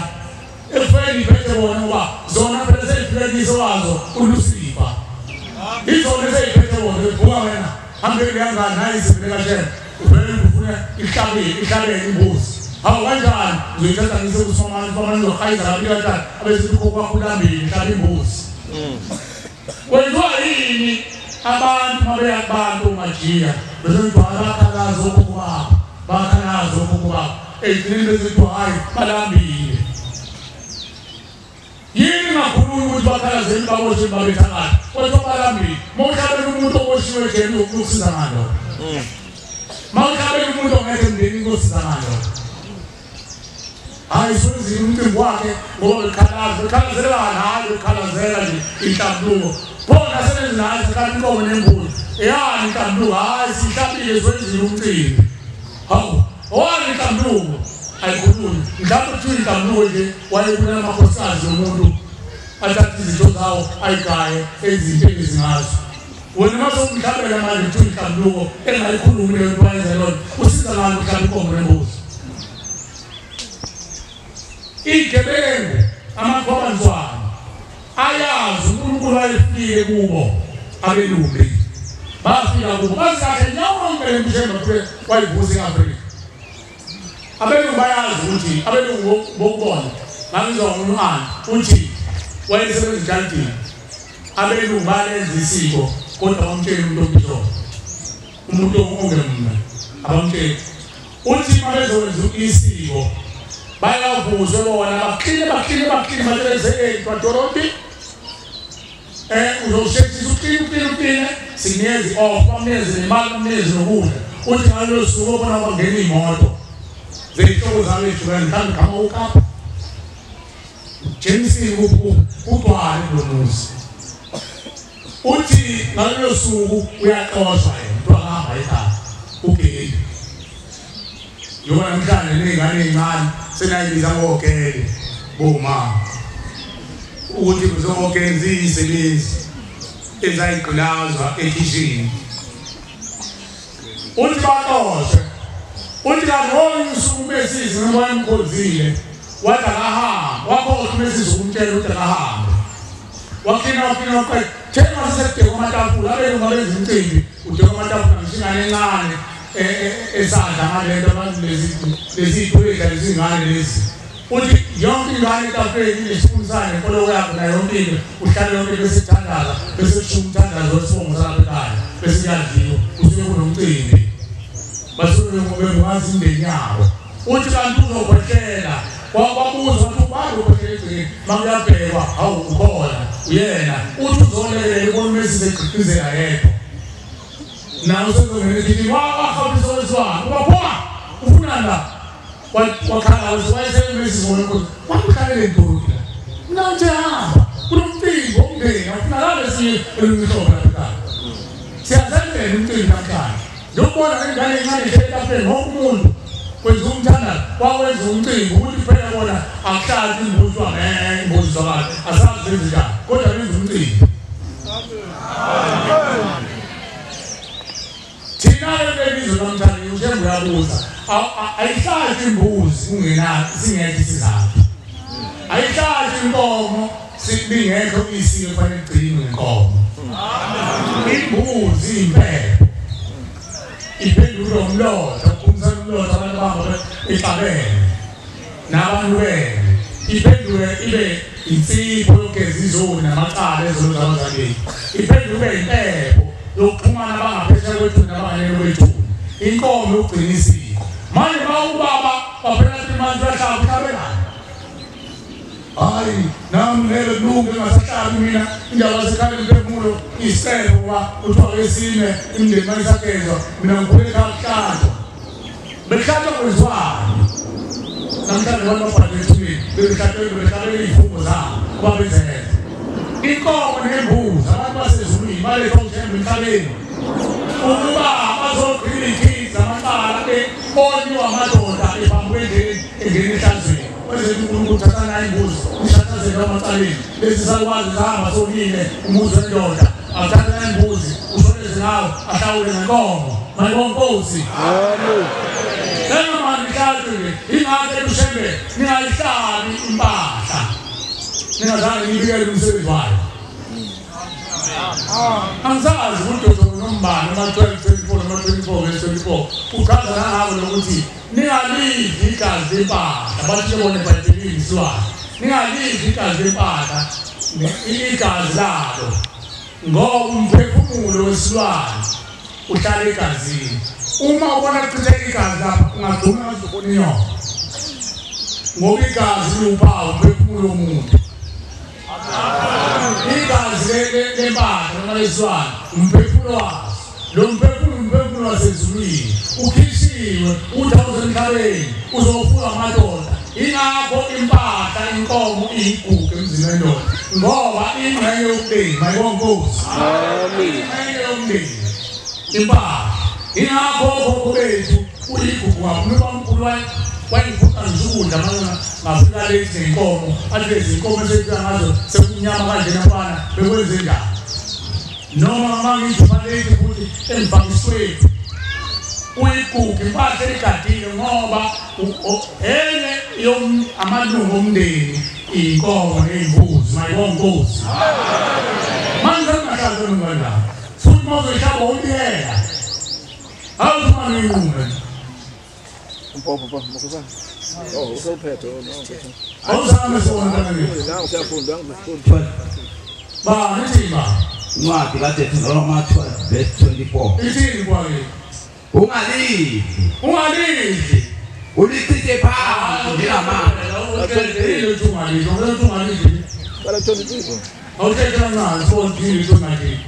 ekufeni iphethe bona ngoba zona phela seyifike wazo uLusifa izona seyiphethe bona bevuka wena hambele yangani nayi izivele kaShembe uvele ufuna ihlabele imbuzi hawu kanjani uzoyithatha ngise kusomani somani uzohayiza kabi kanjani abese ukwakhulambile ihlaba imbuzi. Kwenziwa yini abantu mabeya kubantu majiya bese kuthiwa abakhalazi okhokho babo bakhalazi okhokho babo egcineni bese kuthiwa hayi balambile. Yini ngakhuluma ukuthi bakhalazeni baboshiwe babethakatha kodwa balambile. Mawuhlabela umuntu oboshiwe ejele ukusiza ngalo. Mawuhlabela umuntu ongekho emndenini kosiza ngalo. Hayi senzile umcimbi wakhe ngoba bekhalaza bekhalazelana hayi bekhalazela nje inhlambuluko. Bona sebenza naye sikhathi inkomo nembuzi. Yani inhlambuluko hayi sihlabile senzile umcimbi. Hawu wani inhlambuluko ayikhulumi. Mhlawumbe kuthiwa inhlambuluko nje wayebulala amakhosikazi omuntu athathe izinto zawo ayigaye ezinto ezingazo. Wena mase umhlabela manje kuthiwa inhlambuluko engayikhulumi leyo nto wayenza lona usiza ngani ukuhlaba inkomo nembuzi? Igebengu amakhwabanzwana ayazi uNkulunkulu wayefike kubo abelumbi bafika kubo bazi kahle yonke le mishembe wayivusa e-Afrika. Abelungu bayazi ukuthi abelungu bokubona ngangizwa ngumntwana uthi wayesebenza ejardini abelungu balenza isiko kodwa bamtshela umuntu obizwa umuntu ongemna abamtsheli uthi mabezokwenza isiko bayavuzwe bona bakline batheleze eDoroti uzosheshisa ukline sinikeze off bamnikeze nemali bamnikeze nokudla uthi ngalolo suku obona bangena iy'moto zey'hlobo zabo ey'hlukene mhlawumbe gama uKapa Jameson ugcwale kulo muzi uthi ngalolo suku uyaxoshwa yena kuthiwa akahamba ekhaya ugeli. Njengoba namhlanje ney'ngane ey'ncane senayibiza ngogele boma ukuthi kuzogele izisebenzi ezayigqilazwa ekhishini. Uthi baxoshwe, uthi kanti wonke usuku umesizi noma wayemkhonzile wathi akahamba, wakhohlwa umesizi ukumtshela ukuthi akahambe. Wakhina waqeda thena sesekudeka amatafula abelungu abenza umcimbi udeka amatafula ngisho ingane encane esadla ngalento abantu lezi iy'twedla lezi ngane lezi. Uthi yonke ingane etafuleni inesipuni sayo nenkoloko yakho nayo yonke into, uhlale yonke into bese kuthandaza bese kushiwo umthandazo wesibongo salapha ekhaya bese kuyadliwa kusuke kunomcimbi. Basuke bengazi imindeni yabo. Uthi kanti uzokhwehlela wabuza wathi ubani ukhwehlela egcekeni, makuyabhekwa hawu ukhona uyena. Uthi uzolekelela ubona umesizi egqigqizela yedwa nawe usezongena ekhishini wahambisa owesibani ubaphuma ufunani la wakhala wayesemesizi wona inkosi wakuhlalele ntoni la mina nje hamba kunomcimbi womndeni awufunakala esinye olunye uhlobo lapha ekhaya siyazenzela umcimbi namhlanje ndiyokubona ngengane encane nje etafuleni wonke umuntu kwenza umthandazo wawenza umcimbi ukuthi phela bona akuhlali imbuzi imbuzi zabantu asazi zenze njani kodwa benza umcimbi. Thina-ke belizwe namhlanje uShembe uyabuza ayihlali imbuzi singekho isizathu, ayihlali inkomo sibingekho isiko kufanele igcinwe ngenkomo. Imbuzi impepho iphendulwe umlotha ukukhumsana umlotha abantu bahamba exabene nabantu bene, iphendulwe ibe insipho yokugeza izoni namacala ezono zabazali, iphendulwe ibe impepho yokuxhumana abangaphesheya kwethuna nabanganeno kwethuna, inkomo yokugcina isiko. Manje ma ubaba waphela 3 months uyahlaba uhlabelani? Hayi nami ngeke kulunge ngingasahlabi mina indaba yasekhaya imphefumulo isicelo ngoba kuthiwa kwesine imindeni mayisagezwa mina ngikhule ekhaya kuhlatshwa. Bekuhlatshwa kwenziwani? Namhlanje abantu babhadle ethuneni bebehlabela iy'fungo zabo ababezenza. Inkomo nembuzi abantu basezulwini balethwa uShembe emhlabeni ukuba bazogcina iy'khithi zamacala oniwa amadoda ephambuka endleleni engena ehlazweni. Kwezethu uNkulunkulu thatha nayo imbuzi ishathazele amacaleni lezi salukwazi zihamba sonile umuzi wendoda athathe nayo imbuzi ushoneze ngawo ahlawule ngenkomo. Mayibonga Nkosi. Amen. Lena manje ihlatshwe ingakho uShembe ningayihlabi impahla ningazange nibikele umsebenzi wayo. Angisazi ukuthi nombani noma 12 24 noma 24 verse 24 uchaza nangako lokuthi ningalidli igazi lempahla. Bathi bona eBhayibhelini isilwane ningalidli igazi lempahla igazi lalo ngoba umphefumulo wesilwane uhlala egazini. Uma ubona kuchitheka igazi lapha ungagcuma ngathi ubona inyoka ngoba igazi liwuphawu umphefumulo womuntu. Igazi lempahla noma lesilwane umphefumulo waso, lo mphefumulo umphefumulo wasezulwini ukhishiwe uthi awusemhlabeni uzofuka amadoda. Ingakho impahla inkomo iyigugu emzini wendoda ngoba ingxenye yomndeni. Mayibonga Nkosi. Amen. Ingxenye yomndeni impahla. Ingakho okhokho bethu uyigugu kakhulu. Ubamkhulu wayengiphuca ngisho ukudla manje ngafika late ngenkomo athi lezi nkomo esefika ngazo sekumnyama kanjena mfana bekwenze njani noma uma ngijuma late futhi engifaka iswethu. Uyigugu impahla egadile ngoba enye amalungu omndeni inkomo ney'mbuzi. Mayibonga Nkosi. Manje ungahlabi kanjani futhi uma uzoyihlaba ubiyela awuthi ngiyinqume nje. Oh, usewuphethe awuzame sibona kanjani la usiyafunda ngifunda. Ba ithini ba incwadi kaDeuteronomy 12 verse 24 ithini kwake? Ungalidli, ungalidli ulichithe phansi njengamanzi. Ungalidli ungalidli Bala 24 awuthethe kancane sibona ukuthi ungalidli.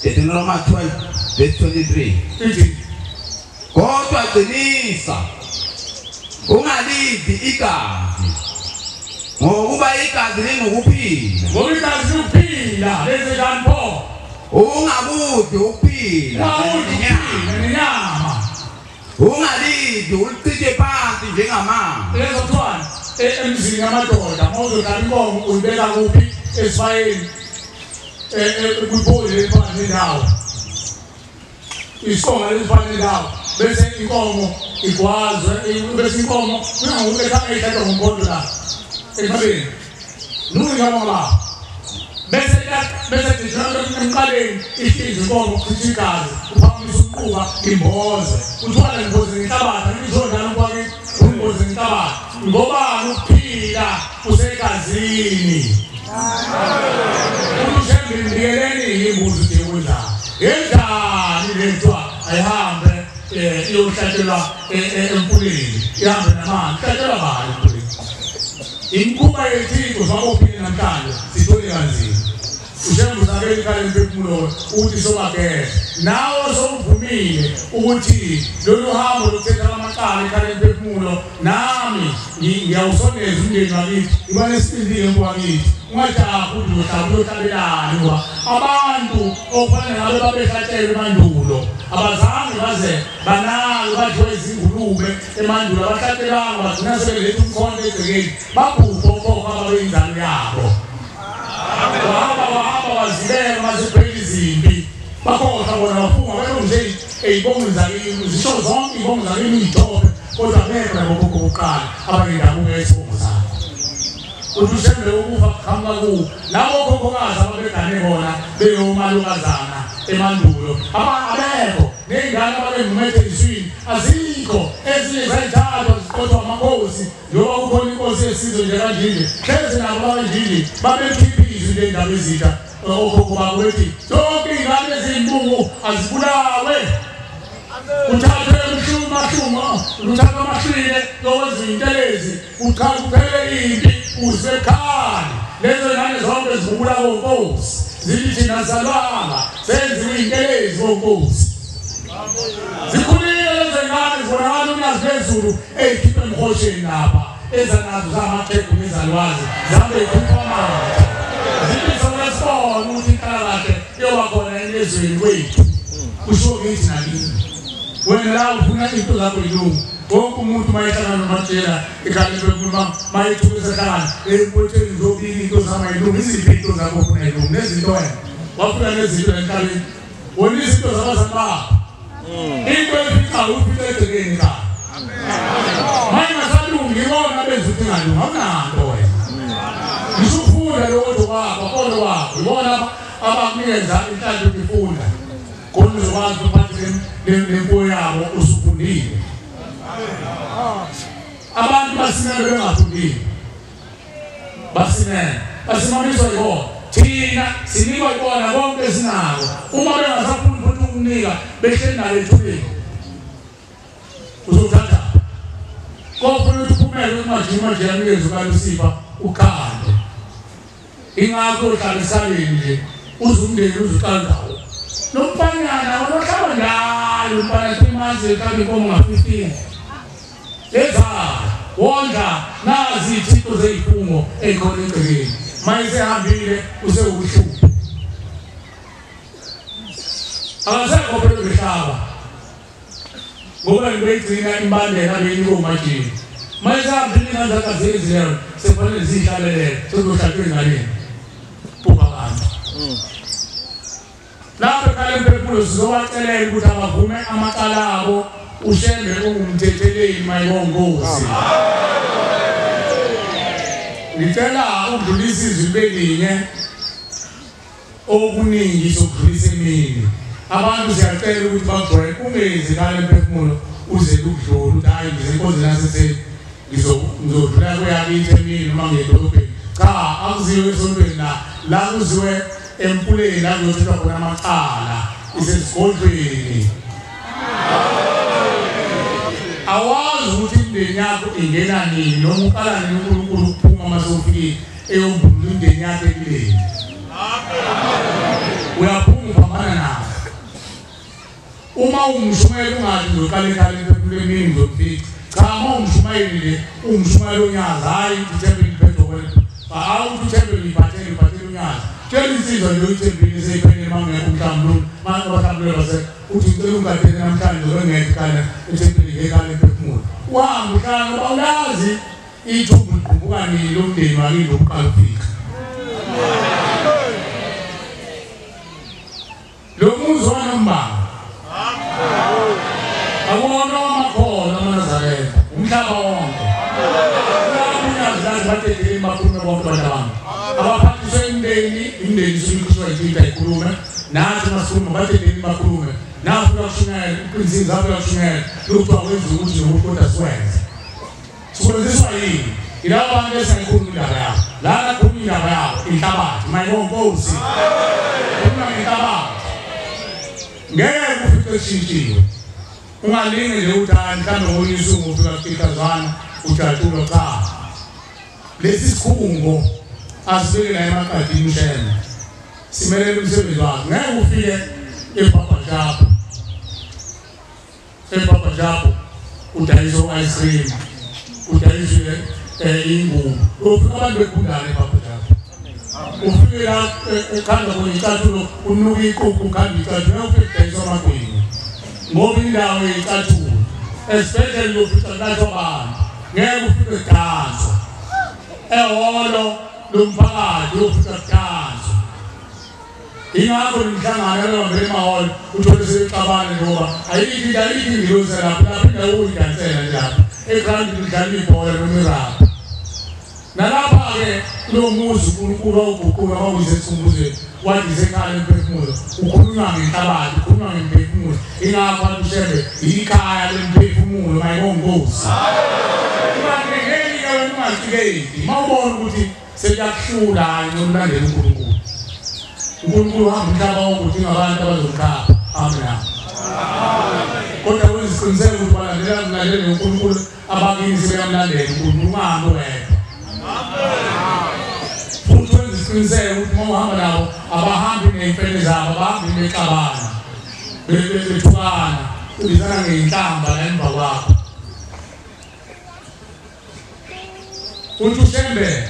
Deuteronomy 12 verse 23 ithi kodwa qinisa ungalidli igazi ngokuba igazi lingukuphila. Ngoba igazi likuphila lenze njani pho? Ungabudli ukuphila nenyama. Ungalindi ulichithe phansi njengamanzi. Lezo kuthiwani emzini yamadoda uma uzodlala inkomo uyibeka kuphi esibayeni kwibhodi elifana nendawo. Isikhonga elifana nendawo bese inkomo igwazwe bese inkomo kungangukuletha eyihlatshwa ngomkhonto la emhlabeni. Nungikababa bese emqaleni ihlinze inkomo kuchitha igazi uphakamisa umquba imboze uthwala imboze ngenhlabathi ngisho njalo kwake imboze ngenhlabathi ngobani ukuphila kusegazini. Ushembe mbikeleni imbuzi ukuthi kudla yenjani lentwa ayihambe iyohlatshelwa emfuleni ihambe namanzi ihlatshelwa bani emfuleni. Inkuba yethixo zabophile namhlanje sithole kanzima. Ushembe uzakele ikhala emphefumulo uthi sobageza nawe sowuvumile ukuthi lolu hambo lokuthetha amacala ikhala emphefumulo nami ngiyawusondeza umndeni wakithi iba nesibindi wakithi ungajahi ukuthi uzohlaba uyohlabelani ngoba abantu okufanele ngabe babehlatshelwe emandulo abazange baze banake badliwe izingulube emandulo abahlatshelwanga bagcina sebeletha umkhonto egcekeni babhubha okhokho ababeyinzalo yabo. Wahamba wazibeka mazibheka izimpi bakhohlwa bona bafunga belo nje eyibongo zakini zisho zonke ibongo zakini iy'thombe kodwa abekho nabo gogo bokuqala abangendabuko yesibongo zakho. Uthi ushembe ukufa kuqhamuka kuwo labo khokhokazi ababegane bona beyomalukazana emandulo abekho ney'ngane ababemumethe izwini azikho ezinye zayithathwa ziqothwa amakhosi njengoba kukhona inkosi yesizwe nje kanjinje hleze nabo bakanjinje babekhipha izwi lendaba ezitha okhokho babo bethi zonke iy'ngane eziyimbungu azibulawe kuthathwe kuthathwe amashwile lokwenza iy'ntelezi kuphele impi usekhali lezo ngane zonke zibubula konkosi zithi thina salwanga senziwe iy'ntelezi konkosi. Zikhulile lezo ngane zibonakala unyazi phezulu ey'khipha emhosheni lapha ezanazo zamaxhegu nezalwazi zihambe y'khupha amatha zithi sona sibone ukuthi inhlalakahle iyoba khona elizweni kwethu kusho kithi nakini. Wena la ufuna into zakho yilungu wonke umuntu mayehlangana nomatshela ekhaya bekhuluma mayethuka esehlangana empotsheni zobili into zami ayilungu iziphi into zakho ufuna yilungu nezinto wena wafuna nezinto emhlabeni wona izinto zabazali bakho into eficayo ufica egcekeni ekhaya maye ngasalungi ibona benza ukuthi ingalungi awunanto wena ngisho ukufunda lokho kwakho akolo kwakho ibona abakunikeza inhlanhla yokufunda khona uzokwazi ukuphatha lemfuyo yabo usufundile. Abantu basimele bengafundile basimele basimamiswa yibona thina sinikwa yibona konke esinako uma bengasafuni futhi ukunika behleli nalo ethubeni uzothatha kofuna ukuthi uphumele umajima anikeze ukalusifa ukhande ingakho uhlala esaleni nje uze umndeni uzuqala ndawo lo mfanyana unohlaba njalo umfana simanzi ehlaba inkomo nga-15 leza wondla nazi iy'thixo zey'fungo ey'khona egcekeni mayesehambile usewuhlupho akasekho phela behlaba ngoba beyigcina imbandela beyinikwe umajini mayesehambile iy'ngane zakhe azenzi leyo sekufanele ziyihlalelele sekuzohlatshwa ey'nganeni buka abantu. Lapho ekhaya emphefumulo sizobacelela ukuthi abavume amacala abo ushembe ungumthetheleli mayibongozi. Ngicela ukudlulisa izwi belinye okuningi sokudlulisa emini. Abantu siyacela ukuthi bajoyine ungezi ngale mphefumulo uze ukudlula ukuthi hayi ngizenkonzo naseseni ngizodlula kweyakithi emini noma ngiyedolobheni. Cha akuziwe esontweni la kuziwe emfuleni la kuyothethwa khona amacala isesigodlweni. Awazi ukuthi imindeni yakho ingena nini noma uqala nini uNkulunkulu ukuphuma uma sewufikile eyombulula imindeni yakho ekuleni. Uyaphuma uphambana nayo. Uma ungumshumayeli ungathi ngizoqala ekhaya emphefumulweni ngizofica. Cha uma ungumshumayeli nje ungumshumayeli onyazi hhayi ithempeli liphethe wena. Hawu ukuthi ithempeli liphathele unyazi. Tshela insizwa nje uyithempeli seyiphelele uma ungekho umhlambululo. Manje abahlambululo base Uthi ngicela ungadele namhlanje ngeke ekhaya ethempelini ekhaya lemphefumulo. Uhamba uhlala ngoba awulazi ithumbu liqhumbuka nini lomndeni wakini lokuqala ufika. Lo muzi wanombanga akuwona wamakholwa amaNazaretha, umhlaba wonke. Kulapho badedeleni bakhulume bonke abantu abami. Abaphathiswe imindeni, imindeni isuke ikhishwa ichitha ikhulume. Nathi masikhulume badedeleni bakhulume. Nafika kushunyayela, uqinisile zafika kushunyayela. Lokuthiwa kwenza ukuthi nokuthi kodwa sikwenze. Sikwenziswa yini? Yilabo bantu esingayikhuluma indaba yabo. Lana khuluma indaba yabo, inhlabathi. Mayibonkosi. Khuluma ngenhlabathi. Ngeke ufice eshintshiwe. Ungalinge nje ukuthi hayi mhlawumbe ngolunye usuku ufika kuchithazwana ujatshulwa, cha. Lesi sikhungo asibeke la emaqadini uShembe. Simelele umsebenzi wakhe. Ngeke ufike eBaba Shop. eBaba Shop udayisa ice cream, udayiswe ingubo. Ufika abantu begundane eBaba Shop. Ufike la ekhanda khona icathulo unuka iqhuqhu ukhanda icathulo ufike udayisa amagwinya. Ngoba indawo icathulo especially ufica kulashwa abantu ngeke ufike kudanswa. Ehholo lomphakathi ufika kudanswa. Ingakho imihlangano ebambele emahholo uthole sebexabana ngoba ayikho into ayikho ingilosi lapho lapho indawo uyidansela nje lapho. Egrandi kudlala ibhola noma irabha. Nalapha-ke kulo muzi uNkulunkulu wawuguqula wawuyise esikhumbuzweni wathi isekhaya lemphefumulo ukhulunywa ngenhlabathi ukhulunywa ngemphefumulo. Ingakho abantu uShembe ikhaya lemphefumulo mayibonkosi. Ungangeni-ke wena ungacikeki uma ubona ukuthi sekuyakuhlula hhayi nokulandela uNkulunkulu. uNkulunkulu uhamba umhlaba wonke udinga abantu abazomkhapha. Amen. Kodwa wenza isiqiniseko ukuthi balandela mlandele uNkulunkulu abakini sebeyamlandela uNkulunkulu ungahambi wedwa. Futhi wenza isiqiniseko ukuthi uma uhamba nabo abahambi ney'mfene zabo, abahambi bexabana bethukana ubizana ngey'nhlamba la emva kwakho. Uthi uShembe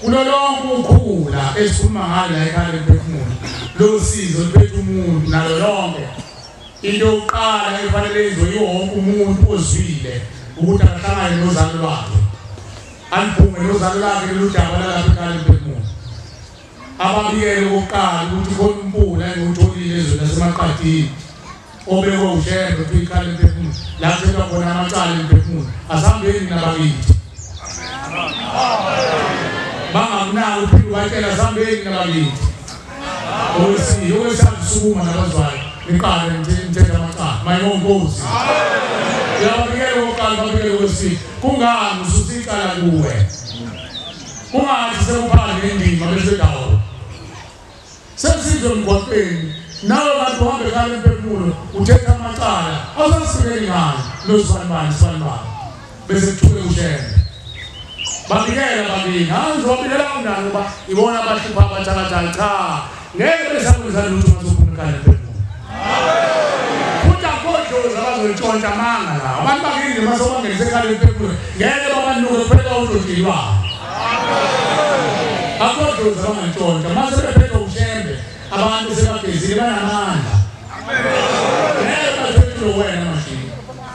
kulo lonke ukukhula esikhuluma ngalo la ekhaya lemphefumulo lo sizo luphethe umuntu nalo lonke. Into yokuqala efanele yenziwe yiwo wonke umuntu ozwile ukuthi akahlangane nozalo lwakhe, aliphume nozalo lwakhe lolu daba lalapha ekhaya lemphefumulo. Ababikele okokuqala ukuthi khona umpula engiwutholile ezweni lasemaqadini obekwe uShembe kuthiwa ikhaya lemphefumulo la kuthethwa khona amacala emphefumulo. Asihambeni nabakithi bangakunaki uphinde ubatshela sihambeni nabakithi. Okwesithathu sukuma nabazwayo niqale nithethe amacala mayibonkosi. Uyababikela okokuqala babikele okwesibili. Kungani ususa icala kuwe? Kungathi sekuphakathi nendima bese dawo sesizwe emgwaqeni nawe bantu uhambe ekhaya lemphefumulo uthethe amacala awusasifikeli ngani losibanibani sibanibani bese kuthuke uShembe. Babikela bakini hayi ngizobabikela kanjani ngoba ibona abahlupha abathakathayo. Cha, ngeke besakwenza lutho uma sophuma ekhaya lemphefumulo. Futhi akho abazoyitshontsha amanga la abantu bakini nje uma sobangenise ekhaya lemphefumulo ngeke babanuke kuphela bawutshontshiwa. Akho dlozi abangantshontsha uma sebephethwe uShembe abantu sebagezile banamandla. Ngeke bathwetshulwe wena mashini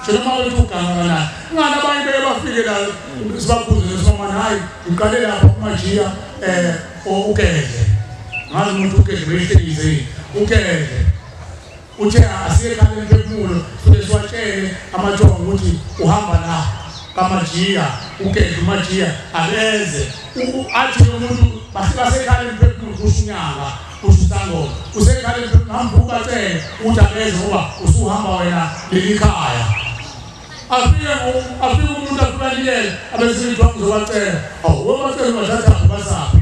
noma wethu uganga kana ngani abanye beke bafike la sibakhuze nesomana hayi ngiqale lapha kumajiya ukele ngazi umuntu ukele beyihlekise ukele uthe asiye ekhaya lemphefumulo futhi siwatshele amathongo ukuthi uhamba la kamajiya ukele umajiya akeze athi umuntu basekhaya lemphefumulo kusho unyaka kusho usangoma usekhaya lemphefumulo hamba ubatshele ukuthi akeze ngoba usuhamba wena leli khaya. Afike umuntu afulalile abese ngizobacela awu wabacela bathatha basaphi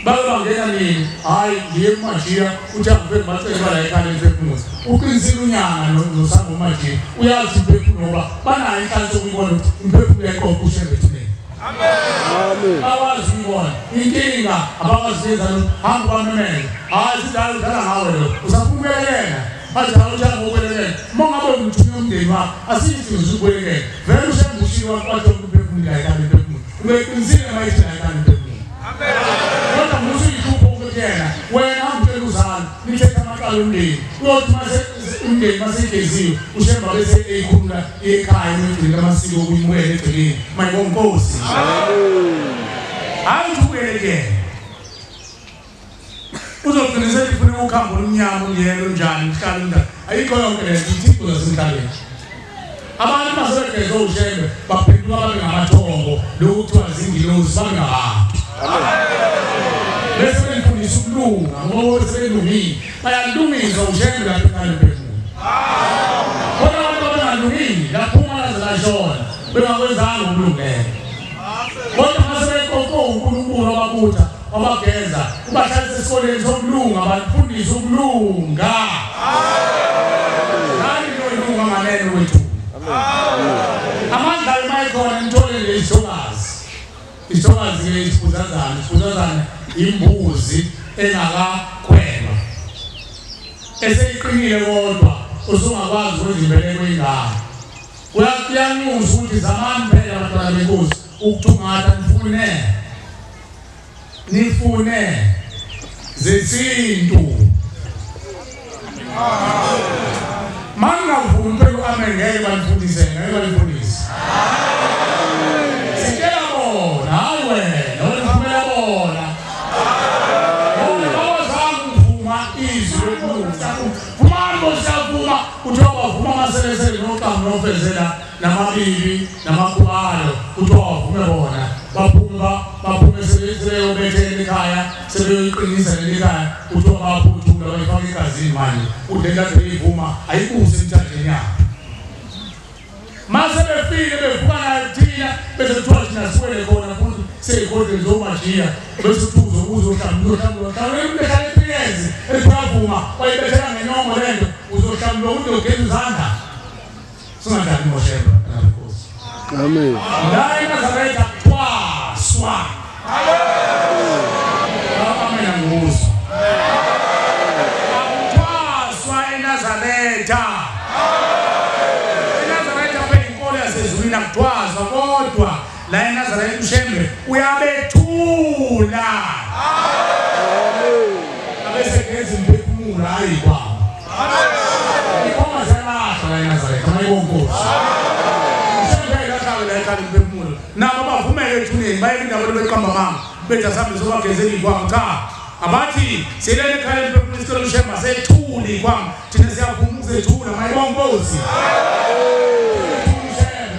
bake bangena nini hayi ngiye kumajiya uthi angifike ngibacele bala ekhaya lemphefumulo. Uqinisile unyanga nosango umajiya uyazi imphefumulo ngoba banayo inhlanhla yokuyibona ukuthi imphefumulo yayiqoqa uShembe ethuneni. Amen. Abazi ukuyibona inkinga abakwazi yenza lutho hamba bamemele hayi sithi hayi udlala ngawe lo usafuna ukuyelena bathi hayi uthanda ukuyelena uma ngabe umthunywa umndeni wakho asithi uzukuyelena vele uShembe ushiwo wathi umphefumulo la ekhaya lemphefumulo ubeqinisile uma ithi la ekhaya lemphefumulo. Amen. Kodwa musu ihlupho ukuyena wena hamba utshela uzalo nithethe amacala omndeni uyothi mase umndeni Imindeni maseyigeziwe uShembe bese eyikhulula ekhaya emigcini amasiko okuyimukela egcekeni. Mayibonga Nkosi. Hayi ubuyele kuyena. Uzogcina selifuna ukuhamba olumnyama ungiyena unjani uhlala umntana. Ayikho yonke le nto ithixo zasemhlabeni. Abantu basebegeze uShembe baphenduka babe ngamathongo lokhu kuthiwa zingilozi babe ngabantu. Bese belifundisa ukulunga ngoba sebelungile. Bayalungisa uShembe lapha ekhaya lemphefumulo. Kodwa abantu abangalungile laphuma laze lashona bengakwenzanga ukulungela. Kodwa mase beqoqo uNkulunkulu wababutha wabageza ubahlalisa esikoleni sokulunga balifundisa ukulunga. Nani lolunga nganeno kwethu. Amandla emayikhona nithole le ishokazi. Ishokazi ke isifuzazana, isifuzazana imbuzi engakakhwelwa. Eseyiqinile kodwa usungakwazi ukuzibeleka ingane. Kuyanusa ukuthi zamani phela abantwana benkosi ukuthungatha nifune. Nifune zesintu. Mangavumi phela amen ngeke banifundise, ngeke banifundise. Sitshela bona, hayi wena, wena bona. Bona bawazama ukuvuma izwi lokulunga. Vumani bosiyavuma, kuthiwa bavuma amaselesele noxamu nofezela namabibi namakhubalo, kuthiwa bavume bona. Baphuma baphume sebeyobethela ekhaya, sebeyoyiqinisa leli khaya, kuthiwa baphuthula bayifaka egazini manje. Uthi le nto beyivuma ayikuse emthandeni yabo. Mase befike bevuka nayo thina bese kuthiwa thina siwele khona futhi sey'godleni zomajiya bese kuthiwa uzohlambuluka umuntu ehlala epiyezi ethi uyavuma wayibethela ngenyongo le nto uzohlambuluka ude ugeza izandla. Singadlali ngoShembe nkosi. Amen. La eNazaretha kuthwaswa. Amen angikuzwa. Akuthwaswa eNazaretha. eNazaretha phela inkolo yasezulwini akuthwaswa kodwa la eNazaretha uShembe uyabethula. Abese geza imphefumulo hayi kwabo. Ikhoma ziyalahlwa la eNazaretha mayibonga Nkosi. UShembe ilahlwa la ekhaya imphefumulo. Nabo bavumele ethuneni baye kwindawo beqamba amanga bethi asambe sobagezela ikwami. Cha, abathi selele ekhaya lemphefumulo isicelo uShembe sethule ikwami thina siyavuma ukuzethula mayibonga Nkosi.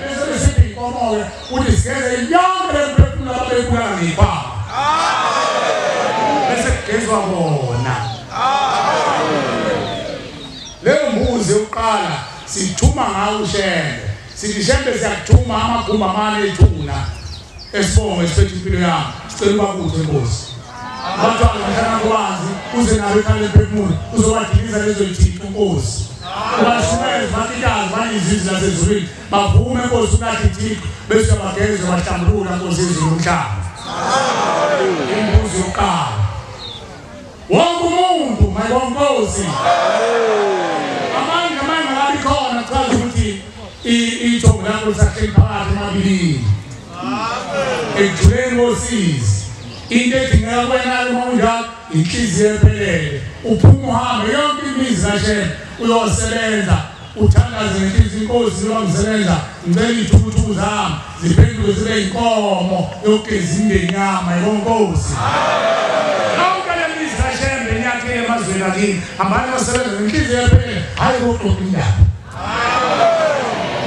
Bese besithi inkomo-ke uthi sigeze yonke le mphefumulo ababeyibulala ngeyikwami. Bese kugezwa bona. Leyo mbuzi yokuqala sithuma ngayo uShembe. Sithi Shembe siyakuthuma amagumbi amane ethuna esibongo esiphethe impilo yami. Sicela ubabuthe Nkosi. Abantwana bahlala kubanzi uze nabo ekhaya lemphefumulo uzobadiliza lezo yithixo Nkosi. Ubashumeze bakitazi banizizwi lasezulwini bavume Nkosi unathi ithixo bese uyabageza bahlambulula Nkosi yezulu nomhlaba. Imbuzi yokuqala. Wonke umuntu mayibonga Nkosi. Amandla manje khona chaza ukuthi ithongo lakho lisahleli phakathi emabilini. Ekujuleni kosizi. Into edingeka kuwena uma unjalo inhliziyo ephelele. Uphuma uhambe yonke imizi kaShembe uyosebenza uthandaze ngenhliziyo inkosi noma ngisebenza ngicela iy'thukuthuku zami ziphenduke zibe inkomo yokugeza imindeni yami mayibonga Nkosi. Yonke le mizi kaShembe niyakhile emazweni akini hambani yosebenza ngenhliziyo ephelele hhayi kokuxoxa indaba.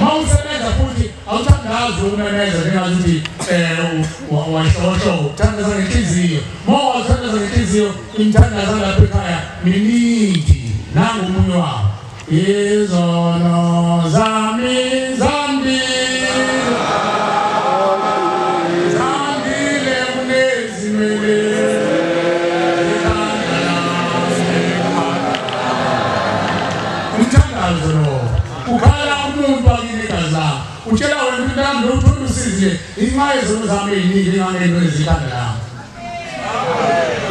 Mawusebenza futhi awuthandazi ukumemeza njengathi wahlohlo uthandaza ngenhliziyo. Mawuthandaza ngenhliziyo imithandazo lapha ekhaya miningi nangu omunye wabo. Izono zami zandile zandile kunezinwele umthandazo lo ukhala umuntu wakini igazi lakho utshela wena ukuthi nami uthola usizi inxa yezono zami ey'ningi ingangento ezikhanda lami.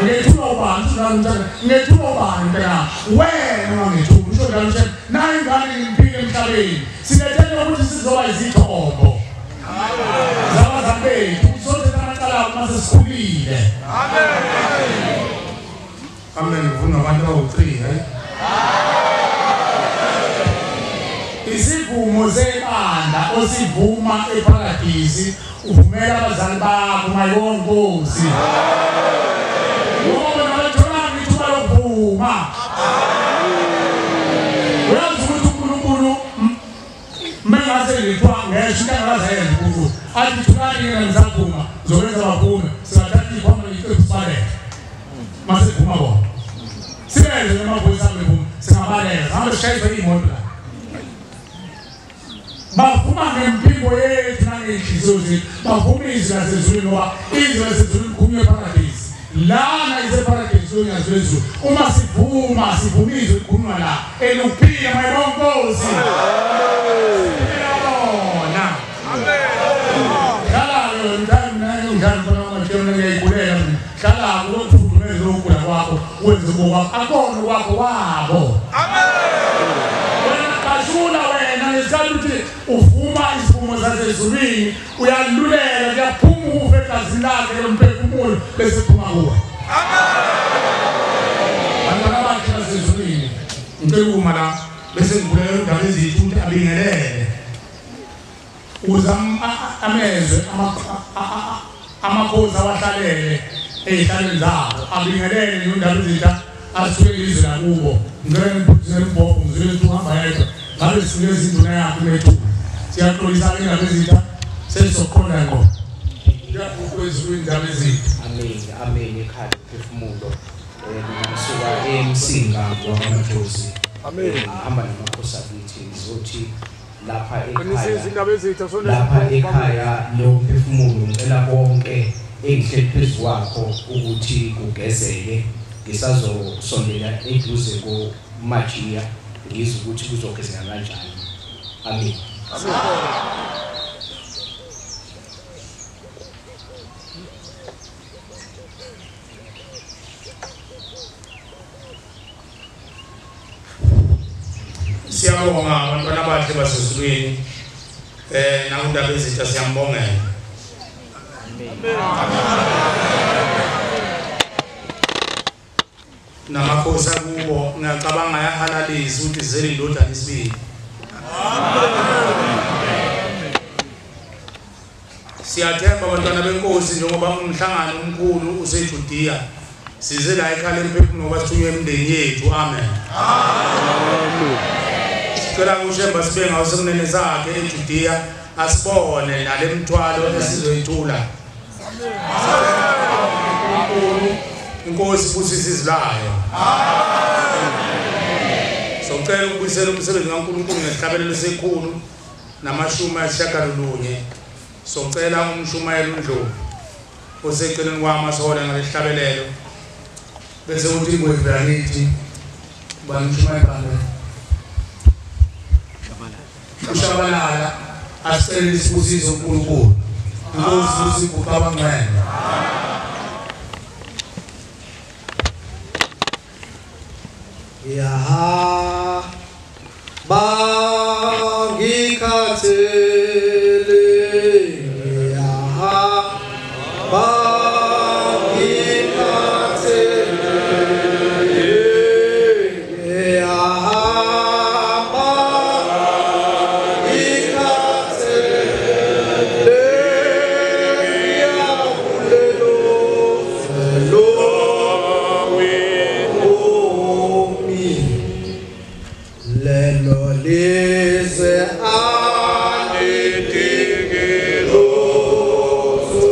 Ngethula ubani ngethula ubani mntanami wena ungangethula usho njalo uShembe nayi ingane ngiphile emhlabeni silethele ukuthi sizoba izithombo zabazali bethu sothetha amacala abo uma sesikhulile. Amen. Ngifuna abantu abawu-3 hayi. Isivumo sebandla osivuma eparadisi uvumela abazali bakho mayonkosi. Ngoba nabatholanga ithuba lokuvuma. Uyazi ukuthi uNkulunkulu mengase lithiwa ngesho into angazenza uNkulunkulu. Athi thulani yena ngisavuma zokwenza bavume singathatha ikhwama iqembu sibaleke. Mase vuma bona. Sibenze namaphoyisa bevuma singabaleka hambe sishayiswe imoto la. Bavuma ngempimbo yethu nangey'nhliziyo zethu, bavuma izwi lasezulwini ngoba izwi lasezulwini likhulunywa eparadisi. Lana iseparadisi lonyazi lwezulu. Uma sivuma, sivuma izwi likhulunywa la eluphila mayibonkosi. Siphila bona. Hlala-ke mntana njani mfana wamashiya mina ngiyayigulela mina. Hlala-ke ukufudumeze ukugula kwakho wenze ngokwakho akona kwakho wabo. Wena qashula wena ngesikhathi ukuthi uvuma isivumo sasezulwini uyalulela kuyaphuma ufe egazini lakhe lomphefumulo bese phuma kuwe. Bantwana bakhe basezulwini ngicela ukuma la bese ngivulela indaba ezithu ukuthi abingelele ukuze amezwe amakhosi awahlalele ey'hlalweni zabo abingelele nondaba ezitha asuke izwe lakubo. Ngicela ngiphuthise umbhobho ngizwile ukuthi uhamba yedwa ngabe sifike izinduna yakhe methuba. Siyaxolisa indaba ezitha sesizoqonda ngqo. Kuyakukwezulu indaba ezitha. Amen, amen ekhaya phefumulo. Ngisuka eMsinga ngwamajozi. Amen. Hamba namakhosi akithi ngizothi lapha ekhaya. Lapha ekhaya lo phefumulo ngicela konke engihleli phezu kwakho ukuthi kugezeke. Ngisazosondela eduze koMajiya ngizwe ukuthi kuzogezeka kanjani. Amen. Siyabonga abantwana abahle basezulwini. Nakundaba ezitha siyambongela. Namakhosi akubo ngiyacabanga ayahalalisa ukuthi zele indodana isibili. Siyathemba abantwana benkosi njengoba umhlangano omkhulu useJudiya size la ekhaya lemphefumulo ngoba sithunywe emndeni yethu. Amen. Sicela uShemba sibe ngawo sekunene sakhe eJudiya asibone nale mthwalo esizoyithula. Inkosi ibusise izwi layo. Socela ukubuyisela umsebenzi kaNkulunkulu ngesihlabelelo sekhulu 90. Socela umshumayeli uNdlovu oseceleni kwami asihole ngalesihlabelelo bese kuthi ingwevu yakithi ubani umshumayeli bani uShabalala asicele isibusiso uNkulunkulu. Inkosi ibusise abangcwele. Ya bangikhathele ya bangikhathele ya bangikhathele ya kulelo lelo lizwe alidingi lutho.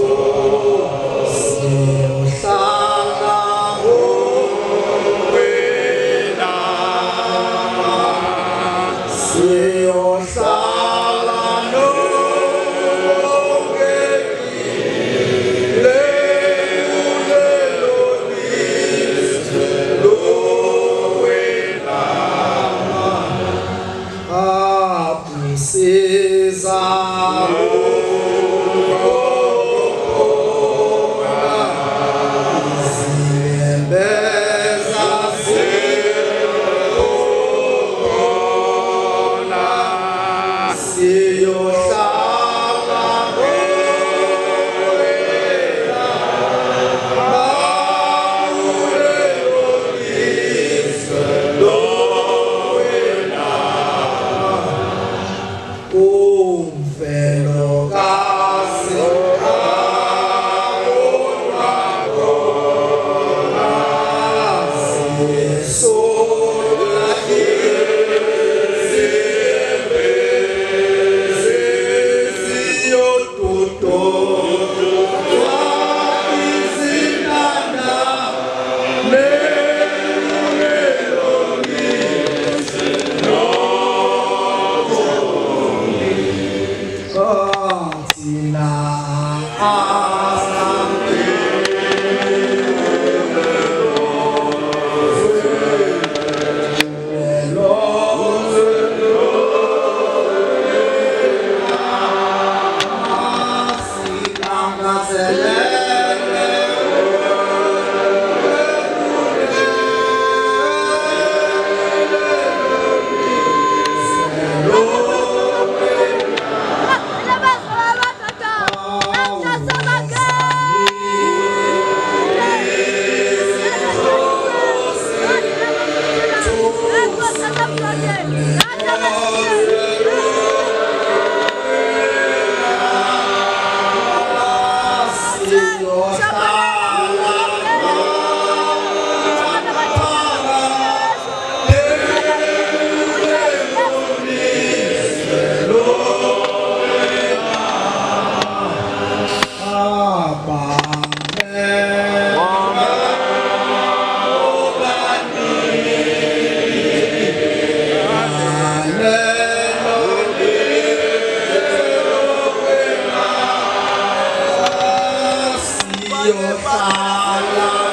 Siyohlala.